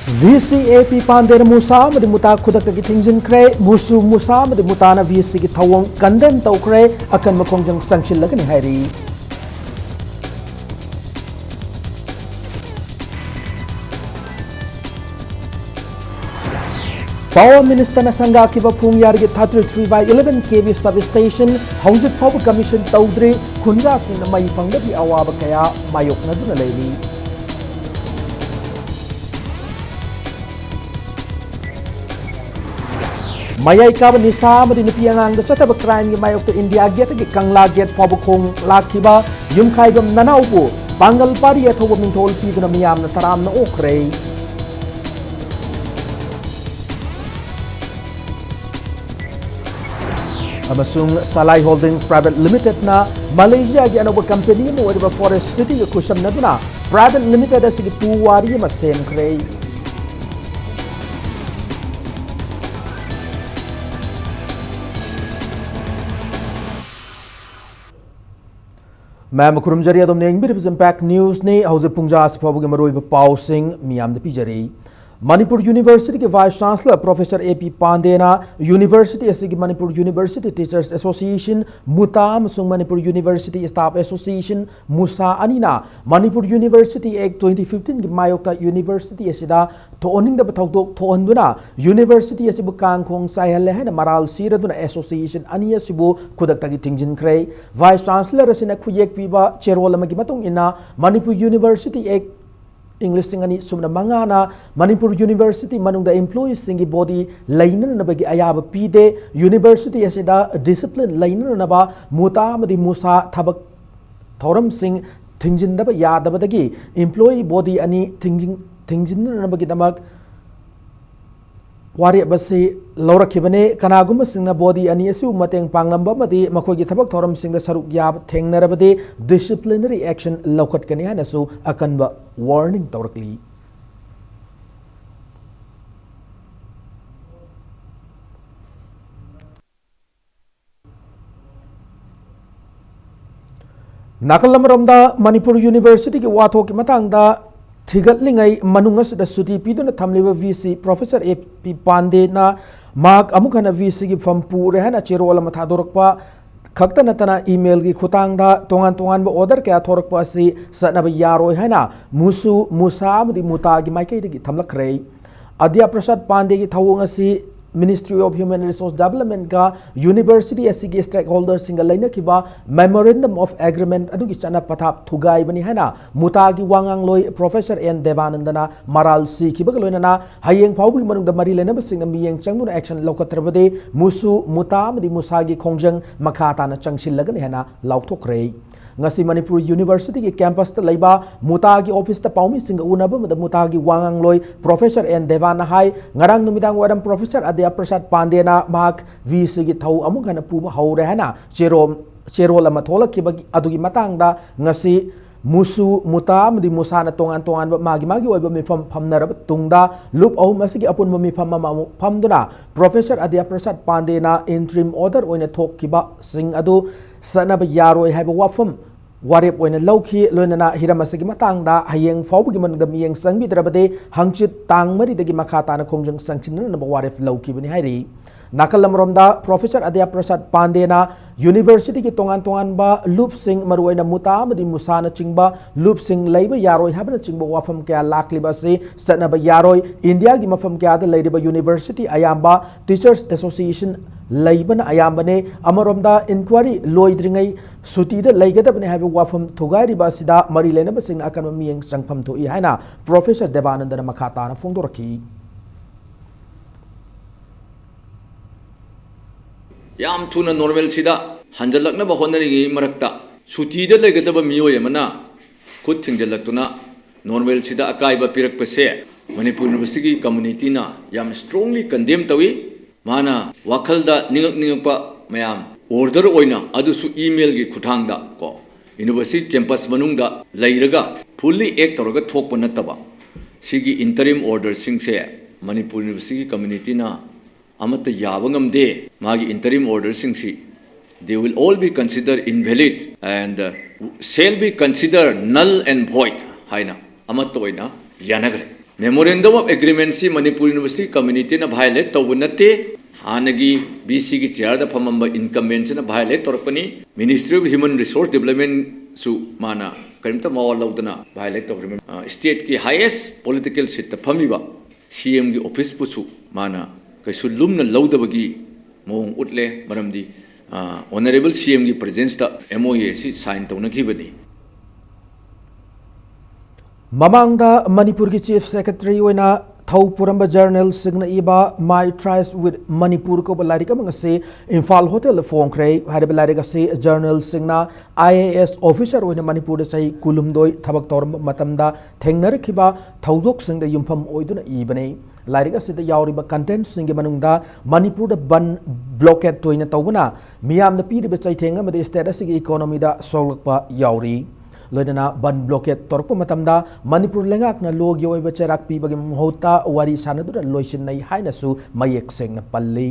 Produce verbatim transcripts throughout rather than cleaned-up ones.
V C ꯑꯦ ꯄꯤ ꯄꯥꯟꯗꯦꯅ ꯃꯨꯁꯥ ꯑꯃꯗꯤ ꯃꯨꯇꯥ ꯈꯨꯗꯛꯇꯒꯤ ꯊꯤꯡꯖꯤꯟꯈ꯭ꯔꯦ꯫ ꯃꯨꯁꯨ ꯃꯨꯁꯥ ꯑꯃꯗꯤ ꯃꯨꯇꯥꯅ V ꯁꯤꯒꯤ ꯊꯧꯑꯣꯡ ꯀꯟꯗꯦꯝ ꯇꯧꯈ꯭ꯔꯦ꯫ ꯑꯀꯟꯕ ꯈꯣꯡꯖꯪ ꯆꯪꯁꯤꯜꯂꯒꯅꯤ ꯍꯥꯏꯔꯤ꯫ Power Ministerꯅ ꯁꯪꯒꯥꯈꯤꯕ ꯐꯨꯡꯌꯥꯔꯒꯤ thirty three by eleven K V substation ꯍꯧꯖꯤꯛ ꯐꯥꯎꯕ commission ꯇꯧꯗ꯭ꯔꯤ꯫ ꯈꯨꯟꯖꯥꯁꯤꯡꯅ ꯃꯩ ꯐꯪꯗꯕꯒꯤ ꯑꯋꯥꯕ ꯀꯌꯥ ꯃꯥꯌꯣꯛꯅꯗꯨꯅ ꯂꯩꯔꯤ꯫ ꯃꯌꯥꯏ ꯀꯥꯕ ꯅꯤꯁꯥ ꯑꯃꯗꯤ ꯅꯨꯄꯤ ꯑꯉꯥꯡꯗ ꯆꯠꯊꯕ crimeꯒꯤ ꯃꯥꯌꯣꯛꯇ India Gateꯇꯒꯤ ꯀꯪꯂꯥ Gate ꯐꯥꯎꯕ ꯈꯣꯡ ꯂꯥꯛꯈꯤꯕ ꯌꯨꯝꯈꯥꯏꯕꯝ ꯅꯅꯥꯎꯕꯨ ꯄꯥꯡꯒꯜ ꯄꯥꯔꯤ ꯑꯊꯧꯕ ꯃꯤꯡꯊꯣꯜ ꯄꯤꯗꯨꯅ ꯃꯤꯌꯥꯝꯅ ꯇꯔꯥꯝꯅ ꯑꯣꯛꯈ꯭ꯔꯦ꯫ ꯑꯃꯁꯨꯡ Salai Holdings Private Limitedꯅ ꯃꯂꯦꯁꯤꯌꯥꯒꯤ ꯑꯅꯧꯕ company ꯑꯃ ꯑꯣꯏꯔꯤꯕ Forest Cityꯒ ꯈꯨꯠꯁꯝꯅꯗꯨꯅ private limited ꯑꯁꯤꯒꯤ ꯄꯨꯋꯥꯔꯤ ꯑꯃ ꯁꯦꯝꯈ꯭ꯔꯦ꯫ ꯃꯌꯥꯝꯕꯨ ꯈꯨꯔꯨꯝꯖꯔꯤ꯫ ꯑꯗꯣꯝꯅ ꯌꯦꯡꯕꯤꯔꯤꯕꯁꯤ Impact Newsꯅꯤ꯫ ꯍꯧꯖꯤꯛ ꯄꯨꯡꯖꯥ ꯑꯁꯤ ꯐꯥꯎꯕꯒꯤ ꯃꯔꯨꯑꯣꯏꯕ ꯄꯥꯎꯁꯤꯡ ꯃꯤꯌꯥꯝꯗ ꯄꯤꯖꯔꯤ꯫ Manipur Universityꯒꯤ Vice Chancellor Professor A P ꯄꯥꯟꯗꯦꯅ university ꯑꯁꯤꯒꯤ ꯃꯅꯤꯄꯨꯔ University Teachers Association, ꯃꯨꯇꯥ, ꯑꯃꯁꯨꯡ Manipur University Staff Association, Musa, ꯑꯅꯤꯅ ꯃꯅꯤꯄꯨꯔ University Act twenty fifteenꯒꯤ ꯃꯥꯌꯣꯛꯇ university ꯑꯁꯤꯗ ꯊꯣꯛꯍꯟꯅꯤꯡꯗꯕ ꯊꯧꯗꯣꯛ ꯊꯣꯛꯍꯟꯗꯨꯅ university ꯑꯁꯤꯕꯨ ꯀꯥꯡꯈꯣꯡ ꯆꯥꯏꯍꯜꯂꯦ ꯍꯥꯏꯅ ꯃꯔꯥꯜ ꯁꯤꯔꯗꯨꯅ association ꯑꯅꯤ ꯑꯁꯤꯕꯨ ꯈꯨꯗꯛꯇꯒꯤ ꯊꯤꯡꯖꯤꯟꯈ꯭ꯔꯦ꯫ Vice Chancellor ꯑꯁꯤꯅ ꯈꯨꯌꯦꯛ ꯄꯤꯕ ꯆꯦꯔꯣꯜ ꯑꯃꯒꯤ ꯃꯇꯨꯡ ꯏꯟꯅ, ꯃꯅꯤꯄꯨꯔ University Act ꯏꯪ ꯂꯤꯁꯤꯡ ꯑꯅꯤ ꯁꯨꯞꯅ ꯃꯉꯥꯅ ꯃꯅꯤꯄꯨꯔ University ꯃꯅꯨꯡꯗ employeeꯁꯤꯡꯒꯤ body ꯂꯩꯅꯅꯕꯒꯤ ꯑꯌꯥꯕ ꯄꯤꯗꯦ꯫ University ꯑꯁꯤꯗ discipline ꯂꯩꯅꯅꯕ ꯃꯨꯇꯥ ꯑꯃꯗꯤ ꯃꯨꯁꯥ ꯊꯕꯛ ꯊꯧꯔꯝꯁꯤꯡ ꯊꯤꯡꯖꯤꯟꯗꯕ ꯌꯥꯗꯕꯗꯒꯤ employee body ꯑꯅꯤ ꯊꯤꯡꯖꯤꯟ-, ꯊꯤꯡꯖꯤꯟꯅꯅꯕꯒꯤꯗꯃꯛ ꯋꯥꯔꯦꯞ ꯑꯁꯤ ꯂꯧꯔꯛꯈꯤꯕꯅꯤ꯫ ꯀꯅꯥꯒꯨꯝꯕꯁꯤꯡꯅ body ꯑꯅꯤ ꯑꯁꯤꯕꯨ ꯃꯇꯦꯡ ꯄꯥꯡꯂꯝꯕ ꯑꯃꯗꯤ ꯃꯈꯣꯏꯒꯤ ꯊꯕꯛ ꯊꯧꯔꯝꯁꯤꯡꯗ ꯁꯔꯨꯛ ꯌꯥꯕ ꯊꯦꯡꯅꯔꯕꯗꯤ disciplinary action ꯂꯧꯈꯠꯀꯅꯤ ꯍꯥꯏꯅꯁꯨ ꯑꯀꯟꯕ warning ꯇꯧꯔꯛꯂꯤ꯫ ꯅꯥꯀꯜ ꯑꯃꯔꯣꯝꯗ, ꯃꯅꯤꯄꯨꯔ Universityꯒꯤ ꯋꯥꯊꯣꯛꯀꯤ ꯃꯇꯥꯡꯗ ꯊꯤꯒꯠꯂꯤꯉꯩ ꯃꯅꯨꯡ ꯑꯁꯤꯗ ꯁꯨꯇꯤ ꯄꯤꯗꯨꯅ ꯊꯝꯂꯤꯕ ꯚꯤ ꯁꯤ ꯄ꯭ꯔꯣꯐꯦꯁꯔ ꯑꯦ ꯄꯤ ꯄꯥꯟꯗꯦꯅ ꯃꯍꯥꯛ ꯑꯃꯨꯛ ꯍꯟꯅ ꯚꯤ ꯁꯤꯒꯤ ꯐꯝ ꯄꯨꯔꯦ ꯍꯥꯏꯅ ꯆꯦꯔꯣꯜ ꯑꯃ ꯊꯥꯗꯣꯔꯛꯄ ꯈꯛꯇ ꯅꯠꯇꯅ email ꯒꯤ ꯈꯨꯠꯊꯥꯡꯗ ꯇꯣꯉꯥꯟ ꯇꯣꯉꯥꯟꯕ order ꯀꯌꯥ ꯊꯣꯔꯛꯄ ꯑꯁꯤ ꯆꯠꯅꯕ ꯌꯥꯔꯣꯏ ꯍꯥꯏꯅ ꯃꯨꯁꯨ, ꯃꯨꯁꯥ ꯑꯃꯗꯤ ꯃꯨꯇꯥꯒꯤ ꯃꯥꯏꯀꯩꯗꯒꯤ ꯊꯝꯂꯛꯈ꯭ꯔꯦ꯫ ꯑꯗ꯭ꯌꯥ ꯄ꯭ꯔꯁꯥꯗ ꯄꯥꯟꯗꯦꯒꯤ ꯊꯧꯑꯣꯡ ꯑꯁꯤ Ministry of Human Resource Development ꯒ university ꯑꯁꯤꯒꯤ stakeholder ꯁꯤꯡꯒ ꯂꯩꯅꯈꯤꯕ Memorandum of Agreement ꯑꯗꯨꯒꯤ ꯆꯠꯅ ꯄꯊꯥꯞ ꯊꯨꯒꯥꯏꯕꯅꯤ ꯍꯥꯏꯅ ꯃꯨꯇꯥꯒꯤ ꯋꯥꯉꯥꯡꯂꯣꯏ ꯄ꯭ꯔꯣꯐꯦꯁꯔ ꯑꯦꯟ ꯗꯦꯕꯥꯅꯟꯗꯅ ꯃꯔꯥꯜ ꯁꯤꯈꯤꯕꯒ ꯂꯣꯏꯅꯅ ꯍꯌꯦꯡ ꯐꯥꯎꯕꯒꯤ ꯃꯅꯨꯡꯗ ꯃꯔꯤ ꯂꯩꯅꯕꯁꯤꯡꯅ ꯃꯤꯠꯌꯦꯡ ꯆꯪꯗꯨꯅ action ꯂꯧꯈꯠꯇ꯭ꯔꯕꯗꯤ ꯃꯨꯁꯨ, ꯃꯨꯇꯥ ꯑꯃꯗꯤ ꯃꯨꯁꯥꯒꯤ ꯈꯣꯡꯖꯪ ꯃꯈꯥ ꯇꯥꯅ ꯆꯪꯁꯤꯜꯂꯒꯅꯤ ꯍꯥꯏꯅ ꯂꯥꯎꯊꯣꯛꯈ꯭ꯔꯦ꯫ ꯉꯁꯤ ꯃꯅꯤꯄꯨꯔ University ꯒꯤ campus ꯇ ꯂꯩꯕ ꯃꯨꯇꯥꯒꯤ office ꯇ ꯄꯥꯎꯃꯤꯁꯤꯡꯒ ꯎꯅꯕ ꯑꯃꯗ ꯃꯨꯇꯥꯒꯤ ꯋꯥꯉꯥꯡꯂꯣꯏ ꯄ꯭ꯔꯣꯐꯦꯁꯔ ꯑꯦꯟ ꯗꯦꯕꯥꯟꯅ ꯍꯥꯏ, ꯉꯔꯥꯡ ꯅꯨꯃꯤꯗꯥꯡ ꯋꯥꯏꯔꯝ ꯄ꯭ꯔꯣꯐꯦꯁꯔ ꯑꯗ꯭ꯌꯥ ꯄ꯭ꯔꯁꯥꯗ ꯄꯥꯟꯗꯦꯅ ꯃꯍꯥꯛ ꯚꯤ ꯁꯤꯒꯤ ꯊꯧ ꯑꯃꯨꯛ ꯍꯟꯅ ꯄꯨꯕ ꯍꯧꯔꯦ ꯍꯥꯏꯅ ꯆꯦꯔꯣꯜ, ꯆꯦꯔꯣꯜ ꯑꯃ ꯊꯣꯛꯂꯛꯈꯤꯕꯒꯤ ꯑꯗꯨꯒꯤ ꯃꯇꯥꯡꯗ ꯉꯁꯤ ꯃꯨꯁꯨ, ꯃꯨꯇꯥ ꯑꯃꯗꯤ ꯃꯨꯁꯥꯅ ꯇꯣꯉꯥꯟ ꯇꯣꯉꯥꯟꯕ ꯃꯥꯒꯤ ꯃꯥꯒꯤ ꯑꯣꯏꯕ ꯃꯤꯐꯝ ꯐꯝꯅꯔꯕ ꯇꯨꯡꯗ ꯂꯨꯞ ꯑꯍꯨꯝ ꯑꯁꯤꯒꯤ ꯑꯄꯨꯟꯕ ꯃꯤꯐꯝ ꯑꯃ ꯑꯃꯨꯛ ꯐꯝꯗꯨꯅ ꯄ꯭ꯔꯣꯐꯦꯁꯔ ꯑꯗ꯭ꯌꯥ ꯄ꯭ꯔꯁꯥꯗ ꯄꯥꯟꯗꯦꯅ interim order ꯑꯣꯏꯅ ꯊꯣꯛꯈꯤꯕꯁꯤꯡ ꯑꯗꯨ ꯆꯠꯅꯕ ꯌꯥꯔꯣꯏ ꯍꯥꯏꯕ ꯋꯥꯐꯝ ꯋꯥꯔꯦꯞ ꯑꯣꯏꯅ ꯂꯧꯈꯤ꯫ ꯂꯣꯏꯅꯅ ꯍꯤꯔꯝ ꯑꯁꯤꯒꯤ ꯃꯇꯥꯡꯗ ꯍꯌꯦꯡ ꯐꯥꯎꯕꯒꯤ ꯃꯅꯨꯡꯗ ꯃꯤꯠꯌꯦꯡ ꯆꯪꯕꯤꯗ꯭ꯔꯕꯗꯤ ꯍꯪꯆꯤꯠ ꯇꯥꯡ ꯃꯔꯤꯗꯒꯤ ꯃꯈꯥ ꯇꯥꯅ ꯈꯣꯡꯖꯪ ꯆꯪꯁꯤꯟꯅꯅꯕ ꯋꯥꯔꯦꯞ ꯂꯧꯈꯤꯕꯅꯤ ꯍꯥꯏꯔꯤ꯫ ꯅꯥꯀꯜ ꯑꯃꯔꯣꯝꯗ ꯄ꯭ꯔꯣꯐꯦꯁꯔ ꯑꯗ꯭ꯌꯥ ꯄ꯭ꯔꯁꯥꯗ ꯄꯥꯟꯗꯦꯅ university ꯒꯤ ꯇꯣꯉꯥꯟ ꯇꯣꯉꯥꯟꯕ ꯂꯨꯞꯁꯤꯡ, ꯃꯔꯨꯑꯣꯏꯅ ꯃꯨꯇꯥ ꯑꯃꯗꯤ ꯃꯨꯁꯥꯅꯆꯤꯡꯕ ꯂꯨꯞꯁꯤꯡ ꯂꯩꯕ ꯌꯥꯔꯣꯏ ꯍꯥꯏꯕꯅꯆꯤꯡꯕ ꯋꯥꯐꯝ ꯀꯌꯥ ꯂꯥꯛꯂꯤꯕ ꯑꯁꯤ ꯆꯠꯅꯕ ꯌꯥꯔꯣꯏ꯫ ꯏꯟꯗꯤꯌꯥꯒꯤ ꯃꯐꯝ ꯀꯌꯥꯗ ꯂꯩꯔꯤꯕ university ꯑꯌꯥꯝꯕ teachers association ꯂꯩꯕꯅ ꯑꯌꯥꯝꯕꯅꯤ꯫ ꯑꯃꯔꯣꯝꯗ inquiry ꯂꯣꯏꯗ꯭ꯔꯤꯉꯩ ꯁꯨꯇꯤꯗ ꯂꯩꯒꯗꯕꯅꯤ ꯍꯥꯏꯕ ꯋꯥꯐꯝ ꯊꯨꯒꯥꯏꯔꯤꯕ ꯑꯁꯤꯗ ꯃꯔꯤ ꯂꯩꯅꯕꯁꯤꯡꯅ ꯑꯀꯟꯕ ꯃꯤꯠꯌꯦꯡ ꯆꯪꯐꯝ ꯊꯣꯛꯏ ꯍꯥꯏꯅ ꯄ꯭ꯔꯣꯐꯦꯁꯔ ꯗꯦꯕꯥꯅꯟꯗꯅ ꯃꯈꯥ ꯇꯥꯅ ꯐꯣꯡꯗꯣꯔꯛꯈꯤ꯫ ꯌꯥꯝ ꯊꯨꯅ normalꯁꯤꯗ ꯍꯟꯖꯜꯂꯛꯅꯕ ꯍꯣꯠꯅꯔꯤꯉꯩ ꯃꯔꯛꯇ ꯁꯨꯇꯤꯗ ꯂꯩꯒꯗꯕ ꯃꯤꯑꯣꯏ ꯑꯃꯅ ꯈꯨꯠ ꯊꯤꯡꯖꯤꯜꯂꯛꯇꯨꯅ normalꯁꯤꯗ ꯑꯀꯥꯏꯕ ꯄꯤꯔꯛꯄꯁꯦ ꯃꯅꯤꯄꯨꯔ Universityꯒꯤ communityꯅ ꯌꯥꯝ strongly condemn ꯇꯧꯏ꯫ ꯃꯥꯅ ꯋꯥꯈꯜꯗ ꯅꯤꯡꯉꯛ ꯅꯤꯡꯉꯛꯄ ꯃꯌꯥꯝ order ꯑꯣꯏꯅ, ꯑꯗꯨꯁꯨ emailꯒꯤ ꯈꯨꯠꯊꯥꯡꯗ ꯀꯣ, university campus ꯃꯅꯨꯡꯗ ꯂꯩꯔꯒ fully act ꯇꯧꯔꯒ ꯊꯣꯛꯄ ꯅꯠꯇꯕ, ꯁꯤꯒꯤ interim orderꯁꯤꯡꯁꯦ ꯃꯅꯤꯄꯨꯔ Universityꯒꯤ communityꯅ ꯑꯃꯠꯇ ꯌꯥꯕ ꯉꯝꯗꯦ꯫ ꯃꯥꯒꯤ interim orderꯁꯤꯡꯁꯤ, they will all be considered invalid and, uh, shall be considered null and void ꯍꯥꯏꯅ ꯑꯃꯠꯇ ꯑꯣꯏꯅ ꯌꯥꯅꯈ꯭ꯔꯦ꯫ Memorandum of Agreement ꯁꯤ ꯃꯅꯤꯄꯨꯔ ꯌꯨꯅꯤꯚꯔꯁꯤꯇꯤ ꯀꯝꯃ꯭ꯌꯨꯅꯤꯇꯤꯅ violate ꯇꯧꯕ ꯅꯠꯇꯦ, ꯍꯥꯟꯅꯒꯤ ꯕꯤ ꯁꯤꯒꯤ ꯆꯤꯌꯔꯗ ꯐꯝꯃꯝꯕ incumbent ꯁꯤꯅ violate ꯇꯧꯔꯛꯄꯅꯤ꯫ Ministry of Human Resource Development ꯁꯨ ꯃꯥꯅ ꯀꯔꯤꯝꯇ ꯃꯋꯥ ꯂꯧꯗꯅ violate ꯇꯧꯈ꯭ꯔꯦ꯫ ꯑ, state ꯀꯤ highest political seat ꯇ ꯐꯝꯃꯤꯕ ꯁꯤ ꯑꯦꯝꯒꯤ ꯑꯣꯐꯤꯁꯄꯨꯁꯨ ꯃꯥꯅ ꯀꯩꯁꯨ ꯂꯨꯝꯅ ꯂꯧꯗꯕꯒꯤ ꯃꯑꯣꯡ ꯎꯠꯂꯦ꯫ ꯃꯔꯝꯗꯤ, ꯑ, Honourable ꯁꯤ ꯑꯦꯝꯒꯤ presence ꯇ M O A ꯑꯁꯤ sign ꯇꯧꯅꯈꯤꯕꯅꯤ꯫ ꯃꯃꯥꯡꯗ ꯃꯅꯤꯄꯨꯔꯒꯤ Chief Secretary ꯑꯣꯏꯅ ꯊꯧ ꯄꯨꯔꯝꯕ journalist ꯁꯤꯡꯅ ꯏꯕ My Tries with Manipur ꯀꯧꯕ ꯂꯥꯏꯔꯤꯛ ꯑꯃ ꯉꯁꯤ ꯏꯝꯐꯥꯜ ꯍꯣꯇꯦꯜꯗ ꯐꯣꯡꯈ꯭ꯔꯦ꯫ ꯍꯥꯏꯔꯤꯕ ꯂꯥꯏꯔꯤꯛ ꯑꯁꯤ journalist ꯁꯤꯡꯅ I A S officer ꯑꯣꯏꯅ ꯃꯅꯤꯄꯨꯔꯗ ꯆꯍꯤ ꯀꯨꯟꯍꯨꯝꯗꯣꯏ ꯊꯕꯛ ꯇꯧꯔꯝꯕ ꯃꯇꯝꯗ ꯊꯦꯡꯅꯔꯛꯈꯤꯕ ꯊꯧꯗꯣꯛꯁꯤꯡꯗ ꯌꯨꯝꯐꯝ ꯑꯣꯏꯗꯨꯅ ꯏꯕꯅꯤ꯫ ꯂꯥꯏꯔꯤꯛ ꯑꯁꯤꯗ ꯌꯥꯎꯔꯤꯕ content ꯁꯤꯡꯒꯤ ꯃꯅꯨꯡꯗ ꯃꯅꯤꯄꯨꯔꯗ ꯕꯟ blockade ꯇꯣꯏꯅ ꯇꯧꯕꯅ ꯃꯤꯌꯥꯝꯗ ꯄꯤꯔꯤꯕ ꯆꯩꯊꯦꯡ ꯑꯃꯗꯤ state ꯑꯁꯤꯒꯤ economy ꯗ ꯁꯣꯛꯂꯛꯄ ꯌꯥꯎꯔꯤ꯫ ꯂꯣꯏꯅꯅ ꯕꯟ blockade ꯇꯧꯔꯛꯄ ꯃꯇꯝꯗ ꯃꯅꯤꯄꯨꯔ ꯂꯩꯉꯥꯛꯅ ꯂꯣꯒꯤ ꯑꯣꯏꯕ ꯆꯩꯔꯥꯛ ꯄꯤꯕꯒꯤ ꯃꯍꯨꯠꯇ ꯋꯥꯔꯤ ꯁꯥꯟꯅꯗꯨꯅ ꯂꯣꯏꯁꯤꯟꯅꯩ ꯍꯥꯏꯅꯁꯨ ꯃꯌꯦꯛ ꯁꯦꯡꯅ ꯄꯜꯂꯤ꯫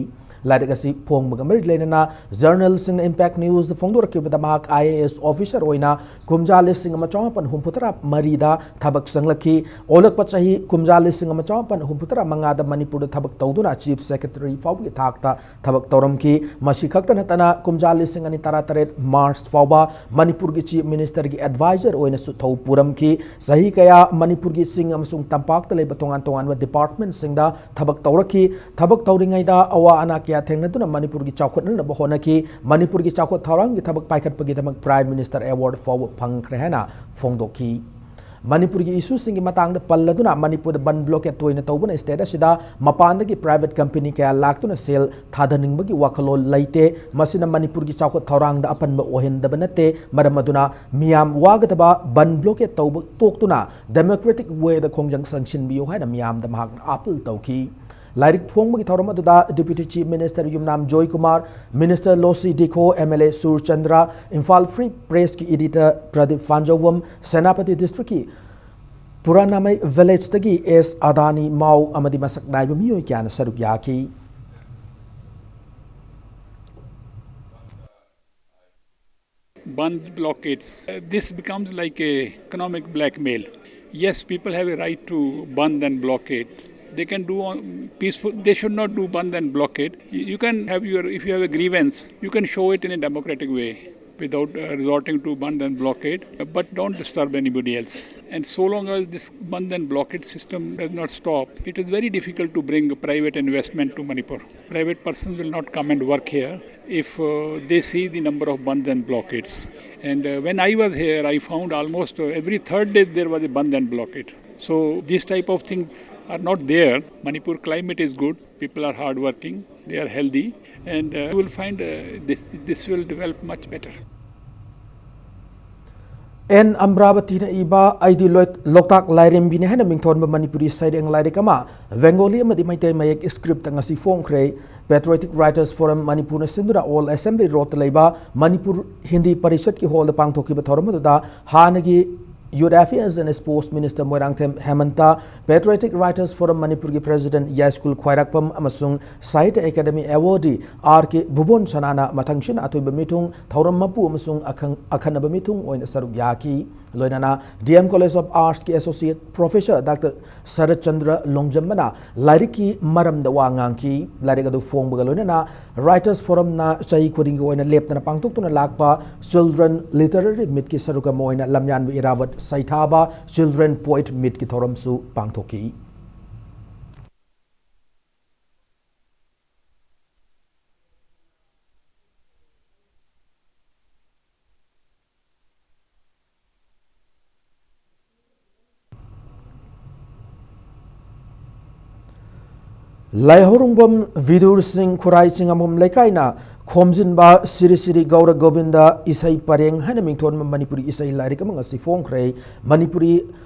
ꯂꯥꯏꯔꯤꯛ ꯑꯁꯤ ꯐꯣꯡꯕꯒ ꯃꯔꯤ ꯂꯩꯅꯅ journalist ꯁꯤꯡꯅ Impact News ꯗ ꯐꯣꯡꯗꯣꯔꯛꯈꯤꯕꯗ ꯃꯍꯥꯛ I A S officer ꯑꯣꯏꯅ ꯀꯨꯝꯖꯥ ꯂꯤꯁꯤꯡ ꯑꯃ ꯆꯃꯥꯄꯟ ꯍꯨꯝꯐꯨꯇꯔꯥ ꯃꯔꯤꯗ ꯊꯕꯛ ꯆꯪꯂꯛꯈꯤ꯫ ꯑꯣꯜꯂꯛꯄ ꯆꯍꯤ ꯀꯨꯝꯖꯥ ꯂꯤꯁꯤꯡ ꯑꯃ ꯆꯃꯥꯄꯟ ꯍꯨꯝꯐꯨꯇꯔꯥ ꯃꯉꯥꯗ ꯃꯅꯤꯄꯨꯔꯗ ꯊꯕꯛ ꯇꯧꯗꯨꯅ Chief Secretary ꯐꯥꯎꯕꯒꯤ ꯊꯥꯛꯇ ꯊꯕꯛ ꯇꯧꯔꯝꯈꯤ꯫ ꯃꯁꯤ ꯈꯛꯇ ꯅꯠꯇꯅ ꯀꯨꯝꯖꯥ ꯂꯤꯁꯤꯡ ꯑꯅꯤ ꯇꯔꯥꯇꯔꯦꯠ March ꯐꯥꯎꯕ ꯃꯅꯤꯄꯨꯔꯒꯤ Chief Minister ꯒꯤ advisor ꯑꯣꯏꯅꯁꯨ ꯊꯧ ꯄꯨꯔꯝꯈꯤ꯫ ꯆꯍꯤ ꯀꯌꯥ ꯃꯅꯤꯄꯨꯔꯒꯤ ꯆꯤꯡ ꯑꯃꯁꯨꯡ ꯇꯝꯄꯥꯛꯇ ꯂꯩꯕ ꯇꯣꯉꯥꯟ ꯇꯣꯉꯥꯟꯕ department ꯁꯤꯡꯗ ꯊꯕꯛ ꯇꯧꯔꯛꯈꯤ꯫ ꯊꯕꯛ ꯇꯧꯔꯤꯉꯩꯗ ꯑꯋꯥ ꯑꯅꯥ ꯀꯌꯥ ꯊꯦꯡꯅꯗꯨꯅ ꯃꯅꯤꯄꯨꯔꯒꯤ ꯆꯥꯎꯈꯠꯅꯅꯕ ꯍꯣꯠꯅꯈꯤ꯫ ꯃꯅꯤꯄꯨꯔꯒꯤ ꯆꯥꯎꯈꯠ ꯊꯧꯔꯥꯡꯒꯤ ꯊꯕꯛ ꯄꯥꯏꯈꯠꯄꯒꯤꯗꯃꯛ Prime Minister Award ꯐꯥꯎꯕ ꯐꯪꯈ꯭ꯔꯦ ꯍꯥꯏꯅ ꯐꯣꯡꯗꯣꯛꯈꯤ꯫ ꯃꯅꯤꯄꯨꯔꯒꯤ issue ꯁꯤꯡꯒꯤ ꯃꯇꯥꯡꯗ ꯄꯜꯂꯗꯨꯅ ꯃꯅꯤꯄꯨꯔꯗ ꯕꯟ blockade ꯇꯣꯏꯅ ꯇꯧꯕꯅ state ꯑꯁꯤꯗ ꯃꯄꯥꯟꯗꯒꯤ private company ꯀꯌꯥ ꯂꯥꯛꯇꯨꯅ ꯁꯦꯜ ꯊꯥꯗꯅꯤꯡꯕꯒꯤ ꯋꯥꯈꯜꯂꯣꯟ ꯂꯩꯇꯦ꯫ ꯃꯁꯤꯅ ꯃꯅꯤꯄꯨꯔꯒꯤ ꯆꯥꯎꯈꯠ ꯊꯧꯔꯥꯡꯗ ꯑꯄꯟꯕ ꯑꯣꯏꯍꯟꯗꯕ ꯅꯠꯇꯦ꯫ ꯃꯔꯝ ꯑꯗꯨꯅ ꯃꯤꯌꯥꯝ ꯋꯥꯒꯗꯕ ꯕꯟ blockade ꯇꯧꯕ ꯇꯣꯛꯇꯨꯅ democratic way ꯗ ꯈꯣꯡꯖꯪ ꯆꯪꯁꯤꯟꯕꯤꯌꯨ ꯍꯥꯏꯅ ꯃꯤꯌꯥꯝꯗ ꯃꯍꯥꯛꯅ appeal ꯇꯧꯈꯤ꯫ ꯂꯥꯏꯔꯤꯛ ꯐꯣꯡꯕꯒꯤ ꯊꯧꯔꯝ ꯑꯗꯨꯗ Deputy Chief Minister Yumnam Joykumar, Minister ꯂꯣꯁꯤ ꯗꯤꯈꯣ, M L A Surchandra, Imphal Free Press ꯀꯤ editor ꯄ꯭ꯔꯗꯤꯞ ꯐꯥꯟꯖꯧꯕꯝ, ꯁꯦꯅꯥꯄꯇꯤ district ꯀꯤ ꯄꯨꯔꯥꯅꯥꯃꯩ village ꯇꯒꯤ S ꯑꯗꯥꯅꯤ ꯃꯥꯎ ꯑꯃꯗꯤ ꯃꯁꯛ ꯅꯥꯏꯕ ꯃꯤꯑꯣꯏ ꯀꯌꯥꯅ ꯁꯔꯨꯛ ꯌꯥꯈꯤ꯫ Bandh blockades. Uh, this becomes like a economic blackmail. Yes, people have a right to bandh and blockade. They can do on peaceful. They should not do bandh and blockade. You, you can have your, if you have a grievance, you can show it in a democratic way without uh, resorting to bandh and blockade. But don't disturb anybody else. And so long as this bandh and blockade system does not stop, it is very difficult to bring private investment to Manipur. Private persons will not come and work here if uh, they see the number of bandh and blockades. And uh, when I was here, I found almost uh, every third day there was a bandh and blockade. So these type of things are not there. Manipur climate is good. People are hardworking. They are healthy, and uh, you will find uh, this this will develop much better. N ꯑꯝꯕ꯭ꯔꯥꯕꯇꯤꯅ ꯏꯕ ꯑꯩꯗꯤ ꯂꯣꯏ-, ꯂꯣꯛꯇꯥꯛ ꯂꯥꯏꯔꯦꯝꯕꯤꯅꯤ ꯍꯥꯏꯅ ꯃꯤꯡꯊꯣꯟꯕ ꯃꯅꯤꯄꯨꯔꯤ ꯁꯩꯔꯦꯡ ꯂꯥꯏꯔꯤꯛ ꯑꯃ ꯕꯦꯡꯒꯣꯂꯤ ꯑꯃꯗꯤ ꯃꯩꯇꯩ ꯃꯌꯦꯛ ꯏꯁꯀ꯭ꯔꯤꯞꯇ ꯉꯁꯤ ꯐꯣꯡꯈ꯭ꯔꯦ꯫ Patriotic Writers Forum ꯃꯅꯤꯄꯨꯔꯅ ꯁꯤꯟꯗꯨꯅ ꯑꯣꯜ ꯑꯦꯁꯦꯝꯕ꯭ꯂꯤ ꯔꯣꯗꯇ ꯂꯩꯕ ꯃꯅꯤꯄꯨꯔ ꯍꯤꯟꯗꯤ ꯄꯔꯤꯁꯠꯀꯤ ꯍꯣꯜꯗ ꯄꯥꯡꯊꯣꯛꯈꯤꯕ ꯊꯧꯔꯝ ꯑꯗꯨꯗ ꯍꯥꯟꯅꯒꯤ Youth Affairs and Sports Minister Moirangthem ꯍꯦꯃꯟꯇ, Patriotic Writers Forum ꯃꯅꯤꯄꯨꯔꯒꯤ President ꯌꯥꯏꯁ꯭ꯀꯨꯜ ꯈ꯭ꯋꯥꯏꯔꯥꯛꯄꯝ ꯑꯃꯁꯨꯡ ꯁꯥꯍꯤꯇ꯭ꯌ ꯑꯦꯀꯥꯗꯃꯤ Awardee ꯑꯥꯔ ꯀꯦ ꯚꯨꯕꯣꯟ ꯁꯅꯥꯅ ꯃꯊꯪꯁꯤꯠꯅ ꯑꯊꯣꯏꯕ ꯃꯤꯊꯨꯡ, ꯊꯧꯔꯝ ꯃꯄꯨ ꯑꯃꯁꯨꯡ ꯑꯈꯪ-, ꯑꯈꯟꯅꯕ ꯃꯤꯊꯨꯡ ꯑꯣꯏꯅ ꯁꯔꯨꯛ ꯌꯥꯈꯤ꯫ ꯂꯣꯏꯅꯅ D M College of Arts ꯀꯤ Associate Professor Doctor ꯁꯔꯠ ꯆꯟꯗ꯭ꯔ ꯂꯣꯡꯖꯝꯕꯅ ꯂꯥꯏꯔꯤꯛꯀꯤ ꯃꯔꯝꯗ ꯋꯥ ꯉꯥꯡꯈꯤ꯫ ꯂꯥꯏꯔꯤꯛ ꯑꯗꯨ ꯐꯣꯡꯕꯒ ꯂꯣꯏꯅꯅ Writers Forum ꯅ ꯆꯍꯤ ꯈꯨꯗꯤꯡꯒꯤ ꯑꯣꯏꯅ ꯂꯦꯞꯇꯅ ꯄꯥꯡꯊꯣꯛꯇꯨꯅ ꯂꯥꯛꯄ Children Literary Meet ꯀꯤ ꯁꯔꯨꯛ ꯑꯃ ꯑꯣꯏꯅ ꯂꯝꯌꯥꯟꯕ ꯏꯔꯥꯕꯣꯠ ꯁꯩꯊꯥꯕ Children Poet Meet ꯀꯤ ꯊꯧꯔꯝꯁꯨ ꯄꯥꯡꯊꯣꯛꯈꯤ꯫ ꯂꯥꯏꯍꯧꯔꯨꯡꯕꯝ ꯕꯤꯗꯨꯔ ꯁꯤꯡ ꯈꯨꯔꯥꯏ ꯆꯤꯡꯉꯥꯝꯕꯝ ꯂꯩꯀꯥꯏꯅ ꯈꯣꯝꯖꯤꯟꯕ ꯁꯤꯔꯤ ꯁꯤꯔꯤ ꯒꯧꯔ ꯒꯣꯕꯤꯟꯗ ꯏꯁꯩ ꯄꯔꯦꯡ ꯍꯥꯏꯅ ꯃꯤꯡꯊꯣꯟꯕ ꯃꯅꯤꯄꯨꯔꯤ ꯏꯁꯩ ꯂꯥꯏꯔꯤꯛ ꯑꯃ ꯉꯁꯤ ꯐꯣꯡꯈ꯭ꯔꯦ꯫ ꯃꯅꯤꯄꯨꯔꯤ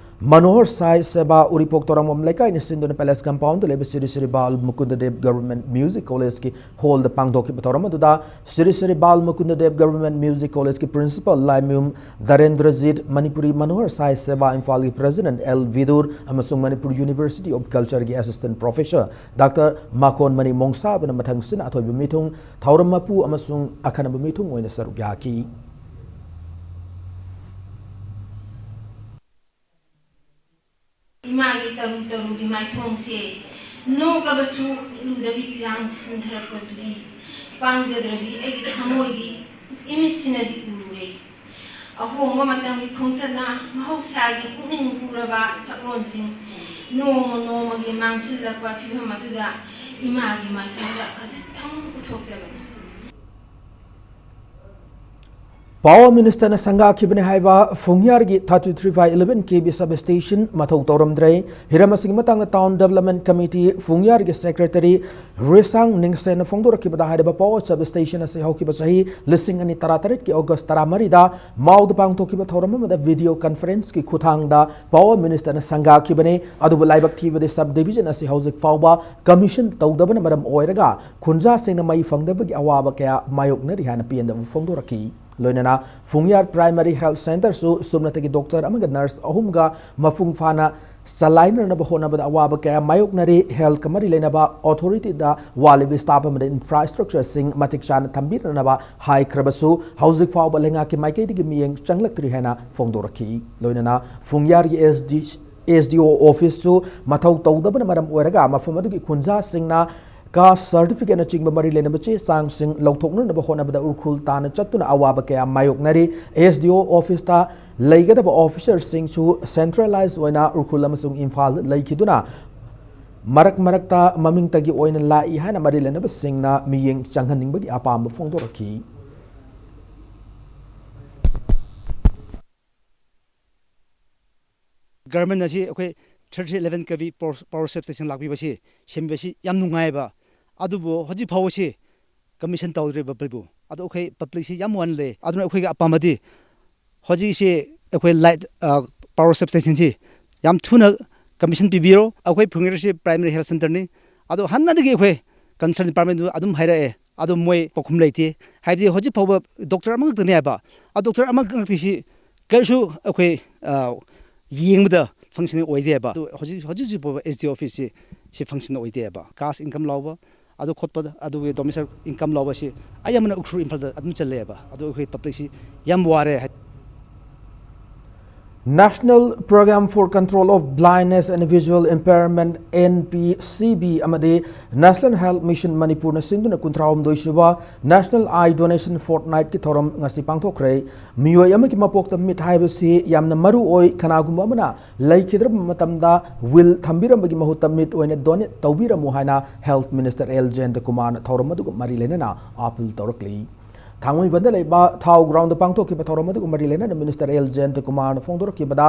ꯃꯅꯣꯍꯔ ꯁꯥꯏ ꯁꯦꯕꯥ ꯎꯔꯤꯄꯣꯛ ꯇꯣꯔꯥꯡꯕꯝ ꯂꯩꯀꯥꯏꯅ ꯁꯤꯟꯗꯨꯅ Palace Compound ꯗ ꯂꯩꯕ ꯁꯤꯔꯤ ꯁꯤꯔꯤ ꯕꯥꯜ ꯃꯨꯀꯨꯟꯗ ꯗꯦꯕ Government Music College ꯀꯤ ꯍꯣꯜꯗ ꯄꯥꯡꯊꯣꯛꯈꯤꯕ ꯊꯧꯔꯝ ꯑꯗꯨꯗ ꯁꯤꯔꯤ ꯁꯤꯔꯤ ꯕꯥꯜ ꯃꯨꯀꯨꯟꯗ ꯗꯦꯕ Government Music College ꯀꯤ Principal ꯂꯥꯏꯃꯌꯨꯝ ꯗꯔꯦꯟꯗ꯭ꯔꯖꯤꯠ, ꯃꯅꯤꯄꯨꯔꯤ ꯃꯅꯣꯍꯔ ꯁꯥꯏ ꯁꯦꯕꯥ ꯏꯝꯐꯥꯜꯒꯤ President ꯑꯦꯜ ꯚꯤꯗꯨꯔ ꯑꯃꯁꯨꯡ ꯃꯅꯤꯄꯨꯔ University of Culture ꯒꯤ Assistant Professor Doctor ꯃꯥꯈꯣꯟꯃꯅꯤ ꯃꯣꯡꯁꯥꯕꯅ ꯃꯊꯪꯁꯤꯠꯅ ꯑꯊꯣꯏꯕ ꯃꯤꯊꯨꯡ, ꯊꯧꯔꯝ ꯃꯄꯨ ꯑꯃꯁꯨꯡ ꯑꯈꯟꯅꯕ ꯃꯤꯊꯨꯡ ꯑꯣꯏꯅ ꯁꯔꯨꯛ ꯌꯥꯈꯤ꯫ ꯏꯃꯥꯒꯤ ꯇꯔꯨ ꯇꯔꯨꯒꯤ ꯃꯥꯏꯊꯣꯡꯁꯦ ꯅꯣꯛꯂꯕꯁꯨ ꯏꯔꯨꯗꯒꯤ ꯄꯤꯔꯥꯡ ꯁꯤꯟꯊꯔꯛꯄꯗꯨꯗꯤ ꯄꯥꯡꯖꯗ꯭ꯔꯕꯤ ꯑꯩꯒꯤ ꯊꯃꯣꯏꯒꯤ ꯏꯃꯤꯠꯁꯤꯅꯗꯤ ꯎꯔꯨꯔꯦ꯫ ꯑꯍꯣꯡꯕ ꯃꯇꯝꯒꯤ ꯈꯣꯡꯆꯠꯅ ꯃꯍꯧꯁꯥꯒꯤ ꯄꯨꯛꯅꯤꯡ ꯍꯨꯔꯕ ꯁꯛꯂꯣꯟꯁꯤꯡ ꯅꯣꯡꯃ ꯅꯣꯡꯃꯒꯤ ꯃꯥꯡꯁꯤꯜꯂꯛꯄ ꯐꯤꯕꯝ ꯑꯗꯨꯗ ꯏꯃꯥꯒꯤ ꯃꯥꯏꯊꯣꯡꯗ ꯈꯖꯤꯛꯇꯪ ꯎꯊꯣꯛꯆꯕꯅꯤ꯫ ꯄꯥꯋꯔ ꯃꯤꯅꯤꯁꯇꯔꯅ ꯁꯪꯒꯥꯈꯤꯕꯅꯤ ꯍꯥꯏꯕ ꯐꯨꯡꯌꯥꯔꯒꯤ thirty three by eleven K V substation ꯃꯊꯧ ꯇꯧꯔꯝꯗ꯭ꯔꯦ꯫ ꯍꯤꯔꯝ ꯑꯁꯤꯒꯤ ꯃꯇꯥꯡꯗ Town Development Committee ꯐꯨꯡꯌꯥꯔꯒꯤ Secretary ꯔꯤꯁꯥꯡ ꯅꯤꯡꯁꯦꯟꯅ ꯐꯣꯡꯗꯣꯔꯛꯈꯤꯕꯗ ꯍꯥꯏꯔꯤꯕ power substation ꯑꯁꯤ ꯍꯧꯈꯤꯕ ꯆꯍꯤ ꯂꯤꯁꯤꯡ ꯑꯅꯤ ꯇꯔꯥꯇꯔꯦꯠꯀꯤ August ꯇꯔꯥꯃꯔꯤꯗ ꯃꯥꯎꯗ ꯄꯥꯡꯊꯣꯛꯈꯤꯕ ꯊꯧꯔꯝ ꯑꯃꯗ video conferenceꯀꯤ ꯈꯨꯠꯊꯥꯡꯗ power minister ꯅ ꯁꯪꯒꯥꯈꯤꯕꯅꯤ꯫ ꯑꯗꯨꯕꯨ ꯂꯥꯏꯕꯛ ꯊꯤꯕꯗꯤ sub division ꯑꯁꯤ ꯍꯧꯖꯤꯛ ꯐꯥꯎꯕ commission ꯇꯧꯗꯕꯅ ꯃꯔꯝ ꯑꯣꯏꯔꯒ ꯈꯨꯟꯖꯥꯁꯤꯡꯅ ꯃꯩ ꯐꯪꯗꯕꯒꯤ ꯑꯋꯥꯕ ꯀꯌꯥ ꯃꯥꯌꯣꯛꯅꯔꯤ ꯍꯥꯏꯅ ꯄꯦꯟꯗꯕ ꯐꯣꯡꯗꯣꯔꯛꯈꯤ꯫ ꯂꯣꯏꯅꯅ ꯐꯨꯡꯌꯥꯔ Primary Health Centre ꯁꯨ ꯁꯨꯞꯅꯇꯒꯤ doctor ꯑꯃꯒ nurse ꯑꯍꯨꯝꯒ ꯃꯄꯨꯡ ꯐꯥꯅ ꯆꯂꯥꯏꯅꯅꯕ ꯍꯣꯠꯅꯕꯗ ꯑꯋꯥꯕ ꯀꯌꯥ ꯃꯥꯌꯣꯛꯅꯔꯤ꯫ Health ꯀ ꯃꯔꯤ ꯂꯩꯅꯕ authority ꯗ ꯋꯥꯠꯂꯤꯕ staff ꯑꯃꯗꯤ infrastructure ꯁꯤꯡ ꯃꯇꯤꯛ ꯆꯥꯅ ꯊꯝꯕꯤꯔꯅꯕ ꯍꯥꯏꯈ꯭ꯔꯕꯁꯨ, ꯍꯧꯖꯤꯛ ꯐꯥꯎꯕ ꯂꯩꯉꯥꯛꯀꯤ ꯃꯥꯏꯀꯩꯗꯒꯤ ꯃꯤꯠꯌꯦꯡ ꯆꯪꯂꯛꯇ꯭ꯔꯤ ꯍꯥꯏꯅ ꯐꯣꯡꯗꯣꯔꯛꯈꯤ꯫ ꯂꯣꯏꯅꯅ ꯐꯨꯡꯌꯥꯔꯒꯤ S D, S D O office ꯁꯨ ꯃꯊꯧ ꯇꯧꯗꯕꯅ ꯃꯔꯝ ꯑꯣꯏꯔꯒ ꯃꯐꯝ ꯑꯗꯨꯒꯤ ꯈꯨꯟꯖꯥꯁꯤꯡꯅ caste certificate ꯅꯆꯤꯡꯕ ꯃꯔꯤ ꯂꯩꯅꯕ ꯆꯦ ꯆꯥꯡꯁꯤꯡ ꯂꯧꯊꯣꯛꯅꯅꯕ ꯍꯣꯠꯅꯕꯗ ꯎꯔꯈꯨꯜ ꯇꯥꯅ ꯆꯠꯇꯨꯅ ꯑꯋꯥꯕ ꯀꯌꯥ ꯃꯥꯌꯣꯛꯅꯔꯤ꯫ S D O office ꯇ ꯂꯩꯒꯗꯕ officer ꯁꯤꯡꯁꯨ centralized ꯑꯣꯏꯅ ꯎꯔꯈꯨꯜ ꯑꯃꯁꯨꯡ ꯏꯝꯐꯥꯜꯗ ꯂꯩꯈꯤꯗꯨꯅ ꯃꯔꯛ ꯃꯔꯛꯇ ꯃꯃꯤꯡꯇꯒꯤ ꯑꯣꯏꯅ ꯂꯥꯛꯏ ꯍꯥꯏꯅ ꯃꯔꯤ ꯂꯩꯅꯕꯁꯤꯡꯅ ꯃꯤꯠꯌꯦꯡ ꯆꯪꯍꯟꯅꯤꯡꯕꯒꯤ ꯑꯄꯥꯝꯕ ꯐꯣꯡꯗꯣꯔꯛꯈꯤ꯫ Government ꯅ ꯁꯤ ꯑꯩꯈꯣꯏ thirty eleven K V power, power substation ꯂꯥꯛꯄꯤꯕꯁꯤ, ꯁꯦꯝꯕꯤꯕꯁꯤ ꯌꯥꯝ ꯅꯨꯡꯉꯥꯏꯕ꯫ ꯑꯗꯨꯕꯨ ꯍꯧꯖꯤꯛ ꯐꯥꯎꯕꯁꯤ commission ꯇꯧꯗ꯭ꯔꯤꯕ public ꯄꯨ꯫ ꯑꯗꯨ ꯑꯩꯈꯣꯏ public ꯁꯤ ꯌꯥꯝ ꯋꯥꯅ ꯂꯩ꯫ ꯑꯗꯨꯅ ꯑꯩꯈꯣꯏꯒꯤ ꯑꯄꯥꯝꯕꯗꯤ ꯍꯧꯖꯤꯛꯁꯤ ꯑꯩꯈꯣꯏ light, ꯑ, power substation ꯁꯤ ꯌꯥꯝ ꯊꯨꯅ commission ꯄꯤꯕꯤꯔꯣ꯫ ꯑꯩꯈꯣꯏ ꯐꯨꯡꯌꯥꯔꯁꯤ primary health centre ꯅꯤ꯫ ꯑꯗꯣ ꯍꯥꯟꯅꯗꯒꯤ ꯑꯩꯈꯣꯏ concern department ꯇ ꯑꯗꯨꯝ ꯍꯥꯏꯔꯛꯑꯦ꯫ ꯑꯗꯣ ꯃꯣꯏ ꯄꯥꯎꯈꯨꯝ ꯂꯩꯇꯦ꯫ ꯍꯥꯏꯕꯗꯤ ꯍꯧꯖꯤꯛ ꯐꯥꯎꯕ doctor ꯑꯃꯈꯛꯇꯅꯦ ꯍꯥꯏꯕ꯫ ꯑ, doctor ꯑꯃꯈꯛꯇꯤꯁꯤ ꯀꯔꯤꯁꯨ ꯑꯩꯈꯣꯏ, ꯑ, ꯌꯦꯡꯕꯗ functioning ꯑꯣꯏꯗꯦꯕ꯫ ꯑꯗꯨ ꯍꯧꯖꯤꯛ, ꯍꯧꯖꯤꯛ ꯍꯧꯖꯤꯛ ꯐꯥꯎꯕ S D O office ꯁꯤ, ꯁꯤ function ꯑꯣꯏꯗꯦꯕ꯫ Caste income ꯂꯧꯕ, ꯑꯗꯨ ꯈꯣꯠꯄꯗ, ꯑꯗꯨꯒꯤ domicile income ꯂꯧꯕꯁꯤ ꯑꯌꯥꯝꯕꯅ ꯎꯈ꯭ꯔꯨꯜ, ꯏꯝꯐꯥꯜꯗ ꯑꯗꯨꯝ ꯆꯠꯂꯦꯕ꯫ ꯑꯗꯨ ꯑꯩꯈꯣꯏ public ꯁꯤ ꯌꯥꯝ ꯋꯥꯔꯦ ꯍꯥꯏ꯫ National Program for Control of Blindness and Visual Impairment, N P C B, ꯑꯃꯗꯤ National Health Mission ꯃꯅꯤꯄꯨꯔꯅ ꯁꯤꯟꯗꯨꯅ ꯀꯨꯟꯊ꯭ꯔꯥꯍꯨꯝꯗꯣꯏ ꯁꯨꯕ National Eye Donation Fortnight-ꯀꯤ ꯊꯧꯔꯝ ꯉꯁꯤ ꯄꯥꯡꯊꯣꯛꯈ꯭ꯔꯦ꯫ ꯃꯤꯑꯣꯏ ꯑꯃꯒꯤ ꯃꯄꯣꯛꯇ ꯃꯤꯠ ꯍꯥꯏꯕꯁꯤ ꯌꯥꯝꯅ ꯃꯔꯨ ꯑꯣꯏ꯫ ꯀꯅꯥꯒꯨꯝꯕ ꯑꯃꯅ ꯂꯩꯈꯤꯗ꯭ꯔꯕ ꯃꯇꯝꯗ will ꯊꯝꯕꯤꯔꯝꯕꯒꯤ ꯃꯍꯨꯠꯇ ꯃꯤꯠ ꯑꯣꯏꯅ donate ꯇꯧꯕꯤꯔꯝꯃꯨ ꯍꯥꯏꯅ Health Minister ꯑꯦꯜ ꯖꯌꯟꯇꯀꯨꯃꯥꯔꯅ ꯊꯧꯔꯝ ꯑꯗꯨꯒ ꯃꯔꯤ ꯂꯩꯅꯅ appeal ꯇꯧꯔꯛꯂꯤ꯫ ꯊꯥꯡꯃꯩꯕꯟꯗ ꯂꯩꯕ ꯊꯥꯎ ground-ꯇ ꯄꯥꯡꯊꯣꯛꯈꯤꯕ ꯊꯧꯔꯝ ꯑꯗꯨꯒ ꯃꯔꯤ ꯂꯩꯅꯅ Minister ꯑꯦꯜ ꯖꯌꯟꯇꯀꯨꯃꯥꯔꯅ ꯐꯣꯡꯗꯣꯔꯛꯈꯤꯕꯗ,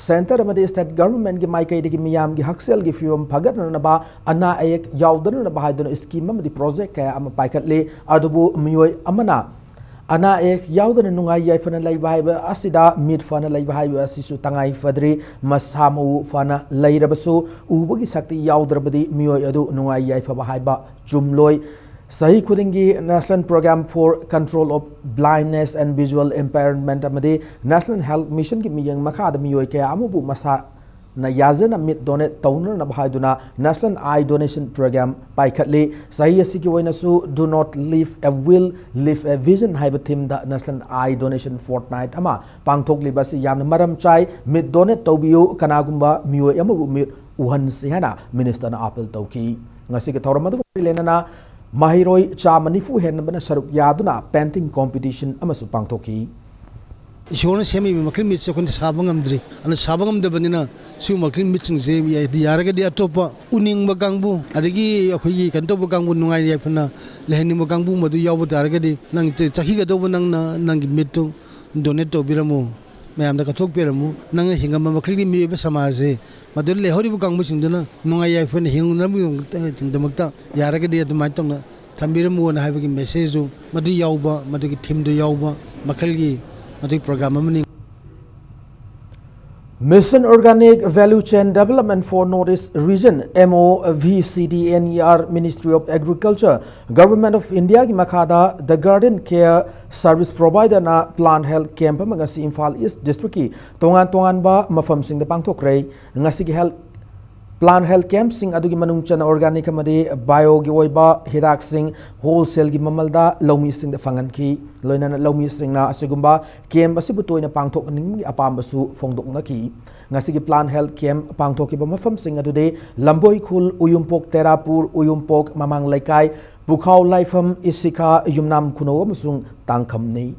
centre ꯑꯃꯗꯤ state government-ꯀꯤ ꯃꯥꯏꯀꯩꯗꯒꯤ ꯃꯤꯌꯥꯝꯒꯤ ꯍꯛꯁꯦꯜꯒꯤ ꯐꯤꯕꯝ ꯐꯒꯠꯅꯅꯕ, ꯑꯅꯥ ꯑꯌꯦꯛ ꯌꯥꯎꯗꯅꯅꯕ ꯍꯥꯏꯗꯨꯅ scheme ꯑꯃꯗꯤ project ꯀꯌꯥ ꯑꯃ ꯄꯥꯏꯈꯠꯂꯤ꯫ ꯑꯗꯨꯕꯨ ꯃꯤꯑꯣꯏ ꯑꯃꯅ ꯑꯅꯥ ꯑꯌꯦꯛ ꯌꯥꯎꯗꯅ ꯅꯨꯡꯉꯥꯏ ꯌꯥꯏꯐꯅ ꯂꯩꯕ ꯍꯥꯏꯕ ꯑꯁꯤꯗ ꯃꯤꯠ ꯐꯅ ꯂꯩꯕ ꯍꯥꯏꯕ ꯑꯁꯤꯁꯨ ꯇꯉꯥꯏ ꯐꯗ꯭ꯔꯤ꯫ ꯃꯁꯥ ꯃꯎ ꯐꯅ ꯂꯩꯔꯕꯁꯨ ꯎꯕꯒꯤ ꯁꯛꯇꯤ ꯌꯥꯎꯗ꯭ꯔꯕꯗꯤ ꯃꯤꯑꯣꯏ ꯑꯗꯨ ꯅꯨꯡꯉꯥꯏ ꯌꯥꯏꯐꯕ ꯍꯥꯏꯕ ꯆꯨꯝꯂꯣꯏ꯫ ꯆꯍꯤ ꯈꯨꯗꯤꯡꯒꯤ National Program for Control of Blindness and Visual Impairment ꯑꯃꯗꯤ National Health Mission-ꯒꯤ ꯃꯤꯠꯌꯦꯡ ꯃꯈꯥꯗ ꯃꯤꯑꯣꯏ ꯀꯌꯥ ꯑꯃꯕꯨ ꯃꯁꯥꯅ ꯌꯥꯖꯅ ꯃꯤꯠ donate ꯇꯧꯅꯅꯕ ꯍꯥꯏꯗꯨꯅ National Eye Donation Program ꯄꯥꯏꯈꯠꯂꯤ꯫ ꯆꯍꯤ ꯑꯁꯤꯒꯤ ꯑꯣꯏꯅꯁꯨ "Do not leave a will, leave a vision" ꯍꯥꯏꯕ theme-ꯗ National Eye Donation Fortnight ꯑꯃ ꯄꯥꯡꯊꯣꯛꯂꯤꯕ ꯑꯁꯤ ꯌꯥꯝꯅ ꯃꯔꯝ ꯆꯥꯏ꯫ ꯃꯤꯠ donate ꯇꯧꯕꯤꯌꯨ, ꯀꯅꯥꯒꯨꯝꯕ ꯃꯤꯑꯣꯏ ꯑꯃꯕꯨ ꯃꯤꯠ ꯎꯍꯟꯁꯤ ꯍꯥꯏꯅ Minister-ꯅ appeal ꯇꯧꯈꯤ꯫ ꯉꯁꯤꯒꯤ ꯊꯧꯔꯝ ꯑꯗꯨꯒ ꯃꯔꯤ ꯂꯩꯅꯅ ꯃꯍꯩꯔꯣꯏ ꯆꯥꯝꯃ ꯅꯤꯐꯨ ꯍꯦꯟꯕꯅ ꯁꯔꯨꯛ ꯌꯥꯗꯨꯅ painting competition ꯑꯃꯁꯨ ꯄꯥꯡꯊꯣꯛꯈꯤ꯫ ꯏꯁꯣꯔꯅ ꯁꯦꯝꯃꯤꯕ ꯃꯈꯜ ꯃꯤꯠꯁꯦ ꯑꯩꯈꯣꯏꯅ ꯁꯥꯕ ꯉꯝꯗ꯭ꯔꯤ꯫ ꯑꯗꯨꯅ ꯁꯥꯕ ꯉꯝꯗꯕꯅꯤꯅ ꯁꯤꯒꯨꯝꯕ ꯃꯈꯜ ꯃꯤꯠꯁꯤꯡꯁꯦ ꯌꯥ-, ꯌꯥꯔꯒꯗꯤ ꯑꯇꯣꯞꯄ ꯎꯅꯤꯡꯕ ꯀꯥꯡꯕꯨ, ꯑꯗꯒꯤ ꯑꯩꯈꯣꯏꯒꯤ ꯀꯩꯅꯣ ꯇꯧꯕ ꯀꯥꯡꯕꯨ, ꯅꯨꯡꯉꯥꯏ ꯌꯥꯏꯐꯅ ꯂꯩꯍꯟꯅꯤꯡꯕ ꯀꯥꯡꯕꯨ ꯃꯗꯨ ꯌꯥꯎꯕ ꯇꯥꯔꯒꯗꯤ ꯅꯪ ꯆ-, ꯆꯠꯈꯤꯒꯗꯧꯕ ꯅꯪꯅ ꯅꯪꯒꯤ ꯃꯤꯠꯇꯨ donate ꯇꯧꯕꯤꯔꯝꯃꯨ, ꯃꯌꯥꯝꯗ ꯀꯠꯊꯣꯛꯄꯤꯔꯝꯃꯨ꯫ ꯅꯪꯅ ꯍꯤꯡꯉꯝꯕ ꯃꯈꯜꯒꯤ ꯃꯤꯑꯣꯏꯕ ꯁꯃꯥꯖꯁꯦ, ꯃꯗꯨꯗ ꯂꯩꯍꯧꯔꯤꯕ ꯀꯥꯡꯕꯨꯁꯤꯡꯗꯨꯅ ꯅꯨꯡꯉꯥꯏ ꯌꯥꯏꯐꯅ ꯍꯤꯡꯅꯕꯒꯤꯗꯃꯛꯇ ꯌꯥꯔꯒꯗꯤ ꯑꯗꯨꯃꯥꯏꯅ ꯇꯧꯅ ꯊꯝꯕꯤꯔꯝꯃꯨꯅ ꯍꯥꯏꯕꯒꯤ message-ꯇꯨ ꯃꯗꯨ ꯌꯥꯎꯕ, ꯃꯗꯨꯒꯤ theme-ꯗꯨ ꯌꯥꯎꯕ ꯃꯈꯜꯒꯤ ꯃꯗꯨꯒꯤ program ꯑꯃꯅꯤ꯫ Mission Organic Value Chain Development for North East Region, M O V C D N E R, Ministry of Agriculture, Government of India-ꯒꯤ ꯃꯈꯥꯗ The Garden Care Service Provider-ꯅ plant health camp ꯑꯃ ꯉꯁꯤ ꯏꯝꯐꯥꯜ East District-ꯀꯤ ꯇꯣꯉꯥꯟ ꯇꯣꯉꯥꯟꯕ ꯃꯐꯝꯁꯤꯡꯗ ꯄꯥꯡꯊꯣꯛꯈ꯭ꯔꯦ꯫ ꯉꯁꯤꯒꯤ health Plant health campꯁꯤꯡ ꯑꯗꯨꯒꯤ ꯃꯅꯨꯡ ꯆꯟꯅ organic ꯑꯃꯗꯤ bioꯒꯤ ꯑꯣꯏꯕ ꯍꯤꯗꯥꯛꯁꯤꯡ wholesaleꯒꯤ ꯃꯃꯜꯗ ꯂꯧꯃꯤꯁꯤꯡꯗ ꯐꯪꯍꯟꯈꯤ꯫ ꯂꯣꯏꯅꯅ ꯂꯧꯃꯤꯁꯤꯡꯅ ꯑꯁꯤꯒꯨꯝꯕ camp ꯑꯁꯤꯕꯨ ꯇꯣꯏꯅ ꯄꯥꯡꯊꯣꯛꯍꯟꯅꯤꯡꯕꯒꯤ ꯑꯄꯥꯝꯕꯁꯨ ꯐꯣꯡꯗꯣꯛꯅꯈꯤ꯫ ꯉꯁꯤꯒꯤ plant health camp ꯄꯥꯡꯊꯣꯛꯈꯤꯕ ꯃꯐꯝꯁꯤꯡ ꯑꯗꯨꯗꯤ ꯂꯝꯕꯣꯏ ꯈꯨꯜ, ꯎꯌꯨꯝꯄꯣꯛ ꯇꯦꯔꯥꯄꯨꯔ, ꯎꯌꯨꯝꯄꯣꯛ ꯃꯃꯥꯡ ꯂꯩꯀꯥꯏ, ꯄꯨꯈꯥꯎ ꯂꯥꯏꯐꯝ, ꯏꯁꯤꯈꯥ, ꯌꯨꯝꯅꯥꯝ ꯈꯨꯅꯧ ꯑꯃꯁꯨꯡ ꯇꯥꯡꯈꯝꯅꯤ꯫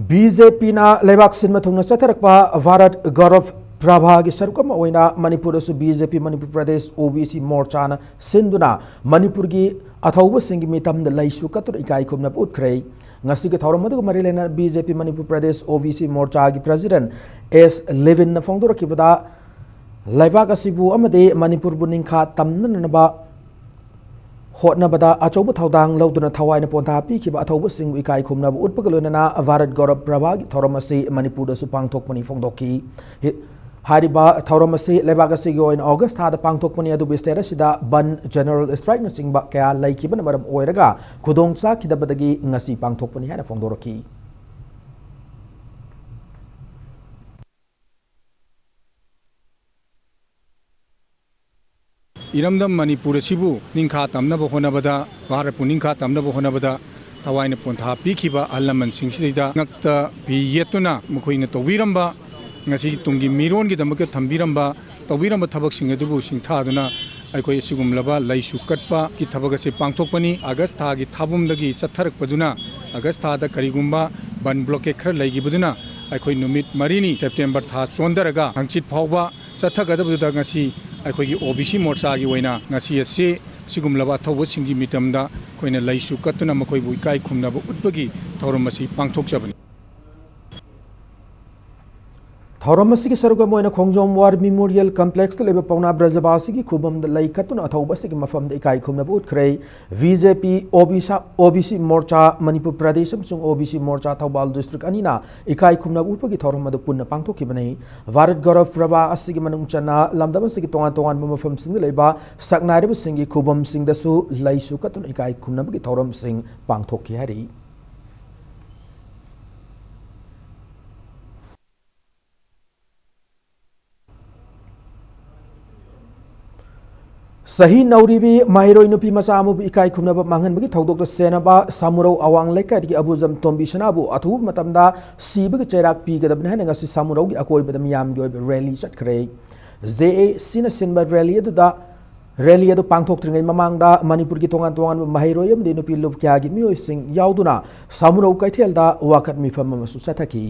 ꯕꯤ ꯖꯦ ꯄꯤꯅ ꯂꯩꯕꯥꯛ ꯁꯤꯟꯕ ꯊꯨꯡꯅ ꯆꯠꯊꯔꯛꯄ ꯚꯥꯔꯠ ꯒꯧꯔꯕ ꯄ꯭ꯔꯚꯥꯒꯤ ꯁꯔꯨꯛ ꯑꯃ ꯑꯣꯏꯅ ꯃꯅꯤꯄꯨꯔꯗꯁꯨ ꯕꯤ ꯖꯦ ꯄꯤ ꯃꯅꯤꯄꯨꯔ ꯄ꯭ꯔꯗꯦꯁ ꯑꯣ ꯕꯤ ꯁꯤ ꯃꯣꯔꯆꯥꯅ ꯁꯤꯟꯗꯨꯅ ꯃꯅꯤꯄꯨꯔꯒꯤ ꯑꯊꯧꯕꯁꯤꯡꯒꯤ ꯃꯤꯇꯝꯗ ꯂꯩꯁꯨ ꯀꯠꯇꯨꯅ ꯏꯀꯥꯏ ꯈꯨꯝꯅꯕ ꯎꯠꯈ꯭ꯔꯦ꯫ ꯉꯁꯤꯒꯤ ꯊꯧꯔꯝ ꯑꯗꯨꯒ ꯃꯔꯤ ꯂꯩꯅꯅ ꯕꯤ ꯖꯦ ꯄꯤ ꯃꯅꯤꯄꯨꯔ ꯄ꯭ꯔꯗꯦꯁ ꯑꯣ ꯕꯤ ꯁꯤ ꯃꯣꯔꯆꯥꯒꯤ ꯄ꯭ꯔꯦꯁꯤꯗꯦꯟꯠ ꯑꯦꯁ ꯂꯦꯚꯤꯟꯅ ꯐꯣꯡꯗꯣꯔꯛꯈꯤꯕꯗ, ꯂꯩꯕꯥꯛ ꯑꯁꯤꯕꯨ ꯑꯃꯗꯤ ꯃꯅꯤꯄꯨꯔꯕꯨ ꯅꯤꯡꯈꯥ ꯇꯝꯅꯅꯕ ꯍꯣꯠꯅꯕꯗ ꯑꯆꯧꯕ ꯊꯧꯗꯥꯡ ꯂꯧꯗꯨꯅ ꯊꯋꯥꯏꯅ ꯄꯣꯟꯊꯥ ꯄꯤꯈꯤꯕ ꯑꯊꯧꯕꯁꯤꯡꯕꯨ ꯏꯀꯥꯏ ꯈꯨꯝꯅꯕ ꯎꯠꯄꯒ ꯂꯣꯏꯅꯅ ꯚꯥꯔꯠ ꯒꯧꯔꯕ ꯄ꯭ꯔꯚꯥꯒꯤ ꯊꯧꯔꯝ ꯑꯁꯤ ꯃꯅꯤꯄꯨꯔꯗꯁꯨ ꯄꯥꯡꯊꯣꯛꯄꯅꯤ ꯐꯣꯡꯗꯣꯛꯈꯤ꯫ ꯍꯤ-, ꯍꯥꯏꯔꯤꯕ ꯊꯧꯔꯝ ꯑꯁꯤ ꯂꯩꯕꯥꯛ ꯑꯁꯤꯒꯤ ꯑꯣꯏꯅ ꯑꯣꯒꯁ ꯊꯥꯗ ꯄꯥꯡꯊꯣꯛꯄꯅꯤ, ꯑꯗꯨꯕꯨ state ꯑꯁꯤꯗ ꯕꯟ, general strikeꯅꯆꯤꯡꯕ ꯀꯌꯥ ꯂꯩꯈꯤꯕꯅ ꯃꯔꯝ ꯑꯣꯏꯔꯒ ꯈꯨꯗꯣꯡ ꯆꯥꯈꯤꯗꯕꯗꯒꯤ ꯉꯁꯤ ꯄꯥꯡꯊꯣꯛꯄꯅꯤ ꯍꯥꯏꯅ ꯐꯣꯡꯗꯣꯔꯛꯈꯤ꯫ ꯏꯔꯝꯗꯝ ꯃꯅꯤꯄꯨꯔ ꯑꯁꯤꯕꯨ ꯅꯤꯡꯈꯥ ꯇꯝꯅꯕ ꯍꯣꯠꯅꯕꯗ, ꯚꯥꯔꯠꯄꯨ ꯅꯤꯡꯈꯥ ꯇꯝꯅꯕ ꯍꯣꯠꯅꯕꯗ ꯊꯋꯥꯏꯅ ꯄꯣꯟꯊꯥ ꯄꯤꯈꯤꯕ ꯑꯍꯜ ꯂꯃꯟꯁꯤꯡꯁꯤꯗ ꯉꯛꯇ ꯐꯤ ꯌꯦꯠꯇꯨꯅ ꯃꯈꯣꯏꯅ ꯇꯧꯕꯤꯔꯝꯕ, ꯉꯁꯤꯒꯤ ꯇꯨꯡꯒꯤ ꯃꯤꯔꯣꯟꯒꯤꯗꯃꯛꯇ ꯊꯝꯕꯤꯔꯝꯕ, ꯇꯧꯕꯤꯔꯝꯕ ꯊꯕꯛꯁꯤꯡ ꯑꯗꯨꯕꯨ ꯁꯤꯡꯊꯥꯗꯨꯅ ꯑꯩꯈꯣꯏ ꯑꯁꯤꯒꯨꯝꯂꯕ ꯂꯩꯁꯨ ꯀꯠꯄꯒꯤ ꯊꯕꯛ ꯑꯁꯤ ꯄꯥꯡꯊꯣꯛꯄꯅꯤ꯫ ꯑꯥꯒꯁ ꯊꯥꯒꯤ ꯊꯥꯕꯨꯝꯗꯒꯤ ꯆꯠꯊꯔꯛꯄꯗꯨꯅ ꯑꯥꯒꯁ ꯊꯥꯗ ꯀꯔꯤꯒꯨꯝꯕ ꯕꯟ blockade ꯈꯔ ꯂꯩꯈꯤꯕꯗꯨꯅ ꯑꯩꯈꯣꯏ ꯅꯨꯃꯤꯠ ꯃꯔꯤꯅꯤ, ꯁꯦꯞꯇꯦꯝꯕꯔ ꯊꯥ ꯆꯣꯟꯊꯔꯒ ꯍꯪꯆꯤꯠ ꯐꯥꯎꯕ ꯆꯠꯊꯒꯗꯕꯗꯨꯗ ꯉꯁꯤ ꯑꯩꯈꯣꯏꯒꯤ ꯑꯣ ꯕꯤ ꯁꯤ ꯃꯣꯔꯆꯥꯒꯤ ꯑꯣꯏꯅ ꯉꯁꯤ ꯑꯁꯤ ꯁꯤꯒꯨꯝꯂꯕ ꯑꯊꯧꯕꯁꯤꯡꯒꯤ ꯃꯤꯇꯝꯗ ꯑꯩꯈꯣꯏꯅ ꯂꯩꯁꯨ ꯀꯠꯇꯨꯅ ꯃꯈꯣꯏꯕꯨ ꯏꯀꯥꯏ ꯈꯨꯝꯅꯕ ꯎꯠꯄꯒꯤ ꯊꯧꯔꯝ ꯑꯁꯤ ꯄꯥꯡꯊꯣꯛꯆꯕꯅꯤ꯫ ꯊꯧꯔꯝ ꯑꯁꯤꯒꯤ ꯁꯔꯨꯛ ꯑꯃ ꯑꯣꯏꯅ ꯈꯣꯡꯖꯣꯝ War Memorial Complexꯇ ꯂꯩꯕ ꯄꯥꯎꯅꯥ ꯕ꯭ꯔꯖꯕꯥꯁꯤꯒꯤ ꯈꯨꯕꯝꯗ ꯂꯩ ꯀꯠꯇꯨꯅ ꯑꯊꯧꯕ ꯑꯁꯤꯒꯤ ꯃꯐꯝꯗ ꯏꯀꯥꯏ ꯈꯨꯝꯅꯕ ꯎꯠꯈ꯭ꯔꯦ꯫ ꯕꯤ ꯖꯦ ꯄꯤ, ꯑꯣ ꯕꯤ ꯁꯤ, ꯑꯣ ꯕꯤ ꯁꯤ ꯃꯣꯔꯆꯥ ꯃꯅꯤꯄꯨꯔ ꯄ꯭ꯔꯗꯦꯁ ꯑꯃꯁꯨꯡ ꯑꯣ ꯕꯤ ꯁꯤ ꯃꯣꯔꯆꯥ ꯊꯧꯕꯥꯜ district ꯑꯅꯤꯅ ꯏꯀꯥꯏ ꯈꯨꯝꯅꯕ ꯎꯠꯄꯒꯤ ꯊꯧꯔꯝ ꯑꯗꯨ ꯄꯨꯟꯅ ꯄꯥꯡꯊꯣꯛꯈꯤꯕꯅꯤ꯫ ꯚꯥꯔꯠ ꯒꯧꯔꯕ ꯄ꯭ꯔꯚꯥ ꯑꯁꯤꯒꯤ ꯃꯅꯨꯡ ꯆꯟꯅ ꯂꯝꯗꯝ ꯑꯁꯤꯒꯤ ꯇꯣꯉꯥꯟ ꯇꯣꯉꯥꯟꯕ ꯃꯐꯝꯁꯤꯡꯗ ꯂꯩꯕ ꯁꯛꯅꯥꯏꯔꯕꯁꯤꯡꯒꯤ ꯈꯨꯕꯝꯁꯤꯡꯗꯁꯨ ꯂꯩꯁꯨ ꯀꯠꯇꯨꯅ ꯏꯀꯥꯏ ꯈꯨꯝꯅꯕꯒꯤ ꯊꯧꯔꯝꯁꯤꯡ ꯄꯥꯡꯊꯣꯛꯈꯤ ꯍꯥꯏꯔꯤ꯫ ꯆꯍꯤ ꯅꯧꯔꯤꯕꯤ ꯃꯍꯩꯔꯣꯏ ꯅꯨꯄꯤ ꯃꯆꯥ ꯑꯃꯕꯨ ꯏꯀꯥꯏ ꯈꯨꯝꯅꯕ ꯃꯥꯡꯍꯟꯕꯒꯤ ꯊꯧꯗꯣꯛꯇ ꯆꯦꯟꯅꯕ ꯁꯥꯃꯨꯔꯧ ꯑꯋꯥꯡ ꯂꯩꯀꯥꯏꯗꯒꯤ ꯑꯕꯨꯖꯝ ꯇꯣꯝꯕꯤ ꯁꯅꯥꯕꯨ ꯑꯊꯨꯕ ꯃꯇꯝꯗ ꯁꯤꯕꯒꯤ ꯆꯩꯔꯥꯛ ꯄꯤꯒꯗꯕꯅꯤ ꯍꯥꯏꯅ ꯉꯁꯤ ꯁꯥꯃꯨꯔꯧꯒꯤ ꯑꯀꯣꯏꯕꯗ ꯃꯤꯌꯥꯝꯒꯤ ꯑꯣꯏꯕ ꯔꯦꯂꯤ ꯆꯠꯈ꯭ꯔꯦ꯫ ꯖꯦ ꯑꯦ ꯁꯤꯅ ꯁꯤꯟꯕ ꯔꯦꯂꯤ ꯑꯗꯨꯗ, ꯔꯦꯂꯤ ꯑꯗꯨ ꯄꯥꯡꯊꯣꯛꯇ꯭ꯔꯤꯉꯩ ꯃꯃꯥꯡꯗ ꯃꯅꯤꯄꯨꯔꯒꯤ ꯇꯣꯉꯥꯟ ꯇꯣꯉꯥꯟꯕ ꯃꯍꯩꯔꯣꯏ ꯑꯃꯗꯤ ꯅꯨꯄꯤ ꯂꯨꯞ ꯀꯌꯥꯒꯤ ꯃꯤꯑꯣꯏꯁꯤꯡ ꯌꯥꯎꯗꯨꯅ ꯁꯥꯃꯨꯔꯧ ꯀꯩꯊꯦꯜꯗ ꯋꯥꯀꯠ ꯃꯤꯐꯝ ꯑꯃꯁꯨ ꯆꯠꯊꯈꯤ꯫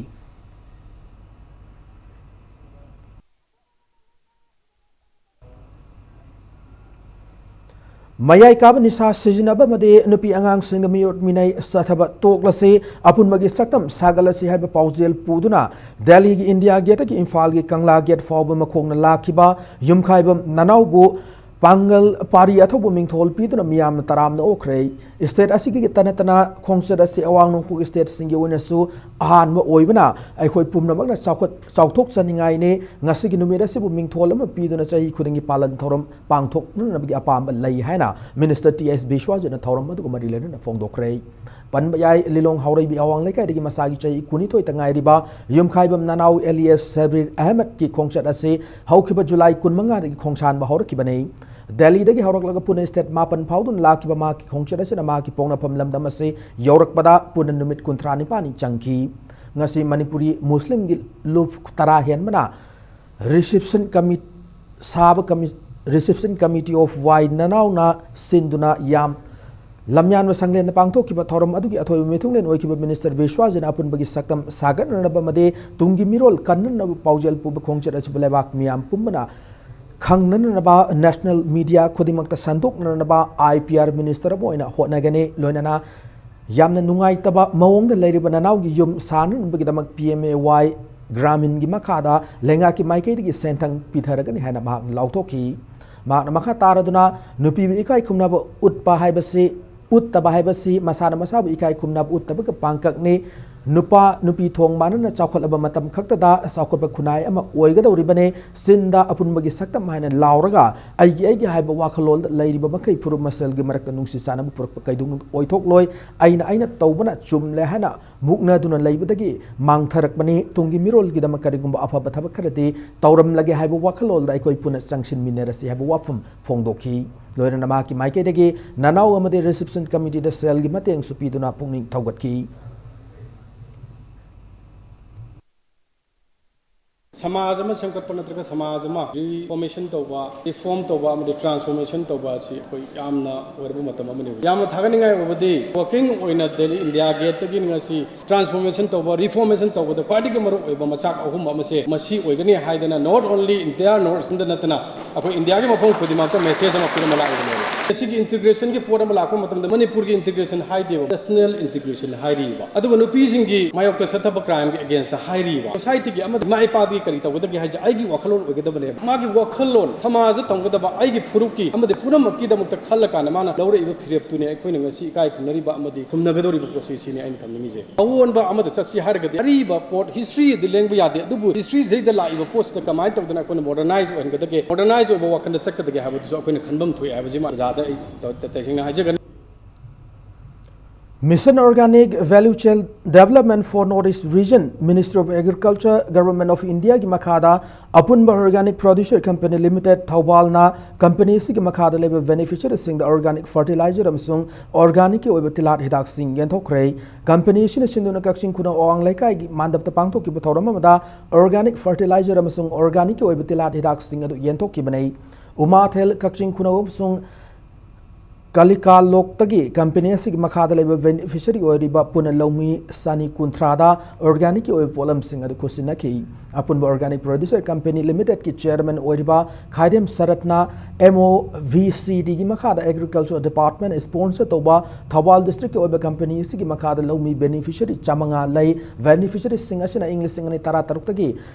ꯃꯌꯥꯏ ꯀꯥꯕ ꯅꯤꯁꯥ ꯁꯤꯖꯤꯟꯅꯕ ꯑꯃꯗꯤ ꯅꯨꯄꯤ ꯑꯉꯥꯡꯁꯤꯡꯗ ꯃꯤꯑꯣꯠ ꯃꯤꯅꯩ ꯆꯠꯊꯕ ꯇꯣꯛꯂꯁꯤ, ꯑꯄꯨꯟꯕꯒꯤ ꯁꯛꯇꯝ ꯁꯥꯒꯠꯂꯁꯤ ꯍꯥꯏꯕ ꯄꯥꯎꯖꯦꯜ ꯄꯨꯗꯨꯅ ꯗꯦꯜꯂꯤꯒꯤ ꯏꯟꯗꯤꯌꯥ ꯒꯦꯠꯇꯒꯤ ꯏꯝꯐꯥꯜꯒꯤ ꯀꯪꯂꯥ ꯒꯦꯠ ꯐꯥꯎꯕ ꯃꯈꯣꯡꯅ ꯂꯥꯛꯈꯤꯕ ꯌꯨꯝꯈꯥꯏꯕꯝ ꯅꯅꯥꯎꯕꯨ ꯄꯥꯡꯒꯜ ꯄꯥꯔꯤ ꯑꯊꯧꯕ ꯃꯤꯡꯊꯣꯜ ꯄꯤꯗꯨꯅ ꯃꯤꯌꯥꯝꯅ ꯇꯔꯥꯝꯅ ꯑꯣꯛꯈ꯭ꯔꯦ꯫ ꯁ꯭ꯇꯦꯠ ꯑꯁꯤꯒꯤ ꯇꯅ ꯇꯅ ꯈꯣꯡꯆꯠ ꯑꯁꯤ ꯑꯋꯥꯡ ꯅꯣꯡꯄꯣꯛ ꯁ꯭ꯇꯦꯠꯁꯤꯡꯒꯤ ꯑꯣꯏꯅꯁꯨ ꯑꯍꯥꯟꯕ ꯑꯣꯏꯕꯅ ꯑꯩꯈꯣꯏ ꯄꯨꯝꯅꯃꯛꯅ ꯆꯥꯎꯈꯠ-, ꯆꯥꯎꯊꯣꯛꯆꯅꯤꯡꯉꯥꯏꯅꯤ꯫ ꯉꯁꯤꯒꯤ ꯅꯨꯃꯤꯠ ꯑꯁꯤꯕꯨ ꯃꯤꯡꯊꯣꯜ ꯑꯃ ꯄꯤꯗꯨꯅ ꯆꯍꯤ ꯈꯨꯗꯤꯡꯒꯤ ꯄꯥꯂꯟ ꯊꯧꯔꯝ ꯄꯥꯡꯊꯣꯛꯅꯅꯕꯒꯤ ꯑꯄꯥꯝꯕ ꯂꯩ ꯍꯥꯏꯅ ꯃꯤꯅꯤꯁꯇꯔ ꯇꯤ ꯑꯦꯁ ꯕꯤꯁ꯭ꯋꯥꯖꯤꯠꯅ ꯊꯧꯔꯝ ꯑꯗꯨꯒ ꯃꯔꯤ ꯂꯩꯅꯅ ꯐꯣꯡꯗꯣꯛꯈ꯭ꯔꯦ꯫ ꯄꯟꯕ ꯌꯥꯏ, ꯂꯤꯂꯣꯡ ꯍꯥꯎꯔꯩꯕꯤ ꯑꯋꯥꯡ ꯂꯩꯀꯥꯏꯗꯒꯤ ꯃꯁꯥꯒꯤ ꯆꯍꯤ ꯀꯨꯟꯅꯤꯊꯣꯏꯇ ꯉꯥꯏꯔꯤꯕ ꯌꯨꯝꯈꯥꯏꯕꯝ ꯅꯅꯥꯎ ꯑꯦꯂꯤꯌꯥꯁ ꯁꯕꯤꯔ ꯑꯍꯃꯗꯀꯤ ꯈꯣꯡꯆꯠ ꯑꯁꯤ ꯍꯧꯈꯤꯕ ꯖꯨꯂꯥꯏ ꯀꯨꯟꯃꯉꯥꯗꯒꯤ ꯈꯣꯡꯁꯥꯟꯕ ꯍꯧꯔꯛꯈꯤꯕꯅꯤ꯫ ꯗꯦꯜꯂꯤꯗꯒꯤ ꯍꯧꯔꯛꯂꯒ ꯄꯨꯅꯦ ꯁ꯭ꯇꯦꯠ ꯃꯥꯄꯟ ꯐꯥꯎꯗꯨꯅ ꯂꯥꯛꯈꯤꯕ ꯃꯍꯥꯛꯀꯤ ꯈꯣꯡꯆꯠ ꯑꯁꯤꯅ ꯃꯍꯥꯛꯀꯤ ꯄꯣꯛꯅꯐꯝ ꯂꯝꯗꯝ ꯑꯁꯤ ꯌꯧꯔꯛꯄꯗ ꯄꯨꯟꯅ ꯅꯨꯃꯤꯠ ꯀꯨꯟꯊ꯭ꯔꯥ ꯅꯤꯄꯥꯜꯅꯤ ꯆꯪꯈꯤ꯫ ꯉꯁꯤ ꯃꯅꯤꯄꯨꯔꯤ ꯃꯨꯁꯂꯤꯝꯒꯤ ꯂꯨꯞ ꯇꯔꯥ ꯍꯦꯟꯕꯅ reception commi-, ꯁꯥꯕ commi-, reception committee of ꯋꯥꯏ ꯅꯅꯥꯎꯅ ꯁꯤꯟꯗꯨꯅ ꯌꯥꯝ ꯂꯝꯌꯥꯟꯕ ꯁꯪꯂꯦꯟꯗ ꯄꯥꯡꯊꯣꯛꯈꯤꯕ ꯊꯧꯔꯝ ꯑꯗꯨꯒꯤ ꯑꯊꯣꯏꯕ ꯃꯤꯊꯨꯡꯂꯦꯟ ꯑꯣꯏꯈꯤꯕ ꯃꯤꯅꯤꯁꯇꯔ ꯕꯤꯁ꯭ꯋꯥꯖꯤꯠꯅ ꯑꯄꯨꯟꯕꯒꯤ ꯁꯛꯇꯝ ꯁꯥꯒꯠꯅꯅꯕ ꯑꯃꯗꯤ ꯇꯨꯡꯒꯤ ꯃꯤꯔꯣꯜ ꯀꯟꯅꯅꯕ ꯄꯥꯎꯖꯦꯜ ꯄꯨꯕ ꯈꯣꯡꯆꯠ ꯑꯁꯤꯕꯨ ꯂꯩꯕꯥꯛ ꯃꯤꯌꯥꯝ ꯄꯨꯝꯕꯅ ꯈꯪꯅꯅꯕ ꯅꯦꯁꯅꯦꯜ ꯃꯤꯗꯤꯌꯥ ꯈꯨꯗꯤꯡꯃꯛꯇ ꯁꯟꯗꯣꯛꯅꯅꯕ ꯑꯥꯏ ꯄꯤ ꯑꯥꯔ ꯃꯤꯅꯤꯁꯇꯔ ꯑꯃ ꯑꯣꯏꯅ ꯍꯣꯠꯅꯒꯅꯤ꯫ ꯂꯣꯏꯅꯅ ꯌꯥꯝꯅ ꯅꯨꯡꯉꯥꯏꯇꯕ ꯃꯑꯣꯡꯗ ꯂꯩꯔꯤꯕ ꯅꯅꯥꯎꯒꯤ ꯌꯨꯝ ꯁꯥꯅꯅꯕꯒꯤꯗꯃꯛ ꯄꯤ ꯑꯦꯝ ꯑꯦ ꯋꯥꯏ ꯒ꯭ꯔꯥꯃꯤꯟꯒꯤ ꯃꯈꯥꯗ ꯂꯩꯉꯥꯛꯀꯤ ꯃꯥꯏꯀꯩꯗꯒꯤ ꯁꯦꯟꯊꯪ ꯄꯤꯊꯔꯒꯅꯤ ꯍꯥꯏꯅ ꯃꯍꯥꯛꯅ ꯂꯥꯎꯊꯣꯛꯈꯤ꯫ ꯃꯍꯥꯛꯅ ꯃꯈꯥ ꯇꯥꯔꯗꯨꯅ ꯅꯨꯄꯤꯕꯨ ꯏꯀꯥꯏ ꯈꯨꯝꯅꯕ ꯎꯠꯄ ꯍꯥꯏꯕꯁꯤ, ꯎꯠꯇꯕ ꯍꯥꯏꯕꯁꯤ ꯃꯁꯥꯅ ꯃꯁꯥꯕꯨ ꯏꯀꯥꯏ ꯈꯨꯝꯅꯕ ꯎꯠꯇꯕꯒꯤ ꯄꯥꯡꯀꯛꯅꯤ꯫ ꯅꯨꯄꯥ ꯅꯨꯄꯤ ꯊꯣꯡ ꯃꯥꯟꯅꯅ ꯆꯥꯎꯈꯠꯂꯕ ꯃꯇꯝ ꯈꯛꯇꯗ ꯆꯥꯎꯈꯠꯄ ꯈꯨꯟꯅꯥꯏ ꯑꯃ ꯑꯣꯏꯒꯗꯧꯔꯤꯕꯅꯦ꯫ ꯆꯤꯟꯗ ꯑꯄꯨꯟꯕꯒꯤ ꯁꯛꯇꯝ ꯍꯥꯏꯅ ꯂꯥꯎꯔꯒ ꯑꯩꯒꯤ ꯑꯩꯒꯤ ꯍꯥꯏꯕ ꯋꯥꯈꯜꯂꯣꯟꯗ ꯂꯩꯔꯤꯕ ꯃꯈꯩ ꯐꯨꯔꯨꯞ ꯃꯁꯦꯜꯒꯤ ꯃꯔꯛꯇ ꯅꯨꯡꯁꯤ ꯆꯥꯟꯅꯕ ꯄꯨꯔꯛꯄ ꯀꯩꯗꯧꯅꯨꯡꯗ ꯑꯣꯏꯊꯣꯛꯂꯣꯏ꯫ ꯑꯩꯅ ꯑꯩꯅ ꯇꯧꯕꯅ ꯆꯨꯝꯂꯦ ꯍꯥꯏꯅ ꯃꯨꯛꯅꯗꯨꯅ ꯂꯩꯕꯗꯒꯤ ꯃꯥꯡꯊꯔꯛꯄꯅꯤ꯫ ꯇꯨꯡꯒꯤ ꯃꯤꯔꯣꯜꯒꯤꯗꯃꯛ ꯀꯔꯤꯒꯨꯝꯕ ꯑꯐꯕ ꯊꯕꯛ ꯈꯔꯗꯤ ꯇꯧꯔꯝꯂꯒꯦ ꯍꯥꯏꯕ ꯋꯥꯈꯜꯂꯣꯟꯗ ꯑꯩꯈꯣꯏ ꯄꯨꯟꯅ ꯆꯪꯁꯤꯟꯃꯤꯟꯅꯔꯁꯤ ꯍꯥꯏꯕ ꯋꯥꯐꯝ ꯐꯣꯡꯗꯣꯛꯈꯤ꯫ ꯂꯣꯏꯅꯅ ꯃꯍꯥꯛꯀꯤ ꯃꯥꯏꯀꯩꯗꯒꯤ ꯅꯅꯥꯎ ꯑꯃꯗꯤ reception committeeꯗ ꯁꯦꯜꯒꯤ ꯃꯇꯦꯡꯁꯨ ꯄꯤꯗꯨꯅ ꯄꯨꯛꯅꯤꯡ ꯊꯧꯒꯠꯈꯤ꯫ ꯁꯃꯥꯖ ꯑꯃ ꯁꯦꯝꯒꯠꯄ ꯅꯠꯇ꯭ꯔꯒ ꯁꯃꯥꯖ ꯑꯃ reformation ꯇꯧꯕ, reform ꯇꯧꯕ ꯑꯃꯗꯤ transformation ꯇꯧꯕ ꯑꯁꯤ ꯑꯩꯈꯣꯏ ꯌꯥꯝꯅ ꯑꯣꯏꯔꯕ ꯃꯇꯝ ꯑꯃꯅꯤ꯫ ꯌꯥꯝꯅ ꯊꯥꯒꯠꯅꯤꯡꯉꯥꯏ ꯑꯣꯏꯕꯗꯤ, walking ꯑꯣꯏꯅ ꯗꯦꯜꯂꯤ ꯏꯟꯗꯤꯌꯥ ꯒꯦꯠꯇꯒꯤ ꯉꯁꯤ transformation ꯇꯧꯕ, reformation ꯇꯧꯕꯗ ꯈ꯭ꯋꯥꯏꯗꯒꯤ ꯃꯔꯨ ꯑꯣꯏꯕ ꯃꯆꯥꯛ ꯑꯍꯨꯝ ꯑꯃꯁꯦ ꯃꯁꯤ ꯑꯣꯏꯒꯅꯤ ꯍꯥꯏꯗꯅ, not only India North Eastern ꯗ ꯅꯠꯇꯅ ꯑꯩꯈꯣꯏ ꯏꯟꯗꯤꯌꯥꯒꯤ ꯃꯐꯝ ꯈꯨꯗꯤꯡꯃꯛꯇ message ꯑꯃ ꯄꯤꯔꯝꯕ ꯂꯥꯛꯏꯕꯅꯦꯕ꯫ ꯁꯤꯒꯤ integrationꯒꯤ ꯄꯣꯠ ꯑꯃ ꯂꯥꯛꯄ ꯃꯇꯝꯗ ꯃꯅꯤꯄꯨꯔꯒꯤ integration ꯍꯥꯏꯗꯦꯕ, national integration ꯍꯥꯏꯔꯤꯕ꯫ ꯑꯗꯨꯒ ꯅꯨꯄꯤꯁꯤꯡꯒꯤ ꯃꯥꯌꯣꯛꯇ ꯆꯠꯊꯕ crimeꯒꯤ againstꯇ ꯍꯥꯏꯔꯤꯕ꯫ Societyꯒꯤ ꯑꯃꯗꯤ ꯏꯃꯥ ꯏꯄꯥꯗꯒꯤ ꯀꯔꯤ ꯇꯧꯒꯗꯒꯦ ꯍꯥꯏꯁꯦ ꯑꯩꯒꯤ ꯋꯥꯈꯜꯂꯣꯟ ꯑꯣꯏꯒꯗꯕꯅꯦꯕ꯫ ꯃꯥꯒꯤ ꯋꯥꯈꯜꯂꯣꯟ, ꯁꯃꯥꯖꯗ ꯇꯝꯒꯗꯕ ꯑꯩꯒꯤ ꯐꯨꯔꯨꯞꯀꯤ ꯑꯃꯗꯤ ꯄꯨꯝꯅꯃꯛꯀꯤꯗꯃꯛꯇ ꯈꯜꯂꯀꯥꯟꯗ ꯃꯥꯅ ꯂꯧꯔꯛꯏꯕ ꯐꯤꯔꯦꯞꯇꯨꯅꯦ ꯑꯩꯈꯣꯏꯅ ꯉꯁꯤ ꯏꯀꯥꯏ ꯈꯨꯝꯅꯔꯤꯕ ꯑꯃꯗꯤ ꯈꯨꯝꯅꯒꯗꯧꯔꯤꯕ ꯄꯣꯠꯁꯤ, ꯁꯤꯅꯤ ꯑꯩꯅ ꯊꯝꯅꯤꯡꯉꯤꯁꯦ꯫ ꯑꯑꯣꯟꯕ ꯑꯃꯗ ꯆꯠꯁꯤ ꯍꯥꯏꯔꯒꯗꯤ ꯑꯔꯤꯕ ꯄꯣꯠ, historyꯗꯤ ꯂꯦꯡꯕ ꯌꯥꯗꯦ, ꯑꯗꯨꯕꯨ historyꯁꯤꯗ ꯂꯥꯛꯏꯕ ꯄꯣꯠꯁꯤꯗ ꯀꯃꯥꯏꯅ ꯇꯧꯗꯅ ꯑꯩꯈꯣꯏꯅ modernize ꯑꯣꯏꯍꯟꯒꯗꯒꯦ, modernize ꯑꯣꯏꯕ ꯋꯥꯈꯜꯗ ꯆꯠꯀꯗꯒꯦ ꯍꯥꯏꯕꯗꯨꯁꯨ ꯑꯩꯈꯣꯏꯅ ꯈꯟꯐꯝ ꯊꯣꯛꯑꯦ ꯍꯥꯏꯕꯁꯤꯃ ꯑꯣꯖꯥꯗ ꯑꯩ ꯇ-, ꯇ-, ꯇꯁꯦꯡꯅ ꯍꯥꯏꯖꯒꯅꯤ꯫ Mission Organic Value Chain Development for North East Region, Ministry of Agriculture, Government of Indiaꯒꯤ ꯃꯈꯥꯗ ꯑꯄꯨꯟꯕ Organic Producer Company Limited ꯊꯧꯕꯥꯜꯅ company ꯑꯁꯤꯒꯤ ꯃꯈꯥꯗ ꯂꯩꯕ beneficiaryꯁꯤꯡꯗ organic fertilizer ꯑꯃꯁꯨꯡ organicꯀꯤ ꯑꯣꯏꯕ ꯇꯤꯜꯍꯥꯠ ꯍꯤꯗꯥꯛꯁꯤꯡ ꯌꯦꯟꯊꯣꯛꯈ꯭ꯔꯦ꯫ Company ꯑꯁꯤꯅ ꯁꯤꯟꯗꯨꯅ ꯀꯛꯆꯤꯡ ꯈꯨꯅꯧ ꯑꯋꯥꯡ ꯂꯩꯀꯥꯏꯒꯤ ꯃꯥꯟꯗꯞꯇ ꯄꯥꯡꯊꯣꯛꯈꯤꯕ ꯊꯧꯔꯝ ꯑꯃꯗ organic fertilizer ꯑꯃꯁꯨꯡ organicꯀꯤ ꯑꯣꯏꯕ ꯇꯤꯜꯍꯥꯠ ꯍꯤꯗꯥꯛꯁꯤꯡ ꯑꯗꯨ ꯌꯦꯟꯊꯣꯛꯈꯤꯕꯅꯤ꯫ ꯎꯃꯥꯊꯦꯜ, ꯀꯛꯆꯤꯡ ꯈꯨꯅꯧ ꯑꯃꯁꯨꯡ ꯀꯂꯤꯀꯥꯂꯣꯛꯇꯒꯤ company ꯑꯁꯤꯒꯤ ꯃꯈꯥꯗ ꯂꯩꯕ beneficiary ꯑꯣꯏꯔꯤꯕ ꯄꯨꯟꯅ ꯂꯧꯃꯤ ꯆꯅꯤ ꯀꯨꯟꯊ꯭ꯔꯥꯗ organicꯀꯤ ꯑꯣꯏꯕ ꯄꯣꯠꯂꯝꯁꯤꯡ ꯑꯗꯨ ꯈꯨꯠꯁꯤꯟꯅꯈꯤ꯫ ꯑꯄꯨꯟꯕ Organic Producer Company Limitedꯀꯤ chairman ꯑꯣꯏꯔꯤꯕ ꯈꯥꯏꯗꯦꯝ ꯁꯔꯠꯅ MOVCDꯒꯤ ꯃꯈꯥꯗ Agriculture Department sponsor ꯇꯧꯕ ꯊꯧꯕꯥꯜ districtꯀꯤ ꯑꯣꯏꯕ company ꯑꯁꯤꯒꯤ ꯃꯈꯥꯗ ꯂꯧꯃꯤ beneficiary ꯆꯥꯃꯉꯥ ꯂꯩ꯫ Beneficiaryꯁꯤꯡ ꯑꯁꯤꯅ ꯏꯪ ꯂꯤꯁꯤꯡ ꯑꯅꯤ ꯇꯔꯥ ꯇꯔꯨꯛꯇꯒꯤ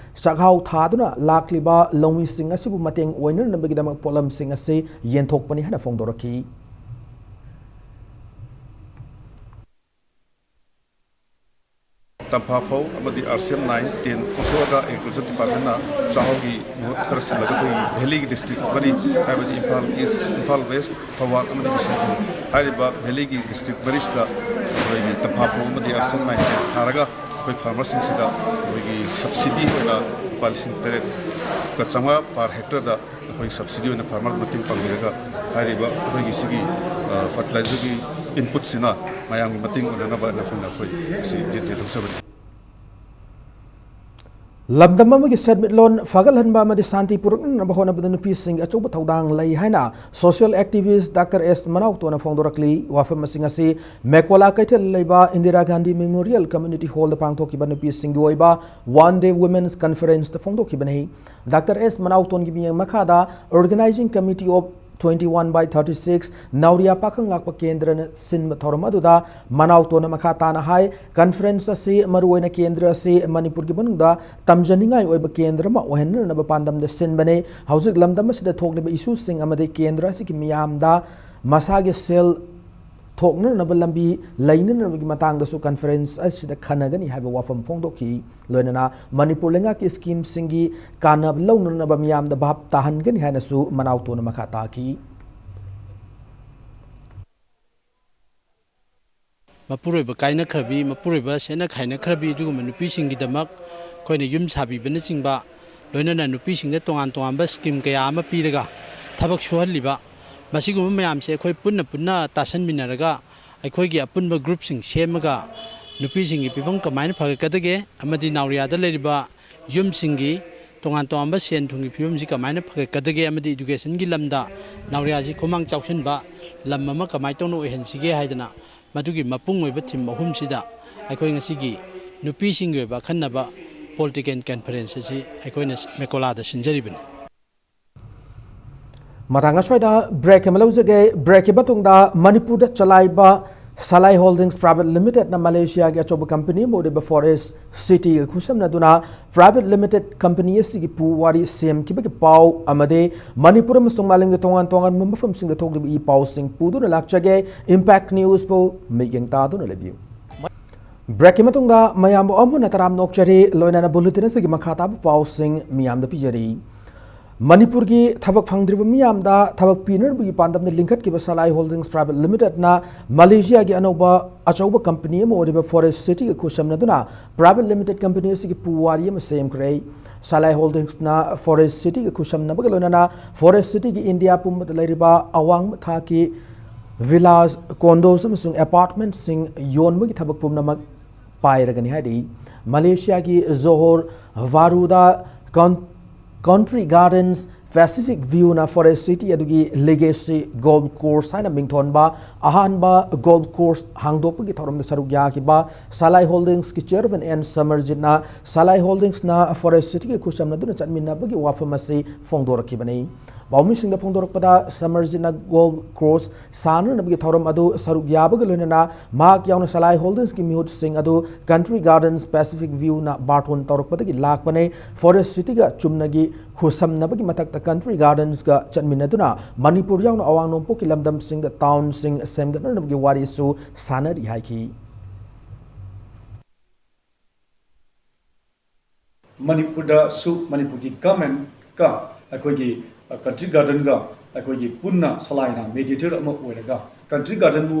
ꯆꯥꯛꯍꯥꯎ ꯊꯥꯗꯨꯅ ꯂꯥꯛꯂꯤꯕ ꯂꯧꯃꯤꯁꯤꯡ ꯑꯁꯤꯕꯨ ꯃꯇꯦꯡ ꯑꯣꯏꯅꯅꯕꯒꯤꯗꯃꯛ ꯄꯣꯠꯂꯝꯁꯤꯡ ꯑꯁꯤ ꯌꯦꯟꯊꯣꯛꯄꯅꯤ ꯍꯥꯏꯅ ꯐꯣꯡꯗꯣꯔꯛꯈꯤ꯫ ꯇꯝꯐꯥ ꯐꯧ ꯑꯃꯗꯤ R C M nine ten ꯑꯣꯟꯊꯣꯛꯑꯒ ꯑꯦꯒ꯭ꯔꯤꯀꯜꯆꯔ ꯗꯤꯄꯥꯔꯠꯃꯦꯟꯅ ꯆꯥꯛꯍꯥꯎꯒꯤ ꯃꯍꯨꯠ ꯈꯔ ꯁꯤꯜꯂꯒ ꯑꯩꯈꯣꯏꯒꯤ ꯚꯦꯂꯤꯒꯤ ꯗꯤꯁꯇ꯭ꯔꯤꯛ ꯃꯔꯤ, ꯍꯥꯏꯕꯗꯤ ꯏꯝꯐꯥꯜ ꯏꯁ, ꯏꯝꯐꯥꯜ ꯋꯦꯁ, ꯊꯧꯕꯥꯜ ꯑꯃꯗꯤ ꯕꯤꯁꯅꯨꯄꯨꯔ ꯍꯥꯏꯔꯤꯕ ꯚꯦꯂꯤꯒꯤ ꯗꯤꯁꯇ꯭ꯔꯤꯛ ꯃꯔꯤꯁꯤꯗ ꯑꯩꯈꯣꯏꯒꯤ ꯇꯝꯐꯥ ꯐꯧ ꯑꯃꯗꯤ R C M nine ten ꯊꯥꯔꯒ ꯑꯩꯈꯣꯏ ꯐꯥꯔꯃꯔꯁꯤꯡꯁꯤꯗ ꯑꯩꯈꯣꯏꯒꯤ ꯁꯕꯁꯤꯗꯤ ꯑꯣꯏꯅ ꯂꯨꯄꯥ ꯂꯤꯁꯤꯡ ꯇꯔꯦꯠꯀ ꯆꯥꯝꯃꯉꯥ ꯄꯥꯔ ꯍꯦꯛꯇꯔꯗ ꯑꯩꯈꯣꯏ ꯁꯕꯁꯤꯗꯤ ꯑꯣꯏꯅ ꯐꯥꯔꯃꯔ ꯃꯇꯦꯡ ꯄꯥꯡꯕꯤꯔꯒ ꯍꯥꯏꯔꯤꯕ ꯑꯩꯈꯣꯏꯒꯤ ꯁꯤꯒꯤ, ꯑ, ꯐꯔꯇꯤꯂꯥꯏꯖꯔꯒꯤ ꯏꯟꯄꯨꯠꯁꯤꯅ ꯃꯌꯥꯝꯒꯤ ꯃꯇꯦꯡ ꯑꯣꯏꯅꯅꯕ ꯑꯩꯈꯣꯏꯅ ꯑꯩꯈꯣꯏ ꯑꯁꯤ ꯌꯦꯠ ꯌꯦꯠꯊꯣꯛꯆꯕꯅꯤ꯫ ꯂꯝꯗꯝ ꯑꯃꯒꯤ ꯁꯦꯟꯃꯤꯠꯂꯣꯟ ꯐꯒꯠꯍꯟꯕ ꯑꯃꯗꯤ ꯁꯥꯟꯇꯤ ꯄꯨꯔꯛꯅꯅꯕ ꯍꯣꯠꯅꯕꯗ ꯅꯨꯄꯤꯁꯤꯡꯒꯤ ꯑꯆꯧꯕ ꯊꯧꯗꯥꯡ ꯂꯩ ꯍꯥꯏꯅ social activist ꯗꯥꯛꯇꯔ ꯑꯦꯁ ꯃꯅꯥꯎꯇꯣꯅ ꯐꯣꯡꯗꯣꯔꯛꯂꯤ꯫ ꯋꯥꯐꯝ ꯑꯁꯤꯡ ꯑꯁꯤ ꯃꯦꯀꯣꯂꯥ ꯀꯩꯊꯦꯜ ꯂꯩꯕ ꯏꯟꯗꯤꯔꯥ ꯒꯥꯟꯙꯤ ꯃꯦꯃꯣꯔꯤꯌꯦꯜ ꯀꯝꯌꯨꯅꯤꯇꯤ ꯍꯣꯜꯗ ꯄꯥꯡꯊꯣꯛꯈꯤꯕ ꯅꯨꯄꯤꯁꯤꯡꯒꯤ ꯑꯣꯏꯕ ꯋꯥꯟ ꯗꯦ ꯋꯨꯃꯦꯟꯁ ꯀꯟꯐꯔꯦꯟꯁꯇ ꯐꯣꯡꯗꯣꯛꯈꯤꯕꯅꯤ꯫ ꯗꯥꯛꯇꯔ ꯑꯦꯁ ꯃꯅꯥꯎꯇꯣꯟꯒꯤ ꯃꯤꯠꯌꯦꯡ ꯃꯈꯥꯗ Organizing Committee of twenty one by thirty six ꯅꯥꯎꯔꯤꯌꯥ ꯄꯥꯈꯪ ꯂꯥꯛꯄ ꯀꯦꯟꯗ꯭ꯔꯅ ꯁꯤꯟꯕ ꯊꯧꯔꯝ ꯑꯗꯨꯗ ꯃꯅꯥꯎꯇꯣꯟꯅ ꯃꯈꯥ ꯇꯥꯅ ꯍꯥꯏ, ꯀꯟꯐꯔꯦꯟꯁ ꯑꯁꯤ ꯃꯔꯨꯑꯣꯏꯅ ꯀꯦꯟꯗ꯭ꯔ ꯑꯁꯤ ꯃꯅꯤꯄꯨꯔꯒꯤ ꯃꯅꯨꯡꯗ ꯇꯝꯖꯅꯤꯡꯉꯥꯏ ꯑꯣꯏꯕ ꯀꯦꯟꯗ꯭ꯔ ꯑꯃ ꯑꯣꯏꯍꯟꯅꯅꯕ ꯄꯥꯟꯗꯝꯗ ꯁꯤꯟꯕꯅꯤ꯫ ꯍꯧꯖꯤꯛ ꯂꯝꯗꯝ ꯑꯁꯤꯗ ꯊꯣꯛꯂꯤꯕ ꯏꯁꯨꯁꯤꯡ ꯑꯃꯗꯤ ꯀꯦꯟꯗ꯭ꯔ ꯑꯁꯤꯒꯤ ꯃꯤꯌꯥꯝꯗ ꯃꯁꯥꯒꯤ ꯁꯦꯜ ꯊꯣꯛꯅꯅꯕ ꯂꯝꯕꯤ ꯂꯩꯅꯅꯕꯒꯤ ꯃꯇꯥꯡꯗꯁꯨ ꯀꯟꯐꯔꯦꯟꯁ ꯑꯁꯤꯗ ꯈꯟꯅꯒꯅꯤ ꯍꯥꯏꯕ ꯋꯥꯐꯝ ꯐꯣꯡꯗꯣꯛꯈꯤ꯫ ꯂꯣꯏꯅꯅ ꯃꯅꯤꯄꯨꯔ ꯂꯩꯉꯥꯛꯀꯤ ꯁ꯭ꯀꯤꯝꯁꯤꯡꯒꯤ ꯀꯥꯟꯅꯕ ꯂꯧꯅꯅꯕ ꯃꯤꯌꯥꯝꯗ ꯚꯥꯞ ꯇꯥꯍꯟꯒꯅꯤ ꯍꯥꯏꯅꯁꯨ ꯃꯅꯥꯎꯇꯣꯅ ꯃꯈꯥ ꯇꯥꯈꯤ꯫ ꯃꯄꯨꯔꯣꯏꯕ ꯀꯥꯏꯅꯈ꯭ꯔꯕꯤ, ꯃꯄꯨꯔꯣꯏꯕ ꯁꯦꯠꯅ ꯈꯥꯏꯅꯈ꯭ꯔꯕꯤ ꯑꯗꯨꯒꯨꯝꯕ ꯅꯨꯄꯤꯁꯤꯡꯒꯤꯗꯃꯛ ꯑꯩꯈꯣꯏꯅ ꯌꯨꯝ ꯁꯥꯕꯤꯕꯅꯆꯤꯡꯕ, ꯂꯣꯏꯅꯅ ꯅꯨꯄꯤꯁꯤꯡꯗ ꯇꯣꯉꯥꯟ ꯇꯣꯉꯥꯟꯕ ꯁ꯭ꯀꯤꯝ ꯀꯌꯥ ꯑꯃ ꯄꯤꯔꯒ ꯊꯕꯛ ꯁꯨꯍꯜꯂꯤꯕ, ꯃꯁꯤꯒꯨꯝꯕ ꯃꯌꯥꯝꯁꯦ ꯑꯩꯈꯣꯏ ꯄꯨꯟꯅ ꯄꯨꯟꯅ ꯇꯥꯁꯟꯃꯤꯟꯅꯔꯒ ꯑꯩꯈꯣꯏꯒꯤ ꯑꯄꯨꯟꯕ ꯒ꯭ꯔꯨꯞꯁꯤꯡ ꯁꯦꯝꯃꯒ ꯅꯨꯄꯤꯁꯤꯡꯒꯤ ꯐꯤꯕꯝ ꯀꯃꯥꯏꯅ ꯐꯒꯠꯀꯗꯒꯦ ꯑꯃꯗꯤ ꯅꯥꯎꯔꯤꯌꯥꯗ ꯂꯩꯔꯤꯕ ꯌꯨꯝꯁꯤꯡꯒꯤ ꯇꯣꯉꯥꯟ ꯇꯣꯉꯥꯟꯕ ꯁꯦꯟ ꯊꯨꯝꯒꯤ ꯐꯤꯕꯝꯁꯤ ꯀꯃꯥꯏꯅ ꯐꯒꯠꯀꯗꯒꯦ ꯑꯃꯗꯤ ꯏꯗꯨꯀꯦꯁꯟꯒꯤ ꯂꯝꯗ ꯅꯥꯎꯔꯤꯌꯥꯁꯤ ꯈꯨꯃꯥꯡ ꯆꯥꯎꯁꯤꯟꯕ ꯂꯝ ꯑꯃ ꯀꯃꯥꯏꯅ ꯇꯧꯅ ꯑꯣꯏꯍꯟꯁꯤꯒꯦ ꯍꯥꯏꯗꯅ ꯃꯗꯨꯒꯤ ꯃꯄꯨꯡ ꯑꯣꯏꯕ ꯊꯤꯝ ꯑꯍꯨꯝꯁꯤꯗ ꯑꯩꯈꯣꯏ ꯉꯁꯤꯒꯤ ꯅꯨꯄꯤꯁꯤꯡꯒꯤ ꯑꯣꯏꯕ ꯑꯈꯟꯅꯕ ꯄꯣꯂꯤꯇꯤꯀꯦꯜ ꯀꯟꯐꯔꯦꯟꯁ ꯑꯁꯤ ꯑꯩꯈꯣꯏꯅ ꯃꯦꯀꯣꯂꯥꯗ ꯁꯤꯟꯖꯔꯤꯕꯅꯤ꯫ ꯃꯇꯥꯡ ꯑꯁ꯭ꯋꯥꯏꯗ ꯕ꯭ꯔꯦꯛ ꯑꯃ ꯂꯧꯖꯒꯦ꯫ ꯕ꯭ꯔꯦꯛꯀꯤ ꯃꯇꯨꯡꯗ ꯃꯅꯤꯄꯨꯔꯗ ꯆꯂꯥꯏꯕ ꯁꯂꯥꯏ ꯍꯣꯜꯗꯤꯡꯁ ꯄ꯭ꯔꯥꯏꯚꯦꯠ ꯂꯤꯃꯤꯇꯦꯗꯅ ꯃꯂꯦꯁꯤꯌꯥꯒꯤ ꯑꯆꯧꯕ ꯀꯝꯄꯅꯤ ꯑꯃ ꯑꯣꯏꯔꯤꯕ ꯐꯣꯔꯦꯁ ꯁꯤꯇꯤꯒ ꯈꯨꯠꯁꯝꯅꯗꯨꯅ ꯄ꯭ꯔꯥꯏꯚꯦꯠ ꯂꯤꯃꯤꯇꯦꯗ ꯀꯝꯄꯅꯤ ꯑꯁꯤꯒꯤ ꯄꯨꯋꯥꯔꯤ ꯁꯦꯝꯈꯤꯕꯒꯤ ꯄꯥꯎ ꯑꯃꯗꯤ ꯃꯅꯤꯄꯨꯔ ꯑꯃꯁꯨꯡ ꯃꯥꯂꯦꯝꯒꯤ ꯇꯣꯉꯥꯟ ꯇꯣꯉꯥꯟꯕ ꯃꯐꯝꯁꯤꯡꯗ ꯊꯣꯛꯂꯤꯕ ꯏ ꯄꯥꯎꯁꯤꯡ ꯄꯨꯗꯨꯅ ꯂꯥꯛꯆꯒꯦ꯫ ꯏꯝꯄꯦꯛ ꯅ꯭ꯌꯨꯁꯄꯨ ꯃꯤꯠꯌꯦꯡ ꯇꯥꯗꯨꯅ ꯂꯩꯕꯤꯌꯨ꯫ ꯕ꯭ꯔꯦꯛꯀꯤ ꯃꯇꯨꯡꯗ ꯃꯌꯥꯝꯕꯨ ꯑꯃꯨꯛ ꯍꯟꯅ ꯇꯔꯥꯝꯅ ꯑꯣꯛꯆꯔꯤ꯫ ꯂꯣꯏꯅꯅ ꯕꯨꯂꯦꯇꯤꯟ ꯑꯁꯤꯒꯤ ꯃꯈꯥ ꯇꯥꯕ ꯄꯥꯎꯁꯤꯡ ꯃꯤꯌꯥꯝꯗ ꯄꯤꯖꯔꯤ꯫ ꯃꯅꯤꯄꯨꯔꯒꯤ ꯊꯕꯛ ꯐꯪꯗ꯭ꯔꯤꯕ ꯃꯤꯌꯥꯝꯗ ꯊꯕꯛ ꯄꯤꯅꯅꯕꯒꯤ ꯄꯥꯟꯗꯝꯗ ꯂꯤꯡꯈꯠꯈꯤꯕ ꯁꯂꯥꯏ ꯍꯣꯜꯗꯤꯡꯁ ꯄ꯭ꯔꯥꯏꯚꯦꯠ ꯂꯤꯃꯤꯇꯦꯗꯅ ꯃꯂꯦꯁꯤꯌꯥꯒꯤ ꯑꯅꯧꯕ ꯑꯆꯧꯕ ꯀꯝꯄꯅꯤ ꯑꯃ ꯑꯣꯏꯔꯤꯕ ꯐꯣꯔꯦꯁ ꯁꯤꯇꯤꯒ ꯈꯨꯠꯁꯝꯅꯗꯨꯅ ꯄ꯭ꯔꯥꯏꯚꯦꯠ ꯂꯤꯃꯤꯇꯦꯗ ꯀꯝꯄꯅꯤ ꯑꯁꯤꯒꯤ ꯄꯨꯋꯥꯔꯤ ꯑꯃ ꯁꯦꯝꯈ꯭ꯔꯦ꯫ ꯁꯂꯥꯏ ꯍꯣꯜꯗꯤꯡꯁꯅ ꯐꯣꯔꯦꯁ ꯁꯤꯇꯤꯒ ꯈꯨꯠꯁꯝꯅꯕꯒ ꯂꯣꯏꯅꯅ ꯐꯣꯔꯦꯁ ꯁꯤꯇꯤꯒꯤ ꯏꯟꯗꯤꯌꯥ ꯄꯨꯝꯕꯗ ꯂꯩꯔꯤꯕ ꯑꯋꯥꯡꯕ ꯊꯥꯛꯀꯤ ꯚꯤꯂꯥꯁ, ꯀꯣꯟꯗꯣꯁ ꯑꯃꯁꯨꯡ ꯑꯦꯄꯥꯔꯠꯃꯦꯟꯠꯁꯤꯡ ꯌꯣꯟꯕꯒꯤ ꯊꯕꯛ ꯄꯨꯝꯅꯃꯛ ꯄꯥꯏꯔꯒꯅꯤ ꯍꯥꯏꯔꯤ꯫ ꯃꯂꯦꯁꯤꯌꯥꯒꯤ ꯖꯣꯍꯣꯔ ꯕꯥꯔꯨꯗ ꯀꯟ-, ꯀꯟꯇ꯭ꯔꯤ ꯒꯥꯔꯗꯦꯟꯁ ꯄꯦꯁꯤꯐꯤꯛ ꯚ꯭ꯌꯨꯅ ꯐꯣꯔꯦꯁ ꯁꯤꯇꯤ ꯑꯗꯨꯒꯤ ꯂꯤꯒꯦꯁꯤ ꯒꯣꯜꯐ ꯀꯣꯔꯁ ꯍꯥꯏꯅ ꯃꯤꯡꯊꯣꯟꯕ ꯑꯍꯥꯟꯕ ꯒꯣꯜꯐ ꯀꯣꯔꯁ ꯍꯥꯡꯗꯣꯛꯄꯒꯤ ꯊꯧꯔꯝꯗ ꯁꯔꯨꯛ ꯌꯥꯈꯤꯕ ꯁꯂꯥꯏ ꯍꯣꯜꯗꯤꯡꯁꯀꯤ ꯆꯤꯌꯔꯃꯦꯟ ꯑꯦꯟ ꯁꯃꯔꯖꯤꯠꯅ ꯁꯂꯥꯏ ꯍꯣꯜꯗꯤꯡꯁꯅ ꯐꯣꯔꯦꯁ ꯁꯤꯇꯤꯒ ꯈꯨꯠꯁꯝꯅꯗꯨꯅ ꯆꯠꯃꯤꯟꯅꯕꯒꯤ ꯋꯥꯐꯝ ꯑꯁꯤ ꯐꯣꯡꯗꯣꯔꯛꯈꯤꯕꯅꯤ꯫ ꯄꯥꯎꯃꯤꯁꯤꯡꯗ ꯐꯣꯡꯗꯣꯔꯛꯄꯗ ꯁꯃꯔꯖꯤꯠꯅ ꯒꯣꯜꯐ ꯀꯣꯔꯁ ꯁꯥꯟꯅꯅꯕꯒꯤ ꯊꯧꯔꯝ ꯑꯗꯨ ꯁꯔꯨꯛ ꯌꯥꯕꯒ ꯂꯣꯏꯅꯅ ꯃꯍꯥꯛ ꯌꯥꯎꯅ ꯁꯂꯥꯏ ꯍꯣꯜꯗꯤꯡꯁꯀꯤ ꯃꯤꯍꯨꯠꯁꯤꯡ ꯑꯗꯨ ꯀꯟꯇ꯭ꯔꯤ ꯒꯥꯔꯗꯦꯟꯁ ꯄꯦꯁꯤꯐꯤꯛ ꯚ꯭ꯌꯨꯅ ꯕꯥꯔꯇꯣꯟ ꯇꯧꯔꯛꯄꯗꯒꯤ ꯂꯥꯛꯄꯅꯦ꯫ ꯐꯣꯔꯦꯁ ꯁꯤꯇꯤꯒ ꯆꯨꯝꯅꯒꯤ ꯈꯨꯠꯁꯝꯅꯕꯒꯤ ꯃꯊꯛꯇ ꯀꯟꯇ꯭ꯔꯤ ꯒꯥꯔꯗꯦꯟꯁꯀ ꯆꯠꯃꯤꯟꯅꯗꯨꯅ ꯃꯅꯤꯄꯨꯔ ꯌꯥꯎꯅ ꯑꯋꯥꯡ ꯅꯣꯡꯄꯣꯛꯀꯤ ꯂꯝꯗꯝꯁꯤꯡꯗ ꯇꯥꯎꯟꯁꯤꯡ ꯁꯦꯝꯒꯠꯅꯅꯕꯒꯤ ꯋꯥꯔꯤꯁꯨ ꯁꯥꯟꯅꯔꯤ ꯍꯥꯏꯈꯤ꯫ ꯃꯅꯤꯄꯨꯔꯗꯁꯨ ꯃꯅꯤꯄꯨꯔꯒꯤ ꯒꯃꯦꯟꯀ ꯑꯩꯈꯣꯏꯒꯤ ꯀꯟꯇ꯭ꯔꯤ ꯒꯥꯔꯗꯦꯟꯒ ꯑꯩꯈꯣꯏꯒꯤ ꯄꯨꯟꯅ ꯁꯂꯥꯏꯅ ꯃꯦꯗꯤꯌꯦꯇꯔ ꯑꯃ ꯑꯣꯏꯔꯒ ꯀꯟꯇ꯭ꯔꯤ ꯒꯥꯔꯗꯦꯟꯕꯨ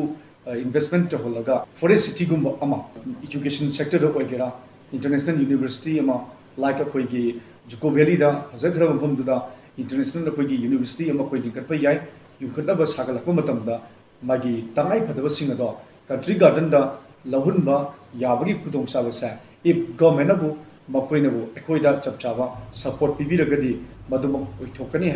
ꯏꯟꯚꯦꯁ꯭ꯠꯃꯦꯟꯠ ꯇꯧꯍꯜꯂꯒ ꯐꯣꯔꯦꯁ꯭ꯠ ꯁꯤꯇꯤꯒꯨꯝꯕ ꯑꯃ, ꯏꯖꯨꯀꯦꯁꯟ ꯁꯦꯛꯇꯔꯗ ꯑꯣꯏꯒꯦꯔꯥ, ꯏꯟꯇꯔꯅꯦꯁꯅꯦꯜ ꯌꯨꯅꯤꯚꯔꯁꯤꯇꯤ ꯑꯃ, ꯂꯥꯏꯛ ꯑꯩꯈꯣꯏꯒꯤ ꯖꯨꯀꯣ ꯚꯦꯂꯤꯗ ꯐꯖꯈ꯭ꯔꯕ ꯃꯐꯝꯗꯨꯗ ꯏꯟꯇꯔꯅꯦꯁꯅꯦꯜ ꯑꯩꯈꯣꯏꯒꯤ ꯌꯨꯅꯤꯚꯔꯁꯤꯇꯤ ꯑꯃ ꯑꯩꯈꯣꯏ ꯂꯤꯡꯈꯠꯄ ꯌꯥꯏ꯫ ꯌꯨꯝꯈꯠꯅꯕ ꯁꯥꯒꯠꯂꯛꯄ ꯃꯇꯝꯗ ꯃꯥꯒꯤ ꯇꯉꯥꯏ ꯐꯗꯕꯁꯤꯡ ꯑꯗꯣ ꯀꯟꯇ꯭ꯔꯤ ꯒꯥꯔꯗꯦꯟꯗ ꯂꯧꯍꯟꯕ ꯌꯥꯕꯒꯤ ꯈꯨꯗꯣꯡꯆꯥꯕꯁꯦ ꯏꯐ ꯒꯣꯔꯃꯦꯟꯅꯕꯨ ꯃꯈꯣꯏꯅꯕꯨ ꯑꯩꯈꯣꯏꯗ ꯆꯞ ꯆꯥꯕ ꯁꯄꯣꯔꯠ ꯄꯤꯕꯤꯔꯒꯗꯤ ꯃꯗꯨꯃꯛ ꯑꯣꯏꯊꯣꯛꯀꯅꯤ꯫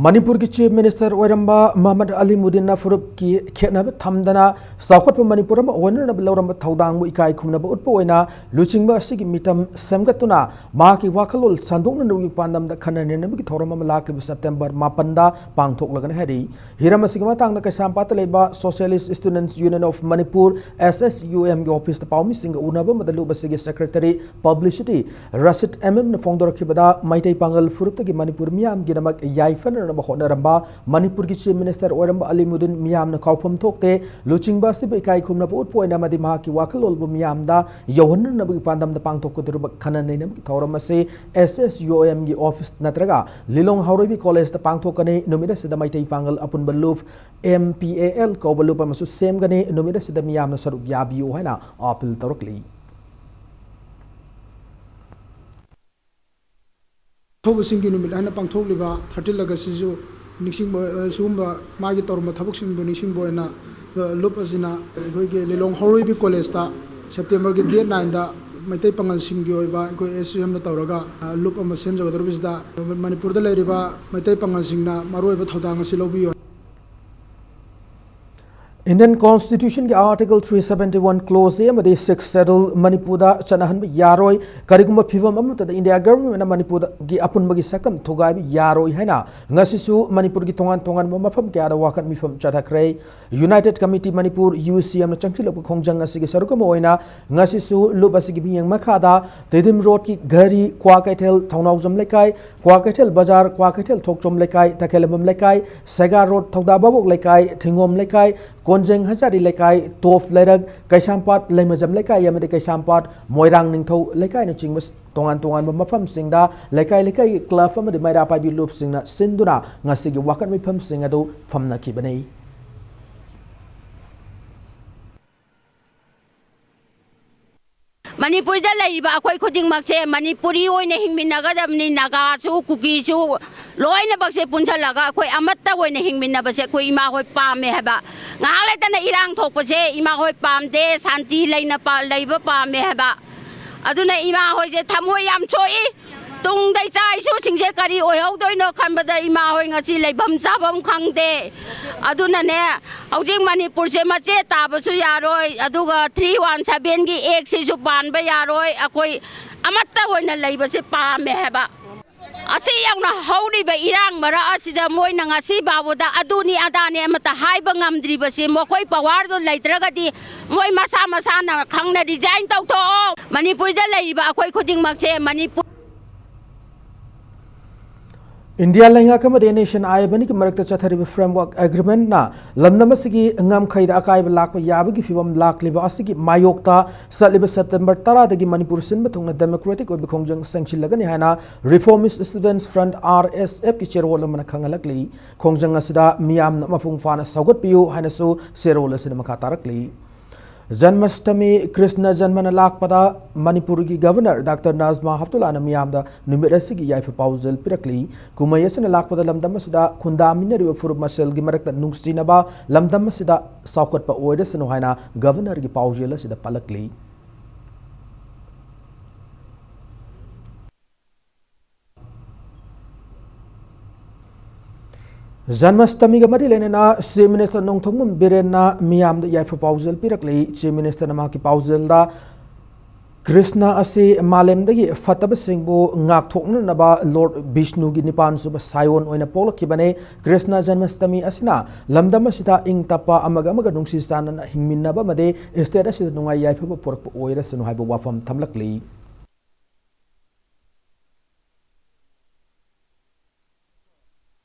ꯃꯅꯤꯄꯨꯔꯒꯤ ꯆꯤꯐ ꯃꯤꯅꯤꯁꯇꯔ ꯑꯣꯏꯔꯝꯕ ꯃꯣꯍꯝꯃꯗ ꯑꯂꯤ ꯃꯨꯗꯤꯟꯅ ꯐꯨꯔꯨꯞꯀꯤ ꯈꯦꯠꯅꯕ ꯊꯝꯗꯅ ꯆꯥꯎꯈꯠꯄ ꯃꯅꯤꯄꯨꯔ ꯑꯃ ꯑꯣꯏꯅꯅꯕ ꯂꯧꯔꯝꯕ ꯊꯧꯗꯥꯡꯕꯨ ꯏꯀꯥꯏ ꯈꯨꯝꯅꯕ ꯎꯠꯄ ꯑꯣꯏꯅ ꯂꯨꯆꯤꯡꯕ ꯑꯁꯤꯒꯤ ꯃꯤꯇꯝ ꯁꯦꯝꯒꯠꯇꯨꯅ ꯃꯍꯥꯛꯀꯤ ꯋꯥꯈꯜꯂꯣꯟ ꯁꯟꯗꯣꯛꯅꯅꯕꯒꯤ ꯄꯥꯟꯗꯝꯗ ꯈꯟꯅ ꯅꯩꯅꯕꯒꯤ ꯊꯧꯔꯝ ꯑꯃ ꯂꯥꯛꯂꯤꯕ ꯁꯦꯞꯇꯦꯝꯕꯔ ꯃꯥꯄꯟꯗ ꯄꯥꯡꯊꯣꯛꯂꯒꯅꯤ ꯍꯥꯏꯔꯤ꯫ ꯍꯤꯔꯝ ꯑꯁꯤꯒꯤ ꯃꯇꯥꯡꯗ ꯀꯩꯁꯥꯝꯄꯥꯠꯇ ꯂꯩꯕ Socialist Students Union of Manipur, S S U M, ꯒꯤ ꯑꯣꯐꯤꯁꯇ ꯄꯥꯎꯃꯤꯁꯤꯡꯒ ꯎꯅꯕ ꯑꯃꯗ ꯂꯨꯞ ꯑꯁꯤꯒꯤ ꯁꯦꯀ꯭ꯔꯦꯇꯔꯤ ꯄꯕ꯭ꯂꯤꯁꯤꯇꯤ ꯔꯁꯤꯗ ꯑꯦꯝ ꯑꯦꯝꯅ ꯐꯣꯡꯗꯣꯔꯛꯈꯤꯕꯗ ꯃꯩꯇꯩ ꯄꯥꯉꯜ ꯐꯨꯔꯨꯞꯇꯒꯤ ꯃꯅꯤꯄꯨꯔ ꯃꯤꯌꯥꯝꯒꯤꯗꯃꯛ ꯌꯥꯏꯐꯅ ꯍꯣꯠꯅꯔꯝꯕ ꯃꯅꯤꯄꯨꯔꯒꯤ Chief Minister ꯑꯣꯏꯔꯝꯕ ꯑꯂꯤꯃꯨꯗꯤꯟ ꯃꯤꯌꯥꯝꯅ ꯀꯥꯎꯐꯝ ꯊꯣꯛꯇꯦ꯫ ꯂꯨꯆꯤꯡꯕ ꯑꯁꯤꯕꯨ ꯏꯀꯥꯏ ꯈꯨꯝꯅꯕ ꯎꯠꯄ ꯑꯣꯏꯅ ꯑꯃꯗꯤ ꯃꯍꯥꯛꯀꯤ ꯋꯥꯈꯜꯂꯣꯟꯕꯨ ꯃꯤꯌꯥꯝꯗ ꯌꯧꯍꯟꯅꯅꯕꯒꯤ ꯄꯥꯟꯗꯝꯗ ꯄꯥꯡꯊꯣꯛꯀꯗꯧꯔꯤꯕ ꯈꯟꯅ ꯅꯩꯅꯕꯒꯤ ꯊꯧꯔꯝ ꯑꯁꯤ S S U M ꯒꯤ office ꯅꯠꯇ꯭ꯔꯒ ꯂꯤꯂꯣꯡ ꯍꯥꯎꯔꯩꯕꯤ college ꯇ ꯄꯥꯡꯊꯣꯛꯀꯅꯤ꯫ ꯅꯨꯃꯤꯠ ꯑꯁꯤꯗ ꯃꯩꯇꯩ ꯄꯥꯡꯒꯜ ꯑꯄꯨꯟꯕ ꯂꯨꯞ, M P A L ꯀꯧꯕ ꯂꯨꯞ ꯑꯃꯁꯨ ꯁꯦꯝꯒꯅꯤ꯫ ꯅꯨꯃꯤꯠ ꯑꯁꯤꯗ ꯃꯤꯌꯥꯝꯅ ꯁꯔꯨꯛ ꯌꯥꯕꯤꯌꯨ ꯍꯥꯏꯅ appeal ꯇꯧꯔꯛꯂꯤ꯫ ꯊꯧꯕꯁꯤꯡꯒꯤ ꯅꯨꯃꯤꯠ ꯍꯥꯏꯅ ꯄꯥꯡꯊꯣꯛꯂꯤꯕ thirteen August ꯁꯤꯁꯨ ꯅꯤꯡꯁꯤꯡꯕ, ꯑ, ꯁꯤꯒꯨꯝꯕ ꯃꯥꯒꯤ ꯇꯧꯔꯝꯕ ꯊꯕꯛꯁꯤꯡꯕꯨ ꯅꯤꯡꯁꯤꯡꯕ ꯑꯣꯏꯅ, ꯑ, ꯂꯨꯞ ꯑꯁꯤꯅ ꯑꯩꯈꯣꯏꯒꯤ ꯂꯤꯂꯣꯡ ꯍꯧꯔꯣꯏꯕꯤ college ꯇ September ꯒꯤ date nine ꯗ ꯃꯩꯇꯩ ꯄꯥꯉꯜꯁꯤꯡꯒꯤ ꯑꯣꯏꯕ ꯑꯩꯈꯣꯏ S U M ꯅ ꯇꯧꯔꯒ, ꯑ, ꯂꯨꯞ ꯑꯃ ꯁꯦꯝꯖꯒꯗꯧꯔꯤꯕꯁꯤꯗ ꯃꯅꯤꯄꯨꯔꯗ ꯂꯩꯔꯤꯕ ꯃꯩꯇꯩ ꯄꯥꯉꯜꯁꯤꯡꯅ ꯃꯔꯨꯑꯣꯏꯕ ꯊꯧꯗꯥꯡ ꯑꯁꯤ ꯂꯧꯕꯤꯌꯨ꯫ Indian Constitution ꯒꯤ Article three seventy one clause A ꯑꯃꯗꯤ Sixth Schedule ꯃꯅꯤꯄꯨꯔꯗ ꯆꯠꯅꯍꯟꯕ ꯌꯥꯔꯣꯏ꯫ ꯀꯔꯤꯒꯨꯝꯕ ꯐꯤꯚꯝ ꯑꯃꯠꯇꯗ India government ꯅ ꯃꯅꯤꯄꯨꯔꯒꯤ ꯑꯄꯨꯟꯕꯒꯤ ꯁꯛꯇꯝ ꯊꯨꯒꯥꯏꯕ ꯌꯥꯔꯣꯏ ꯍꯥꯏꯅ ꯉꯁꯤꯁꯨ ꯃꯅꯤꯄꯨꯔꯒꯤ ꯇꯣꯉꯥꯟ ꯇꯣꯉꯥꯟꯕ ꯃꯐꯝ ꯀꯌꯥꯗ ꯋꯥꯀꯠ ꯃꯤꯐꯝ ꯆꯠꯊꯈ꯭ꯔꯦ꯫ United Committee Manipur, U C M ꯅ ꯆꯪꯁꯤꯜꯂꯛꯄ ꯈꯣꯡꯖꯪ ꯑꯁꯤꯒꯤ ꯁꯔꯨꯛ ꯑꯃ ꯑꯣꯏꯅ ꯉꯁꯤꯁꯨ ꯂꯨꯞ ꯑꯁꯤꯒꯤ ꯃꯤꯠꯌꯦꯡ ꯃꯈꯥꯗ ꯇꯤꯗꯤꯝ ꯔꯣꯗꯀꯤ ꯘꯔꯤ, ꯀ꯭ꯋꯥꯀꯩꯊꯦꯜ, ꯊꯧꯅꯥꯎꯖꯝ ꯂꯩꯀꯥꯏ, ꯀ꯭ꯋꯥꯀꯩꯊꯦꯜ ꯕꯖꯥꯔ, ꯀ꯭ꯋꯥꯀꯩꯊꯦꯜ ꯊꯣꯛꯆꯣꯝ ꯂꯩꯀꯥꯏ, ꯇꯈꯦꯂꯝꯕꯝ ꯂꯩꯀꯥꯏ, ꯁꯦꯒꯥ ꯔꯣꯗ, ꯊꯧꯗꯥ ꯚꯥꯕꯣꯛ ꯂꯩꯀꯥꯏ, ꯊꯤꯡꯒꯣꯝ ꯂꯩꯀꯥꯏ, ꯀꯣꯟꯖꯦꯡ ꯍꯖꯥꯔꯤ ꯂꯩꯀꯥꯏ, ꯇꯣꯞ ꯂꯩꯔꯛ, ꯀꯩꯁꯥꯝꯄꯥꯠ ꯂꯩꯃꯖꯝ ꯂꯩꯀꯥꯏ ꯑꯃꯗꯤ ꯀꯩꯁꯥꯝꯄꯥꯠ ꯃꯣꯏꯔꯥꯡ ꯅꯤꯡꯊꯧ ꯂꯩꯀꯥꯏꯅꯆꯤꯡꯕ ꯇꯣꯉꯥꯟ ꯇꯣꯉꯥꯟꯕ ꯃꯐꯝꯁꯤꯡꯗ ꯂꯩꯀꯥꯏ ꯂꯩꯀꯥꯏꯒꯤ club ꯑꯃꯗꯤ ꯃꯩꯔꯥ ꯄꯥꯏꯕꯤ ꯂꯨꯞꯁꯤꯡꯅ ꯁꯤꯟꯗꯨꯅ ꯉꯁꯤꯒꯤ ꯋꯥꯀꯠ ꯃꯤꯐꯝꯁꯤꯡ ꯑꯗꯨ ꯐꯝꯅꯈꯤꯕꯅꯤ꯫ ꯃꯅꯤꯄꯨꯔꯗ ꯂꯩꯔꯤꯕ ꯑꯩꯈꯣꯏ ꯈꯨꯗꯤꯡꯃꯛꯁꯦ ꯃꯅꯤꯄꯨꯔꯤ ꯑꯣꯏꯅ ꯍꯤꯡꯃꯤꯟꯅꯒꯗꯕꯅꯤ꯫ ꯅꯥꯒꯥꯁꯨ, ꯀꯨꯀꯤꯁꯨ, ꯂꯣꯏꯅꯃꯛꯁꯦ ꯄꯨꯟꯁꯤꯜꯂꯒ ꯑꯩꯈꯣꯏ ꯑꯃꯠꯇ ꯑꯣꯏꯅ ꯍꯤꯡꯃꯤꯟꯅꯕꯁꯦ ꯑꯩꯈꯣꯏ ꯏꯃꯥ ꯍꯣꯏ ꯄꯥꯝꯃꯦ ꯍꯥꯏꯕ꯫ ꯉꯥꯏꯍꯥꯛ ꯂꯩꯇꯅ ꯏꯔꯥꯡ ꯊꯣꯛꯄꯁꯦ ꯏꯃꯥ ꯍꯣꯏ ꯄꯥꯝꯗꯦ, ꯁꯥꯟꯇꯤ ꯂꯩꯅ ꯄꯥ-, ꯂꯩꯕ ꯄꯥꯝꯃꯦ ꯍꯥꯏꯕ꯫ ꯑꯗꯨꯅ ꯏꯃꯥ ꯍꯣꯏꯁꯦ ꯊꯃꯣꯏ ꯌꯥꯝ ꯁꯣꯛꯏ꯫ ꯇꯨꯡꯗ ꯏꯆꯥ ꯏꯁꯨꯁꯤꯡꯁꯦ ꯀꯔꯤ ꯑꯣꯏꯍꯧꯗꯣꯏꯅꯣ ꯈꯟꯕꯗ ꯏꯃꯥ ꯍꯣꯏ ꯉꯁꯤ ꯂꯩꯐꯝ ꯆꯥꯐꯝ ꯈꯪꯗꯦ꯫ ꯑꯗꯨꯅꯅꯦ, ꯍꯧꯖꯤꯛ ꯃꯅꯤꯄꯨꯔꯁꯦ ꯃꯆꯦꯠ ꯇꯥꯕꯁꯨ ꯌꯥꯔꯣꯏ, ꯑꯗꯨꯒ three one seven ꯒꯤ act ꯁꯤꯁꯨ ꯄꯥꯟꯕ ꯌꯥꯔꯣꯏ꯫ ꯑꯩꯈꯣꯏ ꯑꯃꯠꯇ ꯑꯣꯏꯅ ꯂꯩꯕꯁꯦ ꯄꯥꯝꯃꯦ ꯍꯥꯏꯕ꯫ ꯑꯁꯤ ꯌꯧꯅ ꯍꯧꯔꯤꯕ ꯏꯔꯥꯡ ꯃꯔꯛ ꯑꯁꯤꯗ ꯃꯣꯏꯅ ꯉꯁꯤ ꯐꯥꯎꯕꯗ ꯑꯗꯨꯅꯤ ꯑꯗꯥꯅꯤ ꯑꯃꯠꯇ ꯍꯥꯏꯕ ꯉꯝꯗ꯭ꯔꯤꯕꯁꯤ ꯃꯈꯣꯏ power ꯗꯣ ꯂꯩꯇ꯭ꯔꯒꯗꯤ ꯃꯣꯏ ꯃꯁꯥ ꯃꯁꯥꯅ ꯈꯪꯅ resign ꯇꯧꯊꯣꯛꯑꯣ꯫ ꯃꯅꯤꯄꯨꯔꯗ ꯂꯩꯔꯤꯕ ꯑꯩꯈꯣꯏ ꯈꯨꯗꯤꯡꯃꯛꯁꯦ ꯃꯅꯤꯄꯨꯔ ꯏꯟꯗꯤꯌꯥ ꯂꯩꯉꯥꯛ ꯑꯃꯗꯤ ꯅꯦꯁꯟ ꯑꯥꯏ ꯑꯦꯐ ꯑꯅꯤꯒꯤ ꯃꯔꯛꯇ ꯆꯠꯊꯔꯤꯕ ꯐ꯭ꯔꯦꯝꯋꯥꯔꯛ ꯑꯦꯒ꯭ꯔꯤꯃꯦꯟꯠꯅ ꯂꯝꯗꯝ ꯑꯁꯤꯒꯤ ꯉꯝꯈꯩꯗ ꯑꯀꯥꯏꯕ ꯂꯥꯛꯄ ꯌꯥꯕꯒꯤ ꯐꯤꯕꯝ ꯂꯥꯛꯂꯤꯕ ꯑꯁꯤꯒꯤ ꯃꯥꯌꯣꯛꯇ ꯆꯠꯂꯤꯕ ꯁꯦꯞꯇꯦꯝꯕꯔ ꯇꯔꯥꯗꯒꯤ ꯃꯅꯤꯄꯨꯔ ꯁꯤꯟꯕ ꯊꯨꯡꯅ ꯗꯦꯃꯣꯀ꯭ꯔꯦꯇꯤꯛ ꯑꯣꯏꯕ ꯈꯣꯡꯖꯪ ꯆꯪꯁꯤꯜꯂꯒꯅꯤ ꯍꯥꯏꯅ ꯔꯤꯐꯣꯔꯃꯤꯁ꯭ꯠ ꯁ꯭ꯇꯨꯗꯦꯟꯠꯁ ꯐ꯭ꯔꯟꯠ, ꯑꯥꯔ ꯑꯦꯁ ꯑꯦꯐꯀꯤ ꯆꯦꯔꯣꯜ ꯑꯃꯅ ꯈꯪꯍꯜꯂꯛꯂꯤ꯫ ꯈꯣꯡꯖꯪ ꯑꯁꯤꯗ ꯃꯤꯌꯥꯝꯅ ꯃꯄꯨꯡ ꯐꯥꯅ ꯁꯧꯒꯠꯄꯤꯌꯨ ꯍꯥꯏꯅꯁꯨ ꯆꯦꯔꯣꯜ ꯑꯁꯤꯗ ꯃꯈꯥ ꯇꯥꯔꯛꯂꯤ꯫ ꯖꯟꯃꯁꯇꯃꯤ, ꯀ꯭ꯔꯤꯁꯅ ꯖꯟꯃꯅ ꯂꯥꯛꯄꯗ ꯃꯅꯤꯄꯨꯔꯒꯤ ꯒꯚꯔꯅꯔ ꯗꯥꯛꯇꯔ ꯅꯥꯖꯃꯥ ꯍꯦꯞꯇꯨꯂꯥꯅ ꯃꯤꯌꯥꯝꯗ ꯅꯨꯃꯤꯠ ꯑꯁꯤꯒꯤ ꯌꯥꯏꯐ ꯄꯥꯎꯖꯦꯜ ꯄꯤꯔꯛꯂꯤ꯫ ꯀꯨꯝꯍꯩ ꯑꯁꯤꯅ ꯂꯥꯛꯄꯗ ꯂꯝꯗꯝ ꯑꯁꯤꯗ ꯈꯨꯟꯗꯥꯃꯤꯟꯅꯔꯤꯕ ꯐꯨꯔꯨꯞ ꯃꯁꯦꯜꯒꯤ ꯃꯔꯛꯇ ꯅꯨꯡꯁꯤꯅꯕ, ꯂꯝꯗꯝ ꯑꯁꯤꯗ ꯆꯥꯎꯈꯠꯄ ꯑꯣꯏꯔꯁꯅꯨ ꯍꯥꯏꯅ ꯒꯚꯔꯅꯔꯒꯤ ꯄꯥꯎꯖꯦꯜ ꯑꯁꯤꯗ ꯄꯜꯂꯛꯂꯤ꯫ ꯖꯟꯃꯁꯇꯃꯤꯒ ꯃꯔꯤ ꯂꯩꯅꯅ ꯆꯤꯐ ꯃꯤꯅꯤꯁꯇꯔ ꯅꯣꯡꯊꯣꯝꯕꯝ ꯕꯤꯔꯦꯟꯅ ꯃꯤꯌꯥꯝꯗ ꯌꯥꯏꯐ ꯄꯥꯎꯖꯦꯜ ꯄꯤꯔꯛꯂꯤ꯫ ꯆꯤꯐ ꯃꯤꯅꯤꯁꯇꯔꯅ ꯃꯍꯥꯛꯀꯤ ꯄꯥꯎꯖꯦꯜꯗ ꯀ꯭ꯔꯤꯁꯅ ꯑꯁꯤ ꯃꯥꯂꯦꯝꯗꯒꯤ ꯐꯠꯇꯕꯁꯤꯡꯕꯨ ꯉꯥꯛꯊꯣꯛꯅꯅꯕ ꯂꯣꯔꯗ ꯕꯤꯁꯅꯨꯒꯤ ꯅꯤꯄꯥꯟ ꯁꯨꯕ ꯁꯥꯏꯑꯣꯟ ꯑꯣꯏꯅ ꯄꯣꯛꯂꯛꯈꯤꯕꯅꯤ꯫ ꯀ꯭ꯔꯤꯁꯅ ꯖꯟꯃꯁꯇꯃꯤ ꯑꯁꯤꯅ ꯂꯝꯗꯝ ꯑꯁꯤꯗ ꯏꯪ ꯇꯞꯄ, ꯑꯃꯒ ꯑꯃꯒ ꯅꯨꯡꯁꯤ ꯆꯥꯟꯅꯅ ꯍꯤꯡꯃꯤꯟꯅꯕ ꯑꯃꯗꯤ ꯁ꯭ꯇꯦꯠ ꯑꯁꯤꯗ ꯅꯨꯡꯉꯥꯏ ꯌꯥꯏꯐꯕ ꯄꯨꯔꯛꯄ ꯑꯣꯏꯔꯁꯅꯨ ꯍꯥꯏꯕ ꯋꯥꯐꯝ ꯊꯝꯂꯛꯂꯤ꯫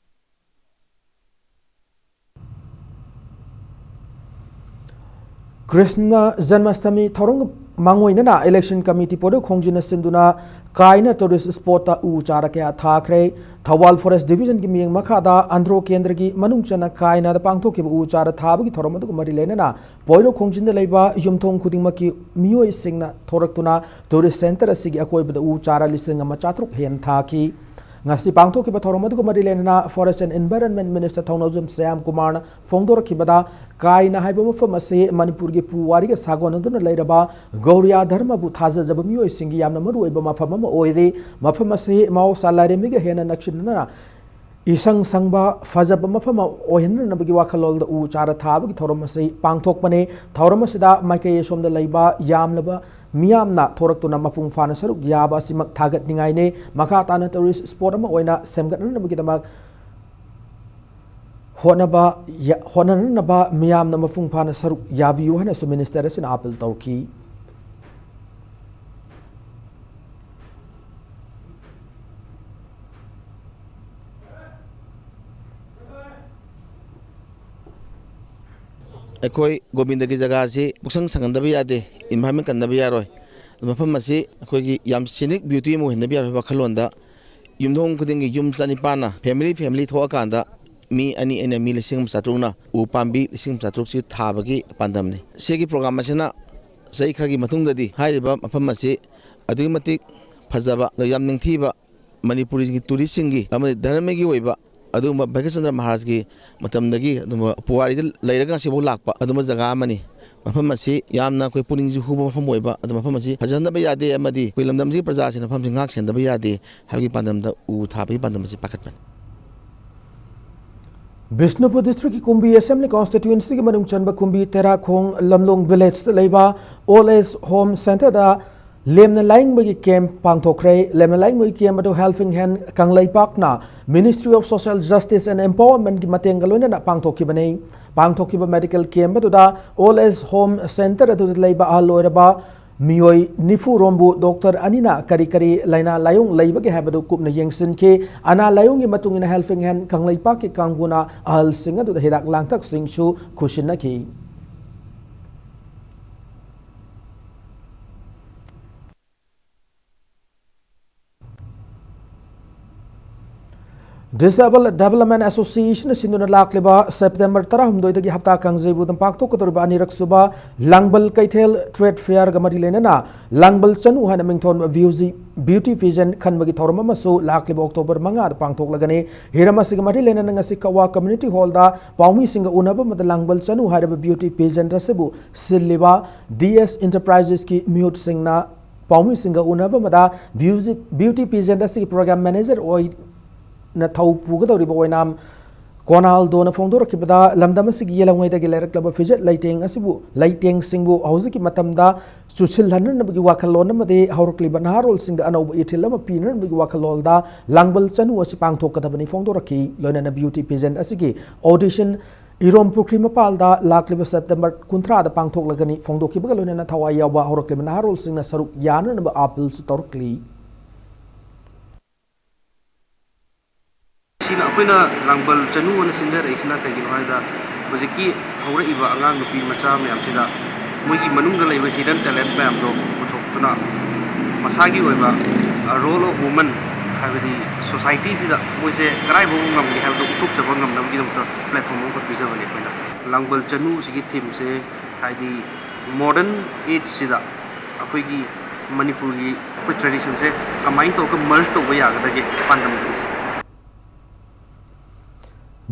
ꯀ꯭ꯔꯤꯁꯅ ꯖꯟꯃꯁꯇꯃꯤ ꯊꯧꯔꯝꯒ ꯃꯥꯡꯑꯣꯏꯅꯅ ꯏꯂꯦꯛꯁꯟ ꯀꯃꯤꯇꯤ ꯄꯣꯏꯔꯧ ꯈꯣꯡꯖꯤꯟꯅ ꯁꯤꯟꯗꯨꯅ ꯀꯥꯏꯅ ꯇꯨꯔꯤꯁ ꯁ꯭ꯄꯣꯠꯇ ꯎ ꯆꯥꯔ ꯀꯌꯥ ꯊꯥꯈ꯭ꯔꯦ꯫ ꯊꯧꯕꯥꯜ ꯐꯣꯔꯦꯁ ꯗꯤꯕꯤꯖꯟꯒꯤ ꯃꯤꯠꯌꯦꯡ ꯃꯈꯥꯗ ꯑꯟꯗ꯭ꯔꯣ ꯀꯦꯟꯗ꯭ꯔꯒꯤ ꯃꯅꯨꯡ ꯆꯟꯅ ꯀꯥꯏꯅꯗ ꯄꯥꯡꯊꯣꯛꯈꯤꯕ ꯎ ꯆꯥꯔ ꯊꯥꯕꯒꯤ ꯊꯧꯔꯝ ꯑꯗꯨꯒ ꯃꯔꯤ ꯂꯩꯅꯅ ꯄꯣꯏꯔꯧ ꯈꯣꯡꯖꯤꯟꯗ ꯂꯩꯕ ꯌꯨꯝꯊꯣꯡ ꯈꯨꯗꯤꯡꯃꯛꯀꯤ ꯃꯤꯑꯣꯏꯁꯤꯡꯅ ꯊꯣꯔꯛꯇꯨꯅ ꯇꯨꯔꯤꯁ ꯁꯦꯟꯇꯔ ꯑꯁꯤꯒꯤ ꯑꯀꯣꯏꯕꯗ ꯎ ꯆꯥꯔ ꯂꯤꯁꯤꯡ ꯑꯃ ꯆꯥꯇ꯭ꯔꯨꯛ ꯍꯦꯟꯅ ꯊꯥꯈꯤ꯫ ꯉꯁꯤ ꯄꯥꯡꯊꯣꯛꯈꯤꯕ ꯊꯧꯔꯝ ꯑꯗꯨꯒ ꯃꯔꯤ ꯂꯩꯅꯅ forest and environment minister Thounaojam Shyam ꯀꯨꯃꯥꯔꯅ ꯐꯣꯡꯗꯣꯔꯛꯈꯤꯕꯗ, ꯀꯥꯏꯅ ꯍꯥꯏꯕ ꯃꯐꯝ ꯑꯁꯤ ꯃꯅꯤꯄꯨꯔꯒꯤ ꯄꯨꯋꯥꯔꯤꯒ ꯁꯥꯒꯣꯟꯅꯗꯨꯅ ꯂꯩꯔꯕ ꯒꯧꯔꯤꯌꯥ ꯙꯔꯃꯕꯨ ꯊꯥꯖꯖꯕ ꯃꯤꯑꯣꯏꯁꯤꯡꯒꯤ ꯌꯥꯝꯅ ꯃꯔꯨꯑꯣꯏꯕ ꯃꯐꯝ ꯑꯃ ꯑꯣꯏꯔꯤ꯫ ꯃꯐꯝ ꯑꯁꯤ ꯃꯍꯧꯁꯥ ꯂꯥꯏꯔꯦꯝꯕꯤꯒ ꯍꯦꯟꯅ ꯅꯛꯁꯤꯟꯅꯅ ꯏꯁꯪ ꯁꯪꯕ ꯐꯖꯕ ꯃꯐꯝ ꯑꯃ ꯑꯣꯏꯍꯟꯅꯅꯕꯒꯤ ꯋꯥꯈꯜꯂꯣꯟꯗ ꯎ ꯆꯥꯔ ꯊꯥꯕꯒꯤ ꯊꯧꯔꯝ ꯑꯁꯤ ꯄꯥꯡꯊꯣꯛꯄꯅꯤ꯫ ꯊꯧꯔꯝ ꯑꯁꯤꯗ ꯃꯥꯏꯀꯩ ꯑꯁꯣꯝꯗ ꯂꯩꯕ ꯌꯥꯝꯂꯕ ꯃꯤꯌꯥꯝꯅ ꯊꯣꯔꯛꯇꯨꯅ ꯃꯄꯨꯡ ꯐꯥꯅ ꯁꯔꯨꯛ ꯌꯥꯕ ꯑꯁꯤꯃꯛ ꯊꯥꯒꯠꯅꯤꯡꯉꯥꯏꯅꯤ꯫ ꯃꯈꯥ ꯇꯥꯅ ꯇꯨꯔꯤꯁ ꯁ꯭ꯄꯣꯠ ꯑꯃ ꯑꯣꯏꯅ ꯁꯦꯝꯒꯠꯅꯅꯕꯒꯤꯗꯃꯛ ꯍꯣꯠꯅꯕ ꯌ-, ꯍꯣꯠꯅꯅꯅꯕ ꯃꯤꯌꯥꯝꯅ ꯃꯄꯨꯡ ꯐꯥꯅ ꯁꯔꯨꯛ ꯌꯥꯕꯤꯌꯨ ꯍꯥꯏꯅꯁꯨ ꯃꯤꯅꯤꯁꯇꯔ ꯑꯁꯤꯅ ꯑꯥꯄꯤꯜ ꯇꯧꯈꯤ꯫ ꯑꯩꯈꯣꯏ ꯒꯣꯕꯤꯟꯗꯒꯤ ꯖꯒꯥꯁꯤ ꯄꯨꯛꯁꯪ ꯁꯪꯍꯟꯗꯕ ꯌꯥꯗꯦ, environment ꯀꯟꯗꯕ ꯌꯥꯔꯣꯏ꯫ ꯃꯐꯝ ꯑꯁꯤ ꯑꯩꯈꯣꯏꯒꯤ ꯌꯥꯝ scenic beauty ꯑꯃ ꯑꯣꯏꯍꯟꯗꯕ ꯌꯥꯔꯣꯏ ꯍꯥꯏꯕ ꯋꯥꯈꯜꯂꯣꯟꯗ ꯌꯨꯝꯊꯣꯡ ꯈꯨꯗꯤꯡꯒꯤ ꯌꯨꯝ ꯆꯅꯤꯄꯥꯟꯅ, family family ꯊꯣꯛꯑꯀꯥꯟꯗ ꯃꯤ ꯑꯅꯤ ꯑꯅꯤ, ꯃꯤ ꯂꯤꯁꯤꯡ ꯑꯃ ꯆꯥꯇ꯭ꯔꯨꯛꯅ ꯎ ꯄꯥꯝꯕꯤ ꯂꯤꯁꯤꯡ ꯑꯃ ꯆꯥꯇ꯭ꯔꯨꯛꯁꯤ ꯊꯥꯕꯒꯤ ꯄꯥꯟꯗꯝꯅꯤ꯫ ꯁꯤꯒꯤ program ꯑꯁꯤꯅ ꯆꯍꯤ ꯈꯔꯒꯤ ꯃꯇꯨꯡꯗꯗꯤ ꯍꯥꯏꯔꯤꯕ ꯃꯐꯝ ꯑꯁꯤ ꯑꯗꯨꯛꯀꯤ ꯃꯇꯤꯛ ꯐꯖꯕ, ꯌꯥꯝ ꯅꯤꯡꯊꯤꯕ, ꯃꯅꯤꯄꯨꯔꯤꯒꯤ touristꯁꯤꯡꯒꯤ ꯑꯃꯗꯤ ꯙꯔꯃꯒꯤ ꯑꯣꯏꯕ ꯑꯗꯨꯒꯨꯝꯕ ꯚꯥꯒ꯭ꯌꯆꯟꯗ꯭ꯔ ꯃꯍꯥꯔꯥꯖꯀꯤ ꯃꯇꯝꯗꯒꯤ ꯑꯗꯨꯝꯕ ꯄꯨꯋꯥꯔꯤꯗ ꯂꯩꯔꯒ ꯉꯁꯤꯐꯥꯎ ꯂꯥꯛꯄ ꯑꯗꯨꯝꯕ ꯖꯒꯥ ꯑꯃꯅꯤ꯫ ꯃꯐꯝ ꯑꯁꯤ ꯌꯥꯝꯅ ꯑꯩꯈꯣꯏ ꯄꯨꯛꯅꯤꯡꯁꯨ ꯍꯨꯕ ꯃꯐꯝ ꯑꯣꯏꯕ, ꯑꯗꯨ ꯃꯐꯝ ꯑꯁꯤ ꯐꯖꯍꯟꯗꯕ ꯌꯥꯗꯦ ꯑꯃꯗꯤ ꯑꯩꯈꯣꯏ ꯂꯝꯗꯝꯁꯤꯒꯤ ꯄ꯭ꯔꯖꯥꯁꯤꯡꯅ ꯃꯐꯝꯁꯤ ꯉꯥꯛ ꯁꯦꯟꯗꯕ ꯌꯥꯗꯦ ꯍꯥꯏꯕꯒꯤ ꯄꯥꯟꯗꯝꯗ ꯎ ꯊꯥꯕꯒꯤ ꯄꯥꯟꯗꯝ ꯑꯁꯤ ꯄꯥꯏꯈꯠꯄꯅꯤ꯫ ꯕꯤꯁꯅꯨꯄꯨꯔ districtꯀꯤ ꯀꯨꯝꯕꯤ Assembly Constituencyꯒꯤ ꯃꯅꯨꯡ ꯆꯟꯕ ꯀꯨꯝꯕꯤ ꯇꯦꯔꯥꯈꯣꯡ ꯂꯝꯂꯣꯡ villageꯇ ꯂꯩꯕ Old Age Home Centreꯗ ꯂꯦꯝꯅ ꯂꯥꯌꯦꯡꯕꯒꯤ camp ꯄꯥꯡꯊꯣꯛꯈ꯭ꯔꯦ꯫ ꯂꯦꯝꯅ ꯂꯥꯌꯦꯡꯕꯒꯤ camp ꯑꯗꯨ Helping Hand ꯀꯪꯂꯩꯄꯥꯛꯅ Ministry of Social Justice and Empowermentꯀꯤ ꯃꯇꯦꯡꯒ ꯂꯣꯏꯅꯅ ꯄꯥꯡꯊꯣꯛꯈꯤꯕꯅꯤ꯫ ꯄꯥꯡꯊꯣꯛꯈꯤꯕ medical camp ꯑꯗꯨꯗ Old Age Home Centre ꯑꯗꯨꯗ ꯂꯩꯕ ꯑꯍꯜ ꯑꯣꯏꯔꯕ ꯃꯤꯑꯣꯏ ꯅꯤꯐꯨ ꯔꯣꯝꯕꯨ doctor ꯑꯅꯤꯅ ꯀꯔꯤ ꯀꯔꯤ ꯂꯥꯏꯅꯥ ꯂꯥꯏꯌꯣꯡ ꯂꯩꯕꯒꯦ ꯍꯥꯏꯕꯗꯨ ꯀꯨꯞꯅ ꯌꯦꯡꯁꯤꯟꯈꯤ꯫ ꯑꯅꯥ ꯂꯥꯏꯌꯣꯡꯒꯤ ꯃꯇꯨꯡ ꯏꯟꯅ Helping Hand ꯀꯪꯂꯩꯄꯥꯛꯀꯤ ꯀꯥꯡꯕꯨꯅ ꯑꯍꯜꯁꯤꯡ ꯑꯗꯨꯗ ꯍꯤꯗꯥꯛ ꯂꯥꯡꯊꯛꯁꯤꯡꯁꯨ ꯈꯨꯠꯁꯤꯟꯅꯈꯤ꯫ Disabled Development Associationꯅ ꯁꯤꯟꯗꯨꯅ ꯂꯥꯛꯂꯤꯕ September ꯇꯔꯥꯍꯨꯝꯗꯣꯏꯗꯒꯤ ꯍꯞꯇꯥ ꯀꯥꯡꯖꯩꯕꯨꯡꯗ ꯄꯥꯡꯊꯣꯛꯀꯗꯧꯔꯤꯕ ꯑꯅꯤꯔꯛ ꯁꯨꯕ ꯂꯥꯡꯕꯜ ꯀꯩꯊꯦꯜ trade fairꯒ ꯃꯔꯤ ꯂꯩꯅꯅ ꯂꯥꯡꯕꯜ ꯆꯅꯨ ꯍꯥꯏꯅ ꯃꯤꯡꯊꯣꯟꯕ beauty, beauty pageant ꯈꯟꯕꯒꯤ ꯊꯧꯔꯝ ꯑꯃꯁꯨ ꯂꯥꯛꯂꯤꯕ October ꯃꯉꯥꯗ ꯄꯥꯡꯊꯣꯛꯂꯒꯅꯤ꯫ ꯍꯤꯔꯝ ꯑꯁꯤꯒ ꯃꯔꯤ ꯂꯩꯅꯅ ꯉꯁꯤ ꯀꯛꯋꯥ community hallꯗ ꯄꯥꯎꯃꯤꯁꯤꯡꯒ ꯎꯅꯕ ꯑꯃꯗ ꯂꯥꯡꯕꯜ ꯆꯅꯨ ꯍꯥꯏꯔꯤꯕ beauty pageant ꯑꯁꯤꯕꯨ ꯁꯤꯜꯂꯤꯕ D S Enterprisesꯀꯤ ꯃꯤꯍꯨꯠꯁꯤꯡꯅ ꯄꯥꯎꯃꯤꯁꯤꯡꯒ ꯎꯅꯕ ꯑꯃꯗ beauty, beauty pageant ꯑꯁꯤꯒꯤ program manager ꯑꯣꯏꯅ ꯊꯧ ꯄꯨꯒꯗꯧꯔꯤꯕ ꯑꯣꯏꯅꯥꯝ ꯀꯣꯅꯥꯜꯗꯣꯅ ꯐꯣꯡꯗꯣꯔꯛꯈꯤꯕꯗ, ꯂꯝꯗꯝ ꯑꯁꯤꯒꯤ ꯌꯦꯜꯍꯧꯉꯩꯗꯒꯤ ꯂꯩꯔꯛꯂꯕ ꯐꯤꯖꯦꯠ ꯂꯩꯇꯦꯡ ꯑꯁꯤꯕꯨ, ꯂꯩꯇꯦꯡꯁꯤꯡꯕꯨ ꯍꯧꯖꯤꯛꯀꯤ ꯃꯇꯝꯗ ꯆꯨꯁꯤꯜꯍꯟꯅꯅꯕꯒꯤ ꯋꯥꯈꯜꯂꯣꯟ ꯑꯃꯗꯤ ꯍꯧꯔꯛꯂꯤꯕ ꯅꯍꯥꯔꯣꯜꯁꯤꯡꯗ ꯑꯅꯧꯕ ꯏꯊꯤꯜ ꯑꯃ ꯄꯤꯅꯅꯕꯒꯤ ꯋꯥꯈꯜꯂꯣꯟꯗ ꯂꯥꯡꯕꯜ ꯆꯅꯨ ꯑꯁꯤ ꯄꯥꯡꯊꯣꯛꯀꯗꯕꯅꯤ ꯐꯣꯡꯗꯣꯔꯛꯈꯤ꯫ ꯂꯣꯏꯅꯅ beauty pageant ꯑꯁꯤꯒꯤ audition ꯏꯔꯣꯝ ꯄꯨꯈ꯭ꯔꯤ ꯃꯄꯥꯜꯗ ꯂꯥꯛꯂꯤꯕ September ꯀꯨꯟꯊ꯭ꯔꯥꯗ ꯄꯥꯡꯊꯣꯛꯂꯒꯅꯤ꯫ ꯐꯣꯡꯗꯣꯛꯈꯤꯕꯒ ꯂꯣꯏꯅꯅ ꯊꯋꯥꯏ ꯌꯥꯎꯕ ꯍꯧꯔꯛꯂꯤꯕ ꯅꯍꯥꯔꯣꯜꯁꯤꯡꯅ ꯁꯔꯨꯛ ꯌꯥꯅꯅꯕ appealꯁꯨ ꯇꯧꯔꯛꯂꯤ꯫ ꯁꯤꯅ ꯑꯩꯈꯣꯏꯅ ꯂꯥꯡꯕꯜ ꯆꯅꯨ ꯑꯣꯏꯅ ꯁꯤꯟꯖꯔꯛꯏꯁꯤꯅ ꯀꯩꯒꯤꯅꯣ ꯍꯥꯏꯗ, ꯍꯧꯖꯤꯛꯀꯤ ꯍꯧꯔꯛꯏꯕ ꯑꯉꯥꯡ ꯅꯨꯄꯤ ꯃꯆꯥ ꯃꯌꯥꯝꯁꯤꯗ ꯃꯣꯏꯒꯤ ꯃꯅꯨꯡꯗ ꯂꯩꯕ hidden talent ꯃꯌꯥꯝꯗꯣ ꯄꯨꯊꯣꯛꯇꯨꯅ, ꯃꯁꯥꯒꯤ ꯑꯣꯏꯕ role of woman, ꯍꯥꯏꯕꯗꯤ societyꯁꯤꯗ ꯃꯣꯏꯁꯦ ꯀꯗꯥꯏꯐꯥꯎꯕ ꯉꯝꯒꯦ ꯍꯥꯏꯕꯗꯣ ꯎꯠꯊꯣꯛꯆꯕ ꯉꯝꯅꯕꯒꯤꯗꯃꯛꯇ platform ꯑꯃꯈꯛ ꯄꯤꯖꯕꯅꯦ ꯑꯩꯈꯣꯏꯅ꯫ ꯂꯥꯡꯕꯜ ꯆꯅꯨꯁꯤꯒꯤ themeꯁꯦ, ꯍꯥꯏꯗꯤ modern ageꯁꯤꯗ ꯑꯩꯈꯣꯏꯒꯤ ꯃꯅꯤꯄꯨꯔꯒꯤ ꯑꯩꯈꯣꯏ traditionꯁꯦ ꯀꯃꯥꯏꯅ ꯇꯧꯔꯒ merge ꯇꯧꯕ ꯌꯥꯒꯗꯒꯦ ꯄꯥꯟꯗꯝꯗꯨꯅꯤ꯫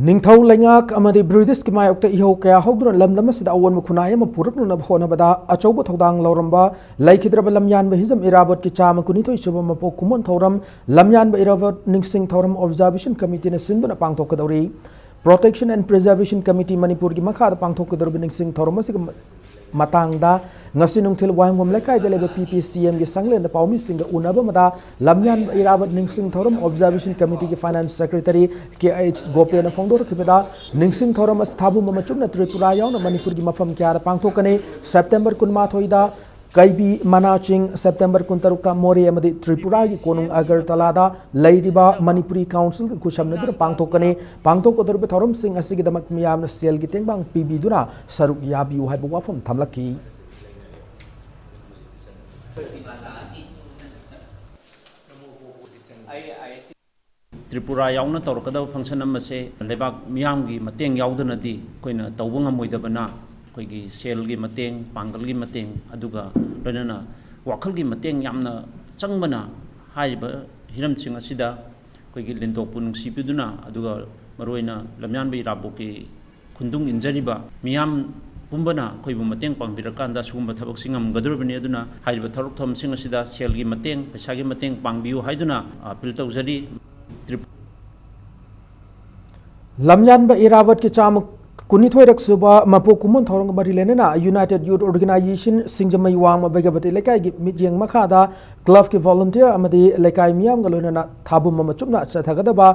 ꯅꯤꯡꯊꯧ ꯂꯩꯉꯥꯛ ꯑꯃꯗꯤ ꯕ꯭ꯔꯤꯇꯤꯁꯀꯤ ꯃꯥꯌꯣꯛꯇ ꯏꯍꯧ ꯀꯌꯥ ꯍꯧꯗꯨꯅ ꯂꯝꯗꯝ ꯑꯁꯤꯗ ꯑꯑꯣꯟꯕ ꯈꯨꯟꯅꯥꯏ ꯑꯃ ꯄꯨꯔꯛꯅꯅꯕ ꯍꯣꯠꯅꯕꯗ ꯑꯆꯧꯕ ꯊꯧꯗꯥꯡ ꯂꯧꯔꯝꯕ ꯂꯩꯈꯤꯗ꯭ꯔꯕ ꯂꯝꯌꯥꯟꯕ ꯍꯤꯖꯝ ꯏꯔꯥꯕꯣꯠꯀꯤ ꯆꯥꯝꯃ ꯀꯨꯟꯅꯤꯊꯣꯏ ꯁꯨꯕ ꯃꯄꯣꯛ ꯀꯨꯝꯑꯣꯟ ꯊꯧꯔꯝ ꯂꯝꯌꯥꯟꯕ ꯏꯔꯥꯕꯣꯠ ꯅꯤꯡꯁꯤꯡ ꯊꯧꯔꯝ Observation Committeeꯅ ꯁꯤꯟꯗꯨꯅ ꯄꯥꯡꯊꯣꯛꯀꯗꯧꯔꯤ꯫ Protection and Preservation Committee ꯃꯅꯤꯄꯨꯔꯒꯤ ꯃꯈꯥꯗ ꯄꯥꯡꯊꯣꯛꯀꯗꯧꯔꯤꯕ ꯅꯤꯡꯁꯤꯡ ꯊꯧꯔꯝ ꯑꯁꯤꯒꯤ ꯃꯇꯥꯡꯗ ꯉꯁꯤ ꯅꯨꯡꯊꯤꯜ ꯋꯥꯍꯦꯡꯕꯝ ꯂꯩꯀꯥꯏꯗ ꯂꯩꯕ ꯄꯤ ꯄꯤ ꯁꯤ ꯑꯦꯝꯒꯤ ꯁꯪꯂꯦꯟꯗ ꯄꯥꯎꯃꯤꯁꯤꯡꯒ ꯎꯅꯕ ꯑꯃꯗ ꯂꯝꯌꯥꯟꯕ ꯏꯔꯥꯕꯠ ꯅꯤꯡꯁꯤꯡ ꯊꯧꯔꯝ Observation Committeeꯒꯤ Finance Secretary ꯀꯦ ꯑꯩꯆ ꯒꯣꯄꯦꯅ ꯐꯣꯡꯗꯣꯔꯛꯈꯤꯕꯗ, ꯅꯤꯡꯁꯤꯡ ꯊꯧꯔꯝ ꯑꯁꯤ ꯊꯥꯕꯨꯝ ꯑꯃ ꯆꯨꯞꯅ ꯇ꯭ꯔꯤꯄꯨꯔꯥ ꯌꯥꯎꯅ ꯃꯅꯤꯄꯨꯔꯒꯤ ꯃꯐꯝ ꯀꯌꯥꯗ ꯄꯥꯡꯊꯣꯛꯀꯅꯤ꯫ ꯁꯦꯞꯇꯦꯝꯕꯔ ꯀꯨꯟꯃꯥꯊꯣꯏꯗ ꯀꯩꯕꯤ ꯃꯅꯥ ꯆꯤꯡ, ꯁꯦꯞꯇꯦꯝꯕꯔ ꯀꯨꯟꯇꯔꯨꯛꯇ ꯃꯣꯔꯦ ꯑꯃꯗꯤ ꯇ꯭ꯔꯤꯄꯨꯔꯥꯒꯤ ꯀꯣꯅꯨꯡ ꯑꯒꯔꯇꯂꯥꯗ ꯂꯩꯔꯤꯕ ꯃꯅꯤꯄꯨꯔꯤ ꯀꯥꯎꯟꯁꯤꯜꯒ ꯈꯨꯠꯁꯝꯅꯗꯨꯅ ꯄꯥꯡꯊꯣꯛꯀꯅꯤ꯫ ꯄꯥꯡꯊꯣꯛꯀꯗꯧꯔꯤꯕ ꯊꯧꯔꯝꯁꯤꯡ ꯑꯁꯤꯒꯤꯗꯃꯛ ꯃꯤꯌꯥꯝꯅ ꯁꯦꯜꯒꯤ ꯇꯦꯡꯕꯥꯡ ꯄꯤꯕꯤꯗꯨꯅ ꯁꯔꯨꯛ ꯌꯥꯕꯤꯌꯨ ꯍꯥꯏꯕ ꯋꯥꯐꯝ ꯊꯝꯂꯛꯈꯤ꯫ ꯇ꯭ꯔꯤꯄꯨꯔꯥ ꯌꯥꯎꯅ ꯇꯧꯔꯛꯀꯗꯕ function ꯑꯃꯁꯦ ꯂꯩꯕꯥꯛ ꯃꯤꯌꯥꯝꯒꯤ ꯃꯇꯦꯡ ꯌꯥꯎꯗꯅꯗꯤ ꯑꯩꯈꯣꯏꯅ ꯇꯧꯕ ꯉꯝꯃꯣꯏꯗꯕꯅ, ꯑꯩꯈꯣꯏꯒꯤ ꯁꯦꯜꯒꯤ ꯃꯇꯦꯡ, ꯄꯥꯡꯒꯜꯒꯤ ꯃꯇꯦꯡ, ꯑꯗꯨꯒ ꯂꯣꯏꯅꯅ ꯋꯥꯈꯜꯒꯤ ꯃꯇꯦꯡ ꯌꯥꯝꯅ ꯆꯪꯕꯅ ꯍꯥꯏꯔꯤꯕ ꯍꯤꯔꯝꯁꯤꯡ ꯑꯁꯤꯗ ꯑꯩꯈꯣꯏꯒꯤ ꯂꯦꯟꯊꯣꯛꯄꯨ ꯅꯨꯡꯁꯤꯕꯤꯗꯨꯅ, ꯑꯗꯨꯒ ꯃꯔꯨꯑꯣꯏꯅ ꯂꯝꯌꯥꯟꯕ ꯏꯔꯥꯕꯣꯠꯀꯤ ꯈꯨꯟꯗꯨꯡ ꯏꯟꯖꯔꯤꯕ ꯃꯤꯌꯥꯝ ꯄꯨꯝꯕꯅ ꯑꯩꯈꯣꯏꯕꯨ ꯃꯇꯦꯡ ꯄꯥꯡꯕꯤꯔꯀꯥꯟꯗ ꯁꯤꯒꯨꯝꯕ ꯊꯕꯛꯁꯤ ꯉꯝꯒꯗꯧꯔꯤꯕꯅꯤ꯫ ꯑꯗꯨꯅ ꯍꯥꯏꯔꯤꯕ ꯊꯕꯛ ꯊꯧꯔꯝꯁꯤꯡ ꯑꯁꯤꯗ ꯁꯦꯜꯒꯤ ꯃꯇꯦꯡ, ꯄꯩꯁꯥꯒꯤ ꯃꯇꯦꯡ ꯄꯥꯡꯕꯤꯌꯨ ꯍꯥꯏꯗꯨꯅ appeal ꯇꯧꯖꯔꯤ꯫ ꯇ꯭ꯔꯤꯞ- ꯂꯝꯌꯥꯟꯕ ꯏꯔꯥꯕꯠꯀꯤ ꯆꯥꯝꯃ ꯀꯨꯟꯅꯤꯊꯣꯏꯔꯛ ꯁꯨꯕ ꯃꯄꯣꯛ ꯀꯨꯝꯑꯣꯟ ꯊꯧꯔꯝꯒ ꯃꯔꯤ ꯂꯩꯅꯅ United Youth Organisation ꯁꯤꯡꯖꯃꯩ ꯋꯥꯡꯃ ꯕꯩꯒꯕꯇꯤ ꯂꯩꯀꯥꯏꯒꯤ ꯃꯤꯠꯌꯦꯡ ꯃꯈꯥꯗ clubꯀꯤ volunteer ꯑꯃꯗꯤ ꯂꯩꯀꯥꯏ ꯃꯤꯌꯥꯝꯒ ꯂꯣꯏꯅꯅ ꯊꯥꯕꯨꯝ ꯑꯃ ꯆꯨꯞꯅ ꯆꯠꯊꯒꯗꯕ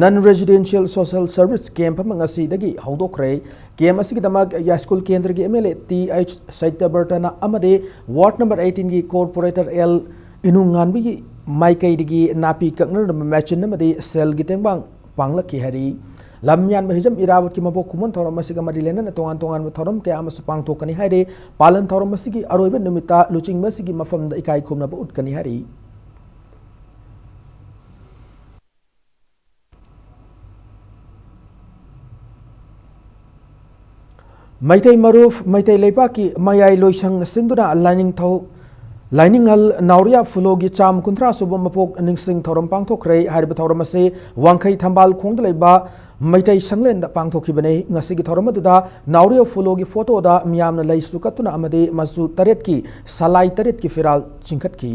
non residential social service camp ꯑꯃ ꯉꯁꯤꯗꯒꯤ ꯍꯧꯗꯣꯛꯈ꯭ꯔꯦ꯫ Camp ꯑꯁꯤꯒꯤꯗꯃꯛ ꯌꯥꯏꯁ꯭ꯀꯨꯜ ꯀꯦꯟꯗ꯭ꯔꯒꯤ M L A T H ꯁꯇ꯭ꯌꯕ꯭ꯔꯇꯅ ꯑꯃꯗꯤ ward number eighteenꯒꯤ corporator ꯑꯦꯜ ꯏꯅꯨꯉꯥꯟꯕꯤꯒꯤ ꯃꯥꯏꯀꯩꯗꯒꯤ ꯅꯥꯄꯤ ꯀꯛꯅꯅꯕ machine ꯑꯃꯗꯤ ꯁꯦꯜꯒꯤ ꯇꯦꯡꯕꯥꯡ ꯄꯥꯡꯂꯛꯈꯤ ꯍꯥꯏꯔꯤ꯫ ꯂꯝꯌꯥꯟꯕ ꯍꯤꯖꯝ ꯏꯔꯥꯕꯣꯠꯀꯤ ꯃꯄꯣꯛ ꯀꯨꯝꯑꯣꯟ ꯊꯧꯔꯝ ꯑꯁꯤꯒ ꯃꯔꯤ ꯂꯩꯅꯅ ꯇꯣꯉꯥꯟ ꯇꯣꯉꯥꯟꯕ ꯊꯧꯔꯝ ꯀꯌꯥ ꯑꯃꯁꯨ ꯄꯥꯡꯊꯣꯛꯀꯅꯤ ꯍꯥꯏꯔꯤ꯫ ꯄꯥꯂꯟ ꯊꯧꯔꯝ ꯑꯁꯤꯒꯤ ꯑꯔꯣꯏꯕ ꯅꯨꯃꯤꯠꯇ ꯂꯨꯆꯤꯡꯕ ꯑꯁꯤꯒꯤ ꯃꯐꯝꯗ ꯏꯀꯥꯏ ꯈꯨꯝꯅꯕ ꯎꯠꯀꯅꯤ ꯍꯥꯏꯔꯤ꯫ ꯃꯩꯇꯩ ꯃꯔꯨꯞ, ꯃꯩꯇꯩ ꯂꯩꯕꯥꯛꯀꯤ ꯃꯌꯥꯏ ꯂꯣꯏꯁꯪ ꯁꯤꯟꯗꯨꯅ ꯂꯥꯏꯅꯤꯡꯊꯧ, ꯂꯥꯏꯅꯤꯡꯍꯜ ꯅꯥꯎꯔꯤꯌꯥ ꯐꯨꯂꯣꯒꯤ ꯆꯥꯝ ꯀꯨꯟꯊ꯭ꯔꯥ ꯁꯨꯕ ꯃꯄꯣꯛ ꯅꯤꯡꯁꯤꯡ ꯊꯧꯔꯝ ꯄꯥꯡꯊꯣꯛꯈ꯭ꯔꯦ꯫ ꯍꯥꯏꯔꯤꯕ ꯊꯧꯔꯝ ꯑꯁꯤ ꯋꯥꯡꯈꯩ ꯊꯝꯕꯥꯜ ꯈꯣꯡꯗ ꯂꯩꯕ ꯃꯩꯇꯩ ꯁꯪꯂꯦꯟꯗ ꯄꯥꯡꯊꯣꯛꯈꯤꯕꯅꯤ꯫ ꯉꯁꯤꯒꯤ ꯊꯧꯔꯝ ꯑꯗꯨꯗ ꯅꯥꯎꯔꯤꯌꯥ ꯐꯨꯂꯣꯒꯤ ꯐꯣꯇꯣꯗ ꯃꯤꯌꯥꯝꯅ ꯂꯩꯁꯨ ꯀꯠꯇꯨꯅ ꯑꯃꯗꯤ ꯃꯆꯨ ꯇꯔꯦꯠꯀꯤ ꯁꯂꯥꯏ ꯇꯔꯦꯠꯀꯤ ꯐꯤꯔꯥꯜ ꯆꯤꯡꯈꯠꯈꯤ꯫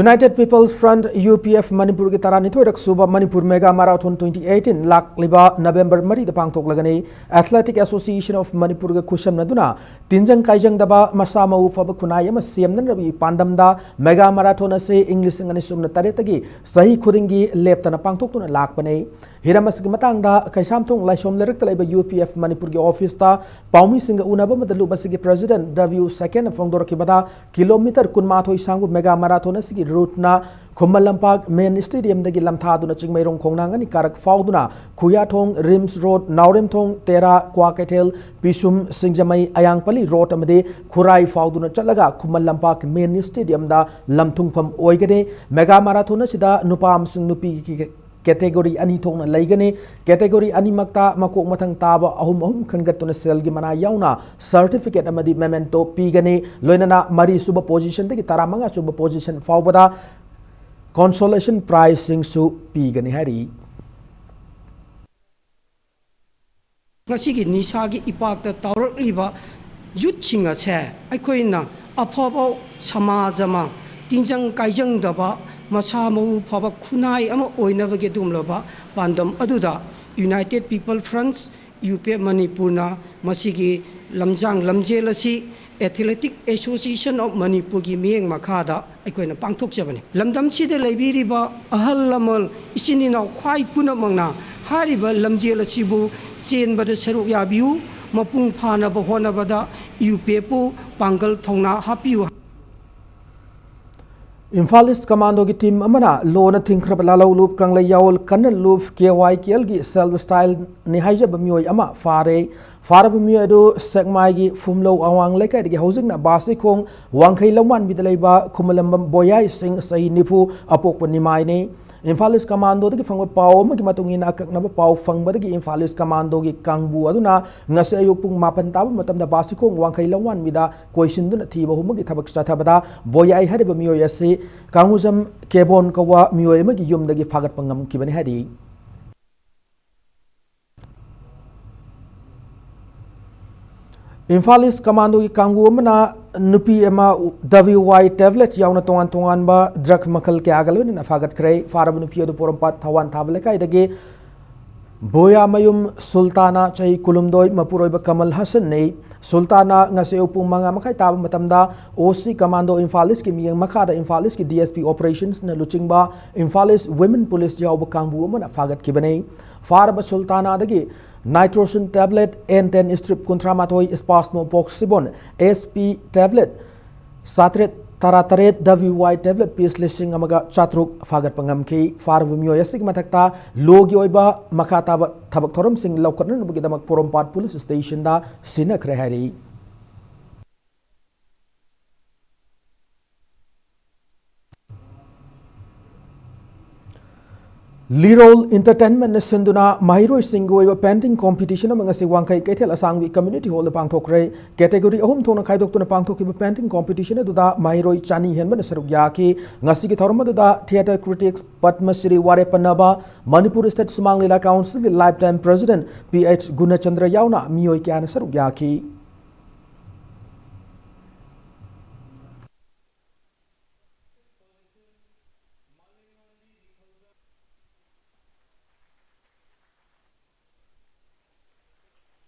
United People's Front, U P F, ꯃꯅꯤꯄꯨꯔꯒꯤ ꯇꯔꯥꯅꯤꯊꯣꯏꯔꯛ ꯁꯨꯕ Manipur Mega Marathon twenty eighteen ꯂꯥꯛꯂꯤꯕ ꯅꯕꯦꯝꯕꯔ ꯃꯔꯤꯗ ꯄꯥꯡꯊꯣꯛꯂꯒꯅꯤ꯫ Athletic Association of ꯃꯅꯤꯄꯨꯔꯒ ꯈꯨꯠꯁꯝꯅꯗꯨꯅ ꯇꯤꯟꯖꯪ ꯀꯥꯏꯖꯪꯗꯕ ꯃꯁꯥ ꯃꯎ ꯐꯕ ꯈꯨꯟꯅꯥꯏ ꯑꯃ ꯁꯦꯝꯅꯅꯕꯒꯤ ꯄꯥꯟꯗꯝꯗ Mega Marathon ꯑꯁꯤ ꯏꯪ ꯂꯤꯁꯤꯡ ꯑꯅꯤ ꯁꯨꯞꯅ ꯇꯔꯦꯠꯇꯒꯤ ꯆꯍꯤ ꯈꯨꯗꯤꯡꯒꯤ ꯂꯦꯞꯇꯅ ꯄꯥꯡꯊꯣꯛꯇꯨꯅ ꯂꯥꯛꯄꯅꯤ꯫ ꯍꯤꯔꯝ ꯑꯁꯤꯒꯤ ꯃꯇꯥꯡꯗ ꯀꯩꯁꯥꯝꯊꯣꯡ ꯂꯥꯏꯁꯣꯝ ꯂꯩꯔꯛꯇ ꯂꯩꯕ U P F ꯃꯅꯤꯄꯨꯔꯒꯤ ꯑꯣꯐꯤꯁꯇ ꯄꯥꯎꯃꯤꯁꯤꯡꯒ ꯎꯅꯕ ꯑꯃꯗ ꯂꯨꯞ ꯑꯁꯤꯒꯤ President W ꯁꯦꯀꯦꯟꯅ ꯐꯣꯡꯗꯣꯔꯛꯈꯤꯕꯗ, ꯀꯤꯂꯣꯃꯤꯇꯔ ꯀꯨꯟꯃꯥꯊꯣꯏ ꯁꯥꯡꯕ Mega Marathon ꯑꯁꯤꯒꯤ ꯔꯨꯠꯅ ꯈꯨꯃꯟ ꯂꯝꯄꯥꯛ main stadiumꯗꯒꯤ ꯂꯝꯊꯥꯗꯨꯅ ꯆꯤꯡꯃꯩꯔꯣꯡ ꯈꯣꯡꯅꯥꯡ ꯑꯅꯤ ꯀꯥꯔꯛ ꯐꯥꯎꯗꯨꯅ ꯈꯨꯌꯥꯊꯣꯡ, ꯔꯤꯝꯁ ꯔꯣꯗ, ꯅꯥꯎꯔꯦꯝꯊꯣꯡ, ꯇꯦꯔꯥ, ꯀ꯭ꯋꯥꯀꯩꯊꯦꯜ, ꯄꯤꯁꯨꯝ, ꯁꯤꯡꯖꯃꯩ, ꯑꯌꯥꯡꯄꯜꯂꯤ ꯔꯣꯗ ꯑꯃꯗꯤ ꯈꯨꯔꯥꯏ ꯐꯥꯎꯗꯨꯅ ꯆꯠꯂꯒ ꯈꯨꯃꯟ ꯂꯝꯄꯥꯛ main stadiumꯗ ꯂꯝꯊꯨꯡꯐꯝ ꯑꯣꯏꯒꯅꯤ꯫ Mega Marathon ꯑꯁꯤꯗ ꯅꯨꯄꯥ ꯑꯃꯁꯨꯡ ꯅꯨꯄꯤꯒꯤ category ꯑꯅꯤ ꯊꯣꯛꯅ ꯂꯩꯒꯅꯤ꯫ Category ꯑꯅꯤꯃꯛꯇ ꯃꯀꯣꯛ ꯃꯊꯪ ꯇꯥꯕ ꯑꯍꯨꯝ ꯑꯍꯨꯝ ꯈꯟꯒꯠꯇꯨꯅ ꯁꯦꯜꯒꯤ ꯃꯅꯥ ꯌꯥꯎꯅ certificate ꯑꯃꯗꯤ memento ꯄꯤꯒꯅꯤ꯫ ꯂꯣꯏꯅꯅ ꯃꯔꯤꯁꯨꯕ positionꯗꯒꯤ ꯇꯔꯥꯃꯉꯥ ꯁꯨꯕ position ꯐꯥꯎꯕꯗ consolation prizeꯁꯤꯡꯁꯨ ꯄꯤꯒꯅꯤ ꯍꯥꯏꯔꯤ꯫ ꯉꯁꯤꯒꯤ ꯅꯤꯁꯥꯒꯤ ꯏꯄꯥꯛꯇ ꯇꯥꯎꯔꯛꯂꯤꯕ youthꯁꯤꯡ ꯑꯁꯦ ꯑꯩꯈꯣꯏꯅ ꯑꯐꯕ ꯁꯃꯥꯖ ꯑꯃ, ꯇꯤꯟꯖꯪ ꯀꯥꯏꯖꯪꯗꯕ, ꯃꯁꯥ ꯃꯎ ꯐꯕ ꯈꯨꯟꯅꯥꯏ ꯑꯃ ꯑꯣꯏꯅꯕꯒꯤ ꯑꯗꯨꯒꯨꯝꯂꯕ ꯄꯥꯟꯗꯝ ꯑꯗꯨꯗ United People Fronts, U P F ꯃꯅꯤꯄꯨꯔꯅ ꯃꯁꯤꯒꯤ ꯂꯝꯖꯥꯡ ꯂꯝꯖꯦꯜ ꯑꯁꯤ Athletic Association of ꯃꯅꯤꯄꯨꯔꯒꯤ ꯃꯤꯠꯌꯦꯡ ꯃꯈꯥꯗ ꯑꯩꯈꯣꯏꯅ ꯄꯥꯡꯊꯣꯛꯆꯕꯅꯤ꯫ ꯂꯝꯗꯝꯁꯤꯗ ꯂꯩꯕꯤꯔꯤꯕ ꯑꯍꯜ ꯂꯃꯟ, ꯏꯆꯤꯟ ꯏꯅꯥꯎ ꯈ꯭ꯋꯥꯏ ꯄꯨꯝꯅꯃꯛꯅ ꯍꯥꯏꯔꯤꯕ ꯂꯝꯖꯦꯜ ꯑꯁꯤꯕꯨ ꯆꯦꯟꯕꯗ ꯁꯔꯨꯛ ꯌꯥꯕꯤꯌꯨ꯫ ꯃꯄꯨꯡ ꯐꯥꯅꯕ ꯍꯣꯠꯅꯕꯗ ꯌꯨ ꯄꯤ ꯑꯦꯐꯄꯨ ꯄꯥꯡꯒꯜ ꯊꯧꯅꯥ ꯍꯥꯞꯄꯤꯌꯨ꯫ ꯏꯝꯐꯥꯜ ꯏꯁ ꯀꯃꯥꯟꯗꯣꯒꯤ ꯇꯤꯝ ꯑꯃꯅ ꯂꯣꯟꯅ ꯊꯤꯡꯈ꯭ꯔꯕ ꯂꯥꯂꯧ ꯂꯨꯞ ꯀꯪꯂꯩ ꯌꯥꯋꯜ ꯀꯟꯅ ꯂꯨꯞ ꯀꯦ ꯋꯥꯏ ꯀꯦ ꯑꯦꯜꯒꯤ ꯁꯦꯜꯐ ꯁ꯭ꯇꯥꯏꯜꯅꯤ ꯍꯥꯏꯖꯕ ꯃꯤꯑꯣꯏ ꯑꯃ ꯐꯥꯔꯦ꯫ ꯐꯥꯔꯕ ꯃꯤꯑꯣꯏ ꯑꯗꯨ ꯁꯦꯛꯃꯥꯏꯒꯤ ꯐꯨꯝꯂꯧ ꯑꯋꯥꯡ ꯂꯩꯀꯥꯏꯗꯒꯤ ꯍꯧꯖꯤꯛꯅ ꯕꯥꯁꯤꯈꯣꯡ ꯋꯥꯡꯈꯩ ꯂꯧꯃꯥꯟꯕꯤꯗ ꯂꯩꯕ ꯈꯨꯃꯂꯝꯕꯝ ꯕꯣꯌꯥꯏ ꯁꯤꯡ, ꯆꯍꯤ ꯅꯤꯐꯨ, ꯑꯄꯣꯛꯄ ꯅꯤꯃꯥꯏꯅꯤ꯫ ꯏꯝꯐꯥꯜ ꯏꯁ ꯀꯃꯥꯟꯗꯣꯗꯒꯤ ꯐꯪꯕ ꯄꯥꯎ ꯑꯃꯒꯤ ꯃꯇꯨꯡ ꯏꯟꯅ, ꯑꯀꯛꯅꯕ ꯄꯥꯎ ꯐꯪꯕꯗꯒꯤ ꯏꯝꯐꯥꯜ ꯏꯁ ꯀꯃꯥꯟꯗꯣꯒꯤ ꯀꯥꯡꯕꯨ ꯑꯗꯨꯅ ꯉꯁꯤ ꯑꯌꯨꯛ ꯄꯨꯡ ꯃꯥꯄꯟ ꯇꯥꯕ ꯃꯇꯝꯗ ꯕꯥꯁꯤꯈꯣꯡ ꯋꯥꯡꯈꯩ ꯂꯧꯃꯥꯟꯕꯤꯗ ꯀꯣꯏꯁꯤꯟꯗꯨꯅ ꯊꯤꯕ ꯍꯨꯝꯕꯒꯤ ꯊꯕꯛ ꯆꯠꯊꯕꯗ ꯕꯣꯌꯥꯏ ꯍꯥꯏꯔꯤꯕ ꯃꯤꯑꯣꯏ ꯑꯁꯤ ꯀꯥꯡꯉꯨꯖꯝ ꯀꯦꯕꯣꯟ ꯀꯧꯕ ꯃꯤꯑꯣꯏ ꯑꯃꯒꯤ ꯌꯨꯝꯗꯒꯤ ꯐꯥꯒꯠꯄ ꯉꯝꯈꯤꯕꯅꯤ ꯍꯥꯏꯔꯤ꯫ ꯏꯝꯐꯥꯜ ꯏꯁ ꯀꯃꯥꯟꯗꯣꯒꯤ ꯀꯥꯡꯕꯨ ꯑꯃꯅ ꯅꯨꯄꯤ ꯑꯃ ꯗꯕ꯭ꯂꯤꯎ ꯋꯥꯏ ꯇꯦꯕ꯭ꯂꯦꯠ ꯌꯥꯎꯅ ꯇꯣꯉꯥꯟ ꯇꯣꯉꯥꯟꯕ ꯗ꯭ꯔꯒ ꯃꯈꯜ ꯀꯌꯥꯒ ꯂꯣꯏꯅꯅ ꯐꯥꯒꯠꯈ꯭ꯔꯦ꯫ ꯐꯥꯔꯕ ꯅꯨꯄꯤ ꯑꯗꯨ ꯄꯣꯔꯣꯝꯄꯥꯠ ꯊꯋꯥꯟ ꯊꯥꯕ ꯂꯩꯀꯥꯏꯗꯒꯤ ꯕꯣꯌꯥꯃꯌꯨꯝ ꯁꯨꯜꯇꯥꯅꯥ, ꯆꯍꯤ ꯀꯨꯟꯍꯨꯝꯗꯣꯏ, ꯃꯄꯨꯔꯣꯏꯕ ꯀꯃꯜ ꯍꯁꯟꯅꯤ꯫ ꯁꯨꯜꯇꯥꯅꯥ ꯉꯁꯤ ꯑꯌꯨꯛ ꯄꯨꯡ ꯃꯉꯥ ꯃꯈꯥꯏ ꯇꯥꯕ ꯃꯇꯝꯗ ꯑꯣ ꯁꯤ ꯀꯃꯥꯟꯗꯣ ꯏꯝꯐꯥꯜ ꯏꯁꯀꯤ ꯃꯤꯠꯌꯦꯡ ꯃꯈꯥꯗ ꯏꯝꯐꯥꯜ ꯏꯁꯀꯤ ꯗꯤ ꯑꯦꯁ ꯄꯤ ꯑꯣꯄꯔꯦꯁꯟꯁꯅ ꯂꯨꯆꯤꯡꯕ ꯏꯝꯐꯥꯜ ꯏꯁ ꯋꯤꯃꯦꯟ ꯄꯨꯂꯤꯁ ꯌꯥꯎꯕ ꯀꯥꯡꯕꯨ ꯑꯃꯅ ꯐꯥꯒꯠꯈꯤꯕꯅꯤ꯫ ꯐꯥꯔꯕ ꯁꯨꯜꯇꯥꯅꯥꯗꯒꯤ ꯅꯥꯏꯇ꯭ꯔꯣꯁꯤꯟ ꯇꯦꯕ꯭ꯂꯦꯠ ꯑꯦꯟ ꯇꯦꯟ ꯁ꯭ꯇ꯭ꯔꯤꯞ ꯀꯨꯟꯊ꯭ꯔꯥ ꯃꯥꯊꯣꯏ, ꯏꯁꯄꯥꯁꯃꯣꯄꯣꯛꯁꯤꯕꯣꯟ ꯑꯦꯁ ꯄꯤ ꯇꯦꯕ꯭ꯂꯦꯠ ꯆꯥꯇ꯭ꯔꯦꯠ ꯇꯔꯥꯇꯔꯦꯠ, ꯗꯕ꯭ꯂꯤꯎ ꯋꯥꯏ ꯇꯦꯕ꯭ꯂꯦꯠ ꯄꯤꯁ ꯂꯤꯁꯤꯡ ꯑꯃꯒ ꯆꯥꯇ꯭ꯔꯨꯛ ꯐꯥꯒꯠꯄ ꯉꯝꯈꯤ꯫ ꯐꯥꯔꯕ ꯃꯤꯑꯣꯏ ꯑꯁꯤꯒꯤ ꯃꯊꯛꯇ ꯂꯣꯒꯤ ꯑꯣꯏꯕ ꯃꯈꯥ ꯇꯥꯕ ꯊꯕꯛ ꯊꯧꯔꯝꯁꯤꯡ ꯂꯧꯈꯠꯅꯅꯕꯒꯤꯗꯃꯛ ꯄꯣꯔꯣꯝꯄꯥꯠ ꯄꯨꯂꯤꯁ ꯁ꯭ꯇꯦꯁꯟꯗ ꯁꯤꯟꯅꯈ꯭ꯔꯦ ꯍꯥꯏꯔꯤ꯫ ꯂꯤꯔꯣꯜ ꯏꯟꯇꯔꯇꯦꯟꯃꯦꯟꯅ ꯁꯤꯟꯗꯨꯅ ꯃꯍꯩꯔꯣꯏꯁꯤꯡꯒꯤ ꯑꯣꯏꯕ ꯄꯦꯟꯇꯤꯡ ꯀꯣꯝꯄꯤꯇꯤꯁꯟ ꯑꯃ ꯉꯁꯤ ꯋꯥꯡꯈꯩ ꯀꯩꯊꯦꯜ ꯑꯁꯥꯡꯕꯤ ꯀꯝꯃ꯭ꯌꯨꯅꯤꯇꯤ ꯍꯣꯜꯗ ꯄꯥꯡꯊꯣꯛꯈ꯭ꯔꯦ꯫ ꯀꯦꯇꯦꯒꯣꯔꯤ ꯑꯍꯨꯝ ꯊꯣꯛꯅ ꯈꯥꯏꯗꯣꯛꯇꯨꯅ ꯄꯥꯡꯊꯣꯛꯈꯤꯕ ꯄꯦꯟꯇꯤꯡ ꯀꯣꯝꯄꯤꯇꯤꯁꯟ ꯑꯗꯨꯗ ꯃꯍꯩꯔꯣꯏ ꯆꯅꯤ ꯍꯦꯟꯕꯅ ꯁꯔꯨꯛ ꯌꯥꯈꯤ꯫ ꯉꯁꯤꯒꯤ ꯊꯧꯔꯝ ꯑꯗꯨꯗ ꯊꯤꯌꯦꯇꯔ ꯀ꯭ꯔꯤꯇꯤꯛꯁ ꯄꯗꯃ ꯁ꯭ꯔꯤ ꯋꯥꯔꯦꯄꯟꯅꯕ, ꯃꯅꯤꯄꯨꯔ ꯁ꯭ꯇꯦꯠ ꯁꯨꯃꯥꯡ ꯂꯤꯂꯥ ꯀꯥꯎꯟꯁꯤꯜꯒꯤ lifetime president P H Gunachandra ꯌꯥꯎꯅ ꯃꯤꯑꯣꯏ ꯀꯌꯥꯅ ꯁꯔꯨꯛ ꯌꯥꯈꯤ꯫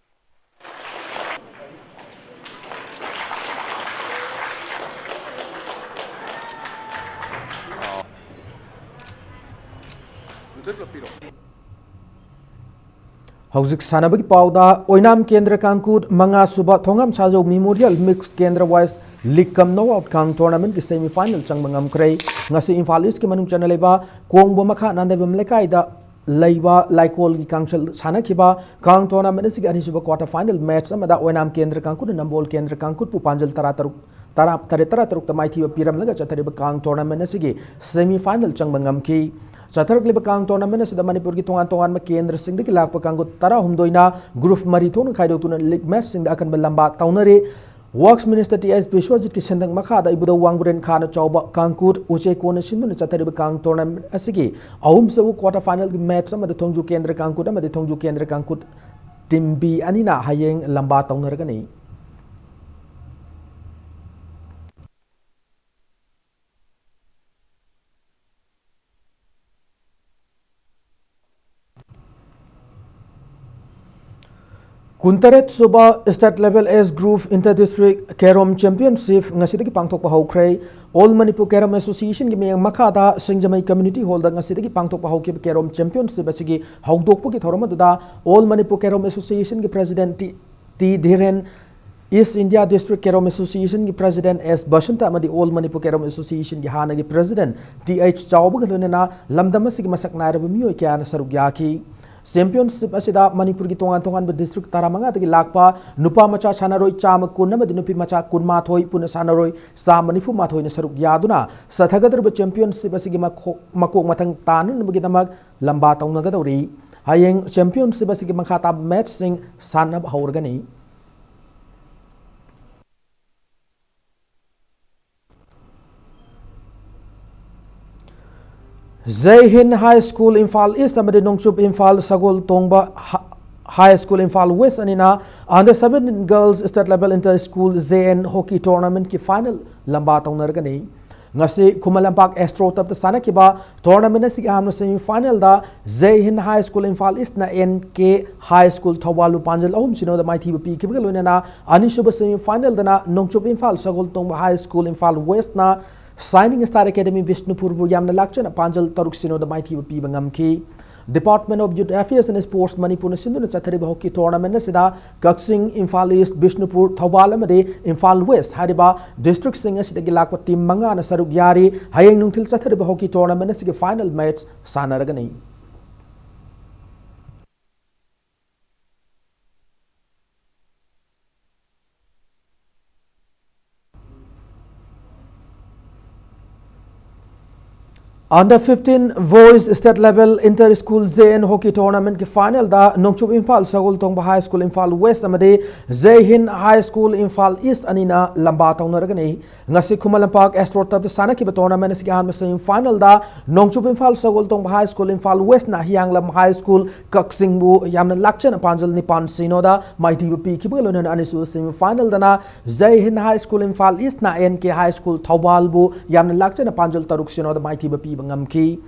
ꯍꯧꯖꯤꯛ ꯁꯥꯟꯅꯕꯒꯤ ꯄꯥꯎꯗ, ꯑꯣꯏꯅꯥꯝ ꯀꯦꯟꯗ꯭ꯔ ꯀꯥꯡꯀꯨꯠ ꯃꯉꯥ ꯁꯨꯕ ꯊꯣꯉꯥꯝ ꯁꯥꯖꯧ Memorial Mixed Kendra Wise League cum Knockout Kang Tournamentꯀꯤ semi final ꯆꯪꯕ ꯉꯝꯈ꯭ꯔꯦ꯫ ꯉꯁꯤ ꯏꯝꯐꯥꯜ Eastꯀꯤ ꯃꯅꯨꯡ ꯆꯟꯅ ꯂꯩꯕ ꯀꯣꯡꯕ ꯃꯈꯥ ꯅꯥꯟꯗꯩꯕꯝ ꯂꯩꯀꯥꯏꯗ ꯂꯩꯕ ꯂꯥꯏꯀꯣꯜꯒꯤ ꯀꯥꯡꯆꯜ ꯁꯥꯟꯅꯈꯤꯕ Kang Tournamentꯑꯁꯤꯒꯤ ꯑꯅꯤꯁꯨꯕ quarter final match ꯑꯃꯗ ꯑꯣꯏꯅꯥꯝ ꯀꯦꯟꯗ꯭ꯔ ꯀꯥꯡꯀꯨꯠꯅ ꯅꯝꯕꯣꯜ ꯀꯦꯟꯗ꯭ꯔ ꯀꯥꯡꯀꯨꯠꯄꯨ ꯄꯥꯟꯖꯜ ꯇꯔꯥ ꯇꯔꯨꯛ, ꯇꯔꯥ ꯇꯔꯦꯠ, ꯇꯔꯥ ꯇꯔꯨꯛꯇ ꯃꯥꯏꯊꯤꯕ ꯄꯤꯔꯝꯂꯒ ꯆꯠꯊꯔꯤꯕ Kang Tournamentꯑꯁꯤꯒꯤ semi final ꯆꯪꯕ ꯉꯝꯈꯤ꯫ ꯆꯠꯊꯔꯛꯂꯤꯕ Kang Tournamentꯑꯁꯤꯗ ꯃꯅꯤꯄꯨꯔꯒꯤ ꯇꯣꯉꯥꯟ ꯇꯣꯉꯥꯟꯕ ꯀꯦꯟꯗ꯭ꯔꯁꯤꯡꯗꯒꯤ ꯂꯥꯛꯄ ꯀꯥꯡꯕꯨ ꯇꯔꯥꯍꯨꯝꯗꯣꯏꯅ group ꯃꯔꯤ ꯊꯣꯛꯅ ꯈꯥꯏꯗꯣꯛꯇꯨꯅ league matchꯁꯤꯡꯗ ꯑꯀꯟꯕ ꯂꯝꯕꯥ ꯇꯧꯅꯔꯤ꯫ Works Minister ꯇꯤ ꯑꯩꯆ ꯕꯤꯁ꯭ꯋꯖꯤꯠꯀꯤ ꯁꯦꯟꯗꯪ ꯃꯈꯥꯗ ꯏꯕꯨꯙꯧ ꯋꯥꯡꯕ꯭ꯔꯦꯟ ꯈꯥꯅ ꯆꯥꯎꯕ ꯀꯥꯡꯀꯨꯠ ꯎꯆꯦꯛꯀꯣꯟꯅ ꯁꯤꯟꯗꯨꯅ ꯆꯠꯊꯔꯤꯕ Kang Tournamentꯑꯁꯤꯒꯤ ꯑꯍꯨꯝꯁꯨꯕ quarter finalꯒꯤ match ꯑꯃꯗ ꯊꯣꯡꯖꯨ ꯀꯦꯟꯗ꯭ꯔ ꯀꯥꯡꯀꯨꯠ ꯑꯃꯗꯤ ꯊꯣꯡꯖꯨ ꯀꯦꯟꯗ꯭ꯔ ꯀꯥꯡꯀꯨꯠ team B ꯑꯅꯤꯅ ꯍꯌꯦꯡ ꯂꯝꯕꯥ ꯇꯧꯅꯔꯒꯅꯤ꯫ ꯀꯨꯟꯇꯔꯦꯠ ꯁꯨꯕ State Level Age Group Inter District Carrom Championship ꯉꯁꯤꯗꯒꯤ ꯄꯥꯡꯊꯣꯛꯄ ꯍꯧꯈ꯭ꯔꯦ꯫ All Manipur Carrom Associationꯒꯤ ꯃꯤꯠꯌꯦꯡ ꯃꯈꯥꯗ ꯁꯤꯡꯖꯃꯩ Community Hallꯗ ꯉꯁꯤꯗꯒꯤ ꯄꯥꯡꯊꯣꯛꯄ ꯍꯧꯈꯤꯕ Carrom Championship ꯑꯁꯤꯒꯤ ꯍꯧꯗꯣꯛꯄꯒꯤ ꯊꯧꯔꯝ ꯑꯗꯨꯗ All Manipur Carrom Associationꯒꯤ President T Dhiren, East India District Carrom Associationꯒꯤ President ꯑꯦꯁ ꯕꯁꯟꯇ ꯑꯃꯗꯤ All Manipur Carrom Associationꯒꯤ ꯍꯥꯟꯅꯒꯤ President ꯇꯤ ꯑꯩꯆ ꯆꯥꯎꯕꯒ ꯂꯣꯏꯅꯅ ꯂꯝꯗꯝ ꯑꯁꯤꯒꯤ ꯃꯁꯛ ꯅꯥꯏꯔꯕ ꯃꯤꯑꯣꯏ ꯀꯌꯥꯅ ꯁꯔꯨꯛ ꯌꯥꯈꯤ꯫ Championship ꯑꯁꯤꯗ ꯃꯅꯤꯄꯨꯔꯒꯤ ꯇꯣꯉꯥꯟ ꯇꯣꯉꯥꯟꯕ district ꯇꯔꯥꯃꯉꯥꯗꯒꯤ ꯂꯥꯛꯄ ꯅꯨꯄꯥ ꯃꯆꯥ ꯁꯥꯟꯅꯔꯣꯏ ꯆꯥꯝꯃ ꯀꯨꯟ ꯑꯃꯗꯤ ꯅꯨꯄꯤ ꯃꯆꯥ ꯀꯨꯟꯃꯥꯊꯣꯏ, ꯄꯨꯟꯅ ꯁꯥꯟꯅꯔꯣꯏ ꯆꯥꯝꯃ ꯅꯤꯐꯨ ꯃꯥꯊꯣꯏꯅ ꯁꯔꯨꯛ ꯌꯥꯗꯨꯅ ꯆꯠꯊꯒꯗꯧꯔꯤꯕ championship ꯑꯁꯤꯒꯤ ꯃꯈꯣ-, ꯃꯀꯣꯛ ꯃꯊꯪ ꯇꯥꯅꯅꯕꯒꯤꯗꯃꯛ ꯂꯝꯕꯥ ꯇꯧꯅꯒꯗꯧꯔꯤ꯫ ꯍꯌꯦꯡ championship ꯑꯁꯤꯒꯤ ꯃꯈꯥ ꯇꯥꯕ matchꯁꯤꯡ ꯁꯥꯟꯅꯕ ꯍꯧꯔꯒꯅꯤ꯫ ꯖꯩ ꯍꯤꯟ High School Imphal East ꯑꯃꯗꯤ ꯅꯣꯡꯆꯨꯞ ꯏꯝꯐꯥꯜ ꯁꯒꯣꯜ ꯇꯣꯡꯕ ꯍ-, High School Imphal West ꯑꯅꯤꯅ Under seventeen Girls State Level Inter School J N Hockey Tournamentꯀꯤ final ꯂꯝꯕꯥ ꯇꯧꯅꯔꯒꯅꯤ꯫ ꯉꯁꯤ ꯈꯨꯃꯟ ꯂꯝꯄꯥꯛ Astro Turfꯇ ꯁꯥꯟꯅꯈꯤꯕ tournament ꯑꯁꯤꯒꯤ ꯑꯍꯥꯟꯕ semi finalꯗ ꯖꯩ ꯍꯤꯟ High School Imphal Eastꯅ N K High School ꯊꯧꯕꯥꯜꯕꯨ ꯄꯥꯟꯖꯜ ꯑꯍꯨꯝ ꯁꯤꯅꯣꯗ ꯃꯥꯏꯊꯤꯕ ꯄꯤꯈꯤꯕꯒ ꯂꯣꯏꯅꯅ ꯑꯅꯤꯁꯨꯕ semi finalꯗꯅ ꯅꯣꯡꯆꯨꯞ ꯏꯝꯐꯥꯜ ꯁꯒꯣꯜ ꯇꯣꯡꯕ High School Imphal Westꯅ Shining Star Academy ꯕꯤꯁꯅꯨꯄꯨꯔꯕꯨ ꯌꯥꯝꯅ ꯂꯥꯛꯆꯅ ꯄꯥꯟꯖꯜ ꯇꯔꯨꯛ ꯁꯤꯅꯣꯗ ꯃꯥꯏꯊꯤꯕ ꯄꯤꯕ ꯉꯝꯈꯤ꯫ Department of Youth Affairs and Sports ꯃꯅꯤꯄꯨꯔꯅ ꯁꯤꯟꯗꯨꯅ ꯆꯠꯊꯔꯤꯕ ꯍꯣꯀꯤ ꯇꯣꯔꯅꯥꯃꯦꯟ ꯑꯁꯤꯗ ꯀꯛꯆꯤꯡ, ꯏꯝꯐꯥꯜ ꯏꯁ꯭ꯠ, ꯕꯤꯁꯅꯨꯄꯨꯔ, ꯊꯧꯕꯥꯜ ꯑꯃꯗꯤ ꯏꯝꯐꯥꯜ ꯋꯦꯁ꯭ꯠ ꯍꯥꯏꯔꯤꯕ ꯗꯤꯁꯇ꯭ꯔꯤꯛꯁꯤꯡ ꯑꯁꯤꯗꯒꯤ ꯂꯥꯛꯄ ꯇꯤꯝ ꯃꯉꯥꯅ ꯁꯔꯨꯛ ꯌꯥꯔꯤ꯫ ꯍꯌꯦꯡ ꯅꯨꯡꯊꯤꯜ ꯆꯠꯊꯔꯤꯕ ꯍꯣꯀꯤ ꯇꯣꯔꯅꯥꯃꯦꯟ ꯑꯁꯤꯒꯤ ꯐꯥꯏꯅꯦꯜ ꯃꯦꯠꯆ ꯁꯥꯟꯅꯔꯒꯅꯤ꯫ Under fifteen Boys State Level Inter School J N Hockey Tournament ꯀꯤ ꯐꯥꯏꯅꯦꯜꯗ ꯅꯣꯡꯆꯨꯞ Imphal Sagoltongba high school Imphal West ꯑꯃꯗꯤ ꯖꯩ Hind high school Imphal east ꯑꯅꯤꯅ ꯂꯝꯕꯥ ꯇꯧꯅꯔꯒꯅꯤ꯫ ꯉꯁꯤ ꯈꯨꯃꯟ ꯂꯝꯄꯥꯛ ꯑꯦꯁꯇ꯭ꯔꯣ ꯇꯔꯐꯇ ꯁꯥꯟꯅꯈꯤꯕ ꯇꯣꯔꯅꯥꯃꯦꯟ ꯑꯁꯤꯒꯤ ꯑꯍꯥꯟꯕ ꯁꯦꯃꯤ ꯐꯥꯏꯅꯦꯜꯗ ꯅꯣꯡꯆꯨꯞ Imphal Sagoltongba high school Imphal ꯋꯦꯁ꯭ꯠꯅ ꯍꯤꯌꯥꯡꯂꯝ ꯍꯥꯏ ꯁ꯭ꯀꯨꯜ ꯀꯛꯆꯤꯡꯕꯨ ꯌꯥꯝꯅ ꯂꯥꯛꯆꯅ ꯄꯥꯟꯖꯜ ꯅꯤꯄꯥꯟ ꯁꯤꯅꯣꯗ ꯃꯥꯏꯊꯤꯕ ꯄꯤꯈꯤꯕꯒ ꯂꯣꯏꯅꯅ ꯑꯅꯤꯁꯨꯕ ꯁꯦꯃꯤ ꯐꯥꯏꯅꯦꯜꯗꯅ ꯖꯩ ꯍꯤꯟꯗ ꯍꯥꯏ ꯁ꯭ꯀꯨꯜ ꯏꯝꯐꯥꯜ ꯏꯁ꯭ꯠꯅ ꯑꯦꯟ ꯀꯦ ꯍꯥꯏ ꯁ꯭ꯀꯨꯜ ꯊꯧꯕꯥꯜꯕꯨ ꯌꯥꯝꯅ ꯂꯥꯛꯆꯅ ꯄꯥꯟꯖꯜ ꯇꯔꯨꯛ ꯁꯤꯅꯣꯗ ꯃꯥꯏꯊꯤꯕ ꯄꯤꯕ ꯉꯝꯈꯤ꯫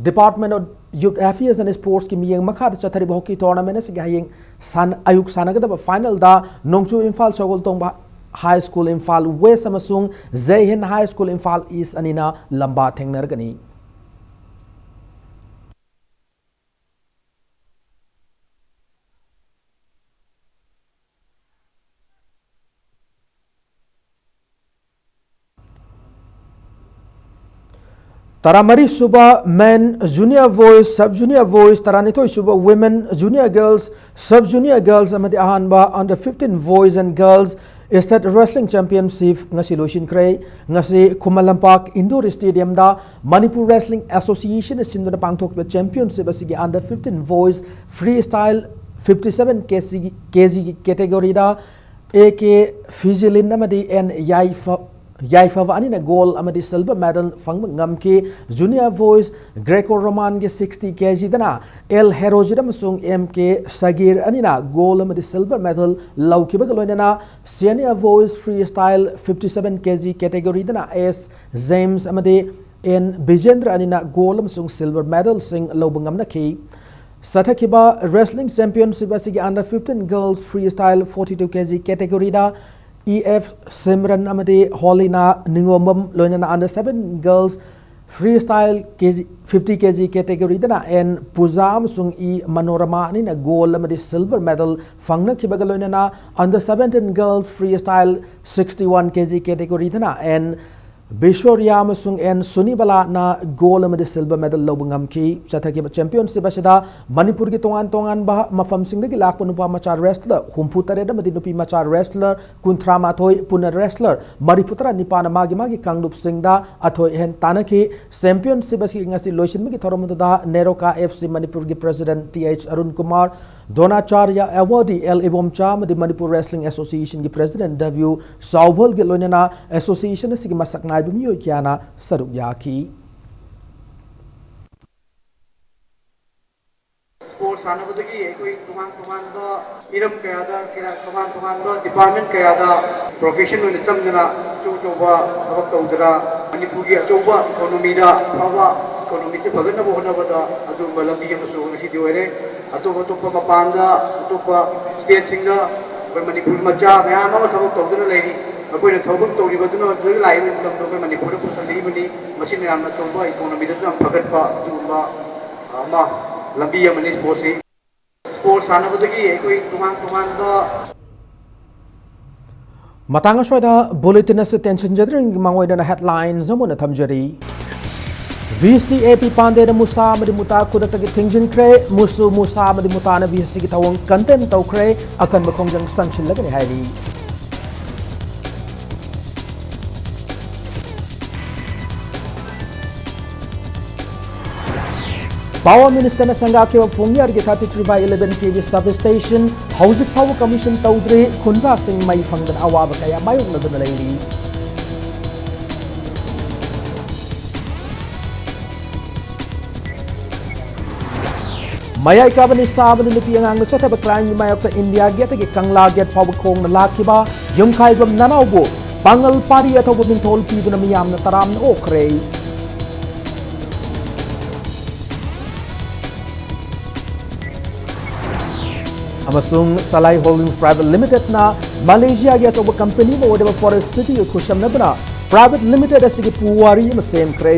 Department of Youth Affairs and Sports ꯀꯤ ꯃꯤꯠꯌꯦꯡ ꯃꯈꯥꯗ ꯆꯠꯊꯔꯤꯕ ꯍꯣꯀꯤ ꯇꯣꯔꯅꯥꯃꯦꯟ ꯑꯁꯤꯒꯤ ꯍꯌꯦꯡ ꯁꯥꯟ-, ꯑꯌꯨꯛ ꯁꯥꯟꯅꯒꯗꯕ ꯐꯥꯏꯅꯦꯜꯗ ꯅꯣꯡꯆꯨꯞ Imphal Sagoltongba high school Imphal West ꯑꯃꯁꯨꯡ ꯖꯩ Hind high school Imphal east ꯑꯅꯤꯅ ꯂꯝꯕꯥ ꯊꯦꯡꯅꯔꯒꯅꯤ꯫ ꯇꯔꯥꯃꯔꯤ ꯁꯨꯕ Men Junior Boys, Sub Junior Boys, ꯇꯔꯥꯅꯤꯊꯣꯏ ꯁꯨꯕ Women Junior Girls, Sub Junior Girls ꯑꯃꯗꯤ ꯑꯍꯥꯟꯕ Under fifteen Boys and Girls State Wrestling Championship ꯉꯁꯤ ꯂꯣꯏꯁꯤꯟꯈ꯭ꯔꯦ꯫ ꯉꯁꯤ ꯈꯨꯃꯟ ꯂꯝꯄꯥꯛ Indoor Stadium ꯗ Manipur Wrestling Association ꯅ ꯁꯤꯟꯗꯨꯅ ꯄꯥꯡꯊꯣꯛꯈꯤꯕ championship ꯑꯁꯤꯒꯤ Under fifteen Boys Freestyle fifty seven K G, K G ꯒꯤ category ꯗ ꯑꯦ ꯀꯦ ꯐꯤꯖꯤꯂꯤꯟ ꯑꯃꯗꯤ ꯑꯦꯟ ꯌꯥꯏꯐ-, ꯌꯥꯏꯐꯕ ꯑꯅꯤꯅ gold ꯑꯃꯗꯤ silver medal ꯐꯪꯕ ꯉꯝꯈꯤ꯫ Junior Boys Greco Roman ꯒꯤ sixty K G ꯗꯅ ꯑꯦꯜ ꯍꯦꯔꯣꯖꯤꯠ ꯑꯃꯁꯨꯡ ꯑꯦꯝ ꯀꯦ ꯁꯒꯤꯔ ꯑꯅꯤꯅ gold ꯑꯃꯗꯤ silver medal ꯂꯧꯈꯤꯕꯒ ꯂꯣꯏꯅꯅ Senior Boys Freestyle fifty seven K G category ꯗꯅ ꯑꯦꯁ ꯖꯦꯝꯁ ꯑꯃꯗꯤ ꯑꯦꯟ ꯕꯤꯖꯦꯟꯗ꯭ꯔ ꯑꯅꯤꯅ gold ꯑꯃꯁꯨꯡ silver medal ꯁꯤꯡ ꯂꯧꯕ ꯉꯝꯅꯈꯤ꯫ ꯆꯠꯊꯈꯤꯕ wrestling championship ꯑꯁꯤꯒꯤ Under fifteen Girls Freestyle forty two K G category ꯗ ꯏ ꯑꯦꯐ ꯁꯤꯝꯔꯟ ꯑꯃꯗꯤ ꯍꯣꯂꯤꯅꯥ ꯅꯤꯉꯣꯝꯕꯝ ꯂꯣꯏꯅꯅ under seven girls freestyle K G, fifty K G category ꯗꯅ ꯑꯦꯟ ꯄꯨꯖꯥ ꯑꯃꯁꯨꯡ ꯏ ꯃꯅꯣꯔꯃꯥ ꯑꯅꯤꯅ gold ꯑꯃꯗꯤ silver medal ꯐꯪꯅꯈꯤꯕꯒ ꯂꯣꯏꯅꯅ under seventeen girls freestyle sixty one K G category ꯗꯅ and ꯕꯤꯁꯣꯔꯤꯌꯥ ꯑꯃꯁꯨꯡ and ꯁꯨꯅꯤꯕꯂꯥꯅ gold ꯑꯃꯗꯤ silver medal ꯂꯧꯕ ꯉꯝꯈꯤ꯫ ꯆꯠꯊꯈꯤꯕ championship ꯑꯁꯤꯗ ꯃꯅꯤꯄꯨꯔꯒꯤ ꯇꯣꯉꯥꯟ ꯇꯣꯉꯥꯟꯕ ꯃꯐꯝꯁꯤꯡꯗꯒꯤ ꯂꯥꯛꯄ ꯅꯨꯄꯥ ꯃꯆꯥ wrestler ꯍꯨꯝꯐꯨ ꯇꯔꯦꯠ ꯑꯃꯗꯤ ꯅꯨꯄꯤ ꯃꯆꯥ wrestler ꯀꯨꯟꯊ꯭ꯔꯥ ꯃꯥꯊꯣꯏ, ꯄꯨꯟꯅ wrestler ꯃꯔꯤꯐꯨ ꯇꯔꯥ ꯅꯤꯄꯥꯟꯅ ꯃꯥꯒꯤ ꯃꯥꯒꯤ ꯀꯥꯡꯂꯨꯞꯁꯤꯡꯗ ꯑꯊꯣꯏ ꯑꯍꯦꯟ ꯇꯥꯟꯅꯈꯤ꯫ Championship ꯑꯁꯤ ꯉꯁꯤ ꯂꯣꯏꯁꯤꯟꯕꯒꯤ ꯊꯧꯔꯝ ꯑꯗꯨꯗ ꯅꯦꯔꯣꯀꯥ F C ꯃꯅꯤꯄꯨꯔꯒꯤ president T H Arun Kumar, ꯗ꯭ꯔꯣꯅꯥꯆꯥꯔꯌ awardee L Ibomcha ꯑꯃꯗꯤ ꯃꯅꯤꯄꯨꯔ Wrestling Association ꯒꯤ president W ꯆꯥꯎꯕꯜꯒꯤ ꯂꯣꯏꯅꯅ association ꯑꯁꯤꯒꯤ ꯃꯁꯛ ꯅꯥꯏꯕ ꯃꯤꯑꯣꯏ ꯀꯌꯥꯅ ꯁꯔꯨꯛ ꯌꯥꯈꯤ꯫ Sports ꯁꯥꯟꯅꯕꯗꯒꯤ ꯑꯩꯈꯣꯏ ꯇꯣꯉꯥꯟ ꯇꯣꯉꯥꯟꯕ ꯍꯤꯔꯝ ꯀꯌꯥꯗ, ꯀꯌꯥ, ꯇꯣꯉꯥꯟ ꯇꯣꯉꯥꯟꯕ department ꯀꯌꯥꯗ profession ꯑꯣꯏꯅ ꯆꯪꯗꯅ ꯑꯆꯧ ꯑꯆꯧꯕ ꯊꯕꯛ ꯇꯧꯗꯅ ꯃꯅꯤꯄꯨꯔꯒꯤ ꯑꯆꯧꯕ economy ꯗ ꯑꯐꯕ economy ꯁꯦ ꯐꯒꯠꯅꯕ ꯍꯣꯠꯅꯕꯗ ꯑꯗꯨꯒꯨꯝꯕ ꯂꯝꯕꯤ ꯑꯃꯁꯨ ꯉꯁꯤꯗꯤ ꯑꯣꯏꯔꯦ꯫ ꯑꯇꯣꯞ ꯑꯇꯣꯞꯄ ꯃꯄꯥꯟꯗ, ꯑꯇꯣꯞꯄ state ꯁꯤꯡꯗ ꯑꯩꯈꯣꯏ ꯃꯅꯤꯄꯨꯔ ꯃꯆꯥ ꯃꯌꯥꯝ ꯑꯃ ꯊꯕꯛ ꯇꯧꯗꯨꯅ ꯂꯩꯔꯤ꯫ ꯃꯈꯣꯏꯅ ꯊꯕꯛ ꯇꯧꯔꯤꯕꯗꯨꯅ ꯑꯗꯨꯗꯒꯤ ꯂꯥꯛꯏꯕ income ꯗꯣ ꯑꯩꯈꯣꯏ ꯃꯅꯤꯄꯨꯔꯗ ꯄꯨꯁꯜꯂꯛꯏꯕꯅꯤ꯫ ꯃꯁꯤꯅ ꯌꯥꯝꯅ ꯑꯆꯧꯕ economy ꯗꯁꯨ ꯌꯥꯝ ꯐꯒꯠꯄ ꯑꯗꯨꯒꯨꯝꯕ ꯑꯃ ꯂꯝꯕꯤ ꯑꯃꯅꯤ sports ꯁꯤ꯫ Sports ꯁꯥꯟꯅꯕꯗꯒꯤ ꯑꯩꯈꯣꯏ ꯇꯣꯉꯥꯟ ꯇꯣꯉꯥꯟꯕ ꯃꯇꯥꯡ ꯑꯁ꯭ꯋꯥꯏꯗ bulletin ꯑꯁꯤ ꯇꯦꯟꯁꯤꯟꯖꯗ꯭ꯔꯤꯉꯩꯒꯤ ꯃꯥꯡꯑꯣꯏꯅꯅ headlines ꯑꯃ ꯑꯣꯏꯅ ꯊꯝꯖꯔꯤ꯫ V C A P ꯄꯥꯟꯗꯦꯅ Musa ꯑꯃꯗꯤ ꯃꯨꯇꯥ ꯈꯨꯗꯛꯇꯒꯤ ꯊꯤꯡꯖꯤꯟꯈ꯭ꯔꯦ꯫ ꯃꯨꯁꯨ, ꯃꯨꯁꯥ ꯑꯃꯗꯤ ꯃꯨꯇꯥꯅ V C ꯒꯤ ꯊꯧꯑꯣꯡ condemn ꯇꯧꯈ꯭ꯔꯦ꯫ ꯑꯀꯟꯕ ꯈꯣꯡꯖꯪ ꯆꯪꯁꯤꯜꯂꯒꯅꯤ ꯍꯥꯏꯔꯤ꯫ Power Minister ꯅ ꯁꯪꯒꯥꯈꯤꯕ ꯐꯣꯡꯌꯥꯔꯒꯤ thirty three by eleven K V substation ꯍꯧꯖꯤꯛ ꯐꯥꯎꯕ commission ꯇꯧꯗ꯭ꯔꯤ꯫ ꯈꯨꯟꯖꯥꯁꯤꯡ ꯃꯩ ꯐꯪꯗꯅ ꯑꯋꯥꯕ ꯀꯌꯥ ꯃꯥꯌꯣꯛꯅꯗꯨꯅ ꯂꯩꯔꯤ꯫ ꯃꯌꯥꯏ ꯀꯥꯕ ꯅꯤꯁꯥ ꯑꯃꯗꯤ ꯅꯨꯄꯤ ꯑꯉꯥꯡꯗ ꯆꯠꯊꯕ crime ꯒꯤ ꯃꯥꯌꯣꯛꯇ India Gate ꯇꯒꯤ ꯀꯪꯂꯥ Gate ꯐꯥꯎꯕ ꯈꯣꯡꯅ ꯂꯥꯛꯈꯤꯕ ꯌꯨꯝꯈꯥꯏꯕꯝ ꯅꯅꯥꯎꯕꯨ ꯄꯥꯡꯒꯜ ꯄꯥꯔꯤ ꯑꯊꯧꯕ ꯃꯤꯡꯊꯣꯜ ꯄꯤꯗꯨꯅ ꯃꯤꯌꯥꯝꯅ ꯇꯔꯥꯝꯅ ꯑꯣꯛꯈ꯭ꯔꯦ꯫ ꯑꯃꯁꯨꯡ ꯁꯂꯥꯏ ꯍꯣꯜꯗꯤꯡꯁ ꯄ꯭ꯔꯥꯏꯚꯦꯠ ꯂꯤꯃꯤꯇꯦꯗꯅ ꯃꯥꯂꯦꯁꯤꯌꯥꯒꯤ ꯑꯆꯧꯕ ꯀꯝꯄꯅꯤ ꯑꯃ ꯑꯣꯏꯔꯤꯕ ꯐꯣꯔꯦꯁ ꯁꯤꯇꯤꯒ ꯈꯨꯠꯁꯝꯅꯗꯨꯅ ꯄ꯭ꯔꯥꯏꯚꯦꯠ ꯂꯤꯃꯤꯇꯦꯗ ꯑꯁꯤꯒꯤ ꯄꯨꯋꯥꯔꯤ ꯑꯃ ꯁꯦꯝꯈ꯭ꯔꯦ꯫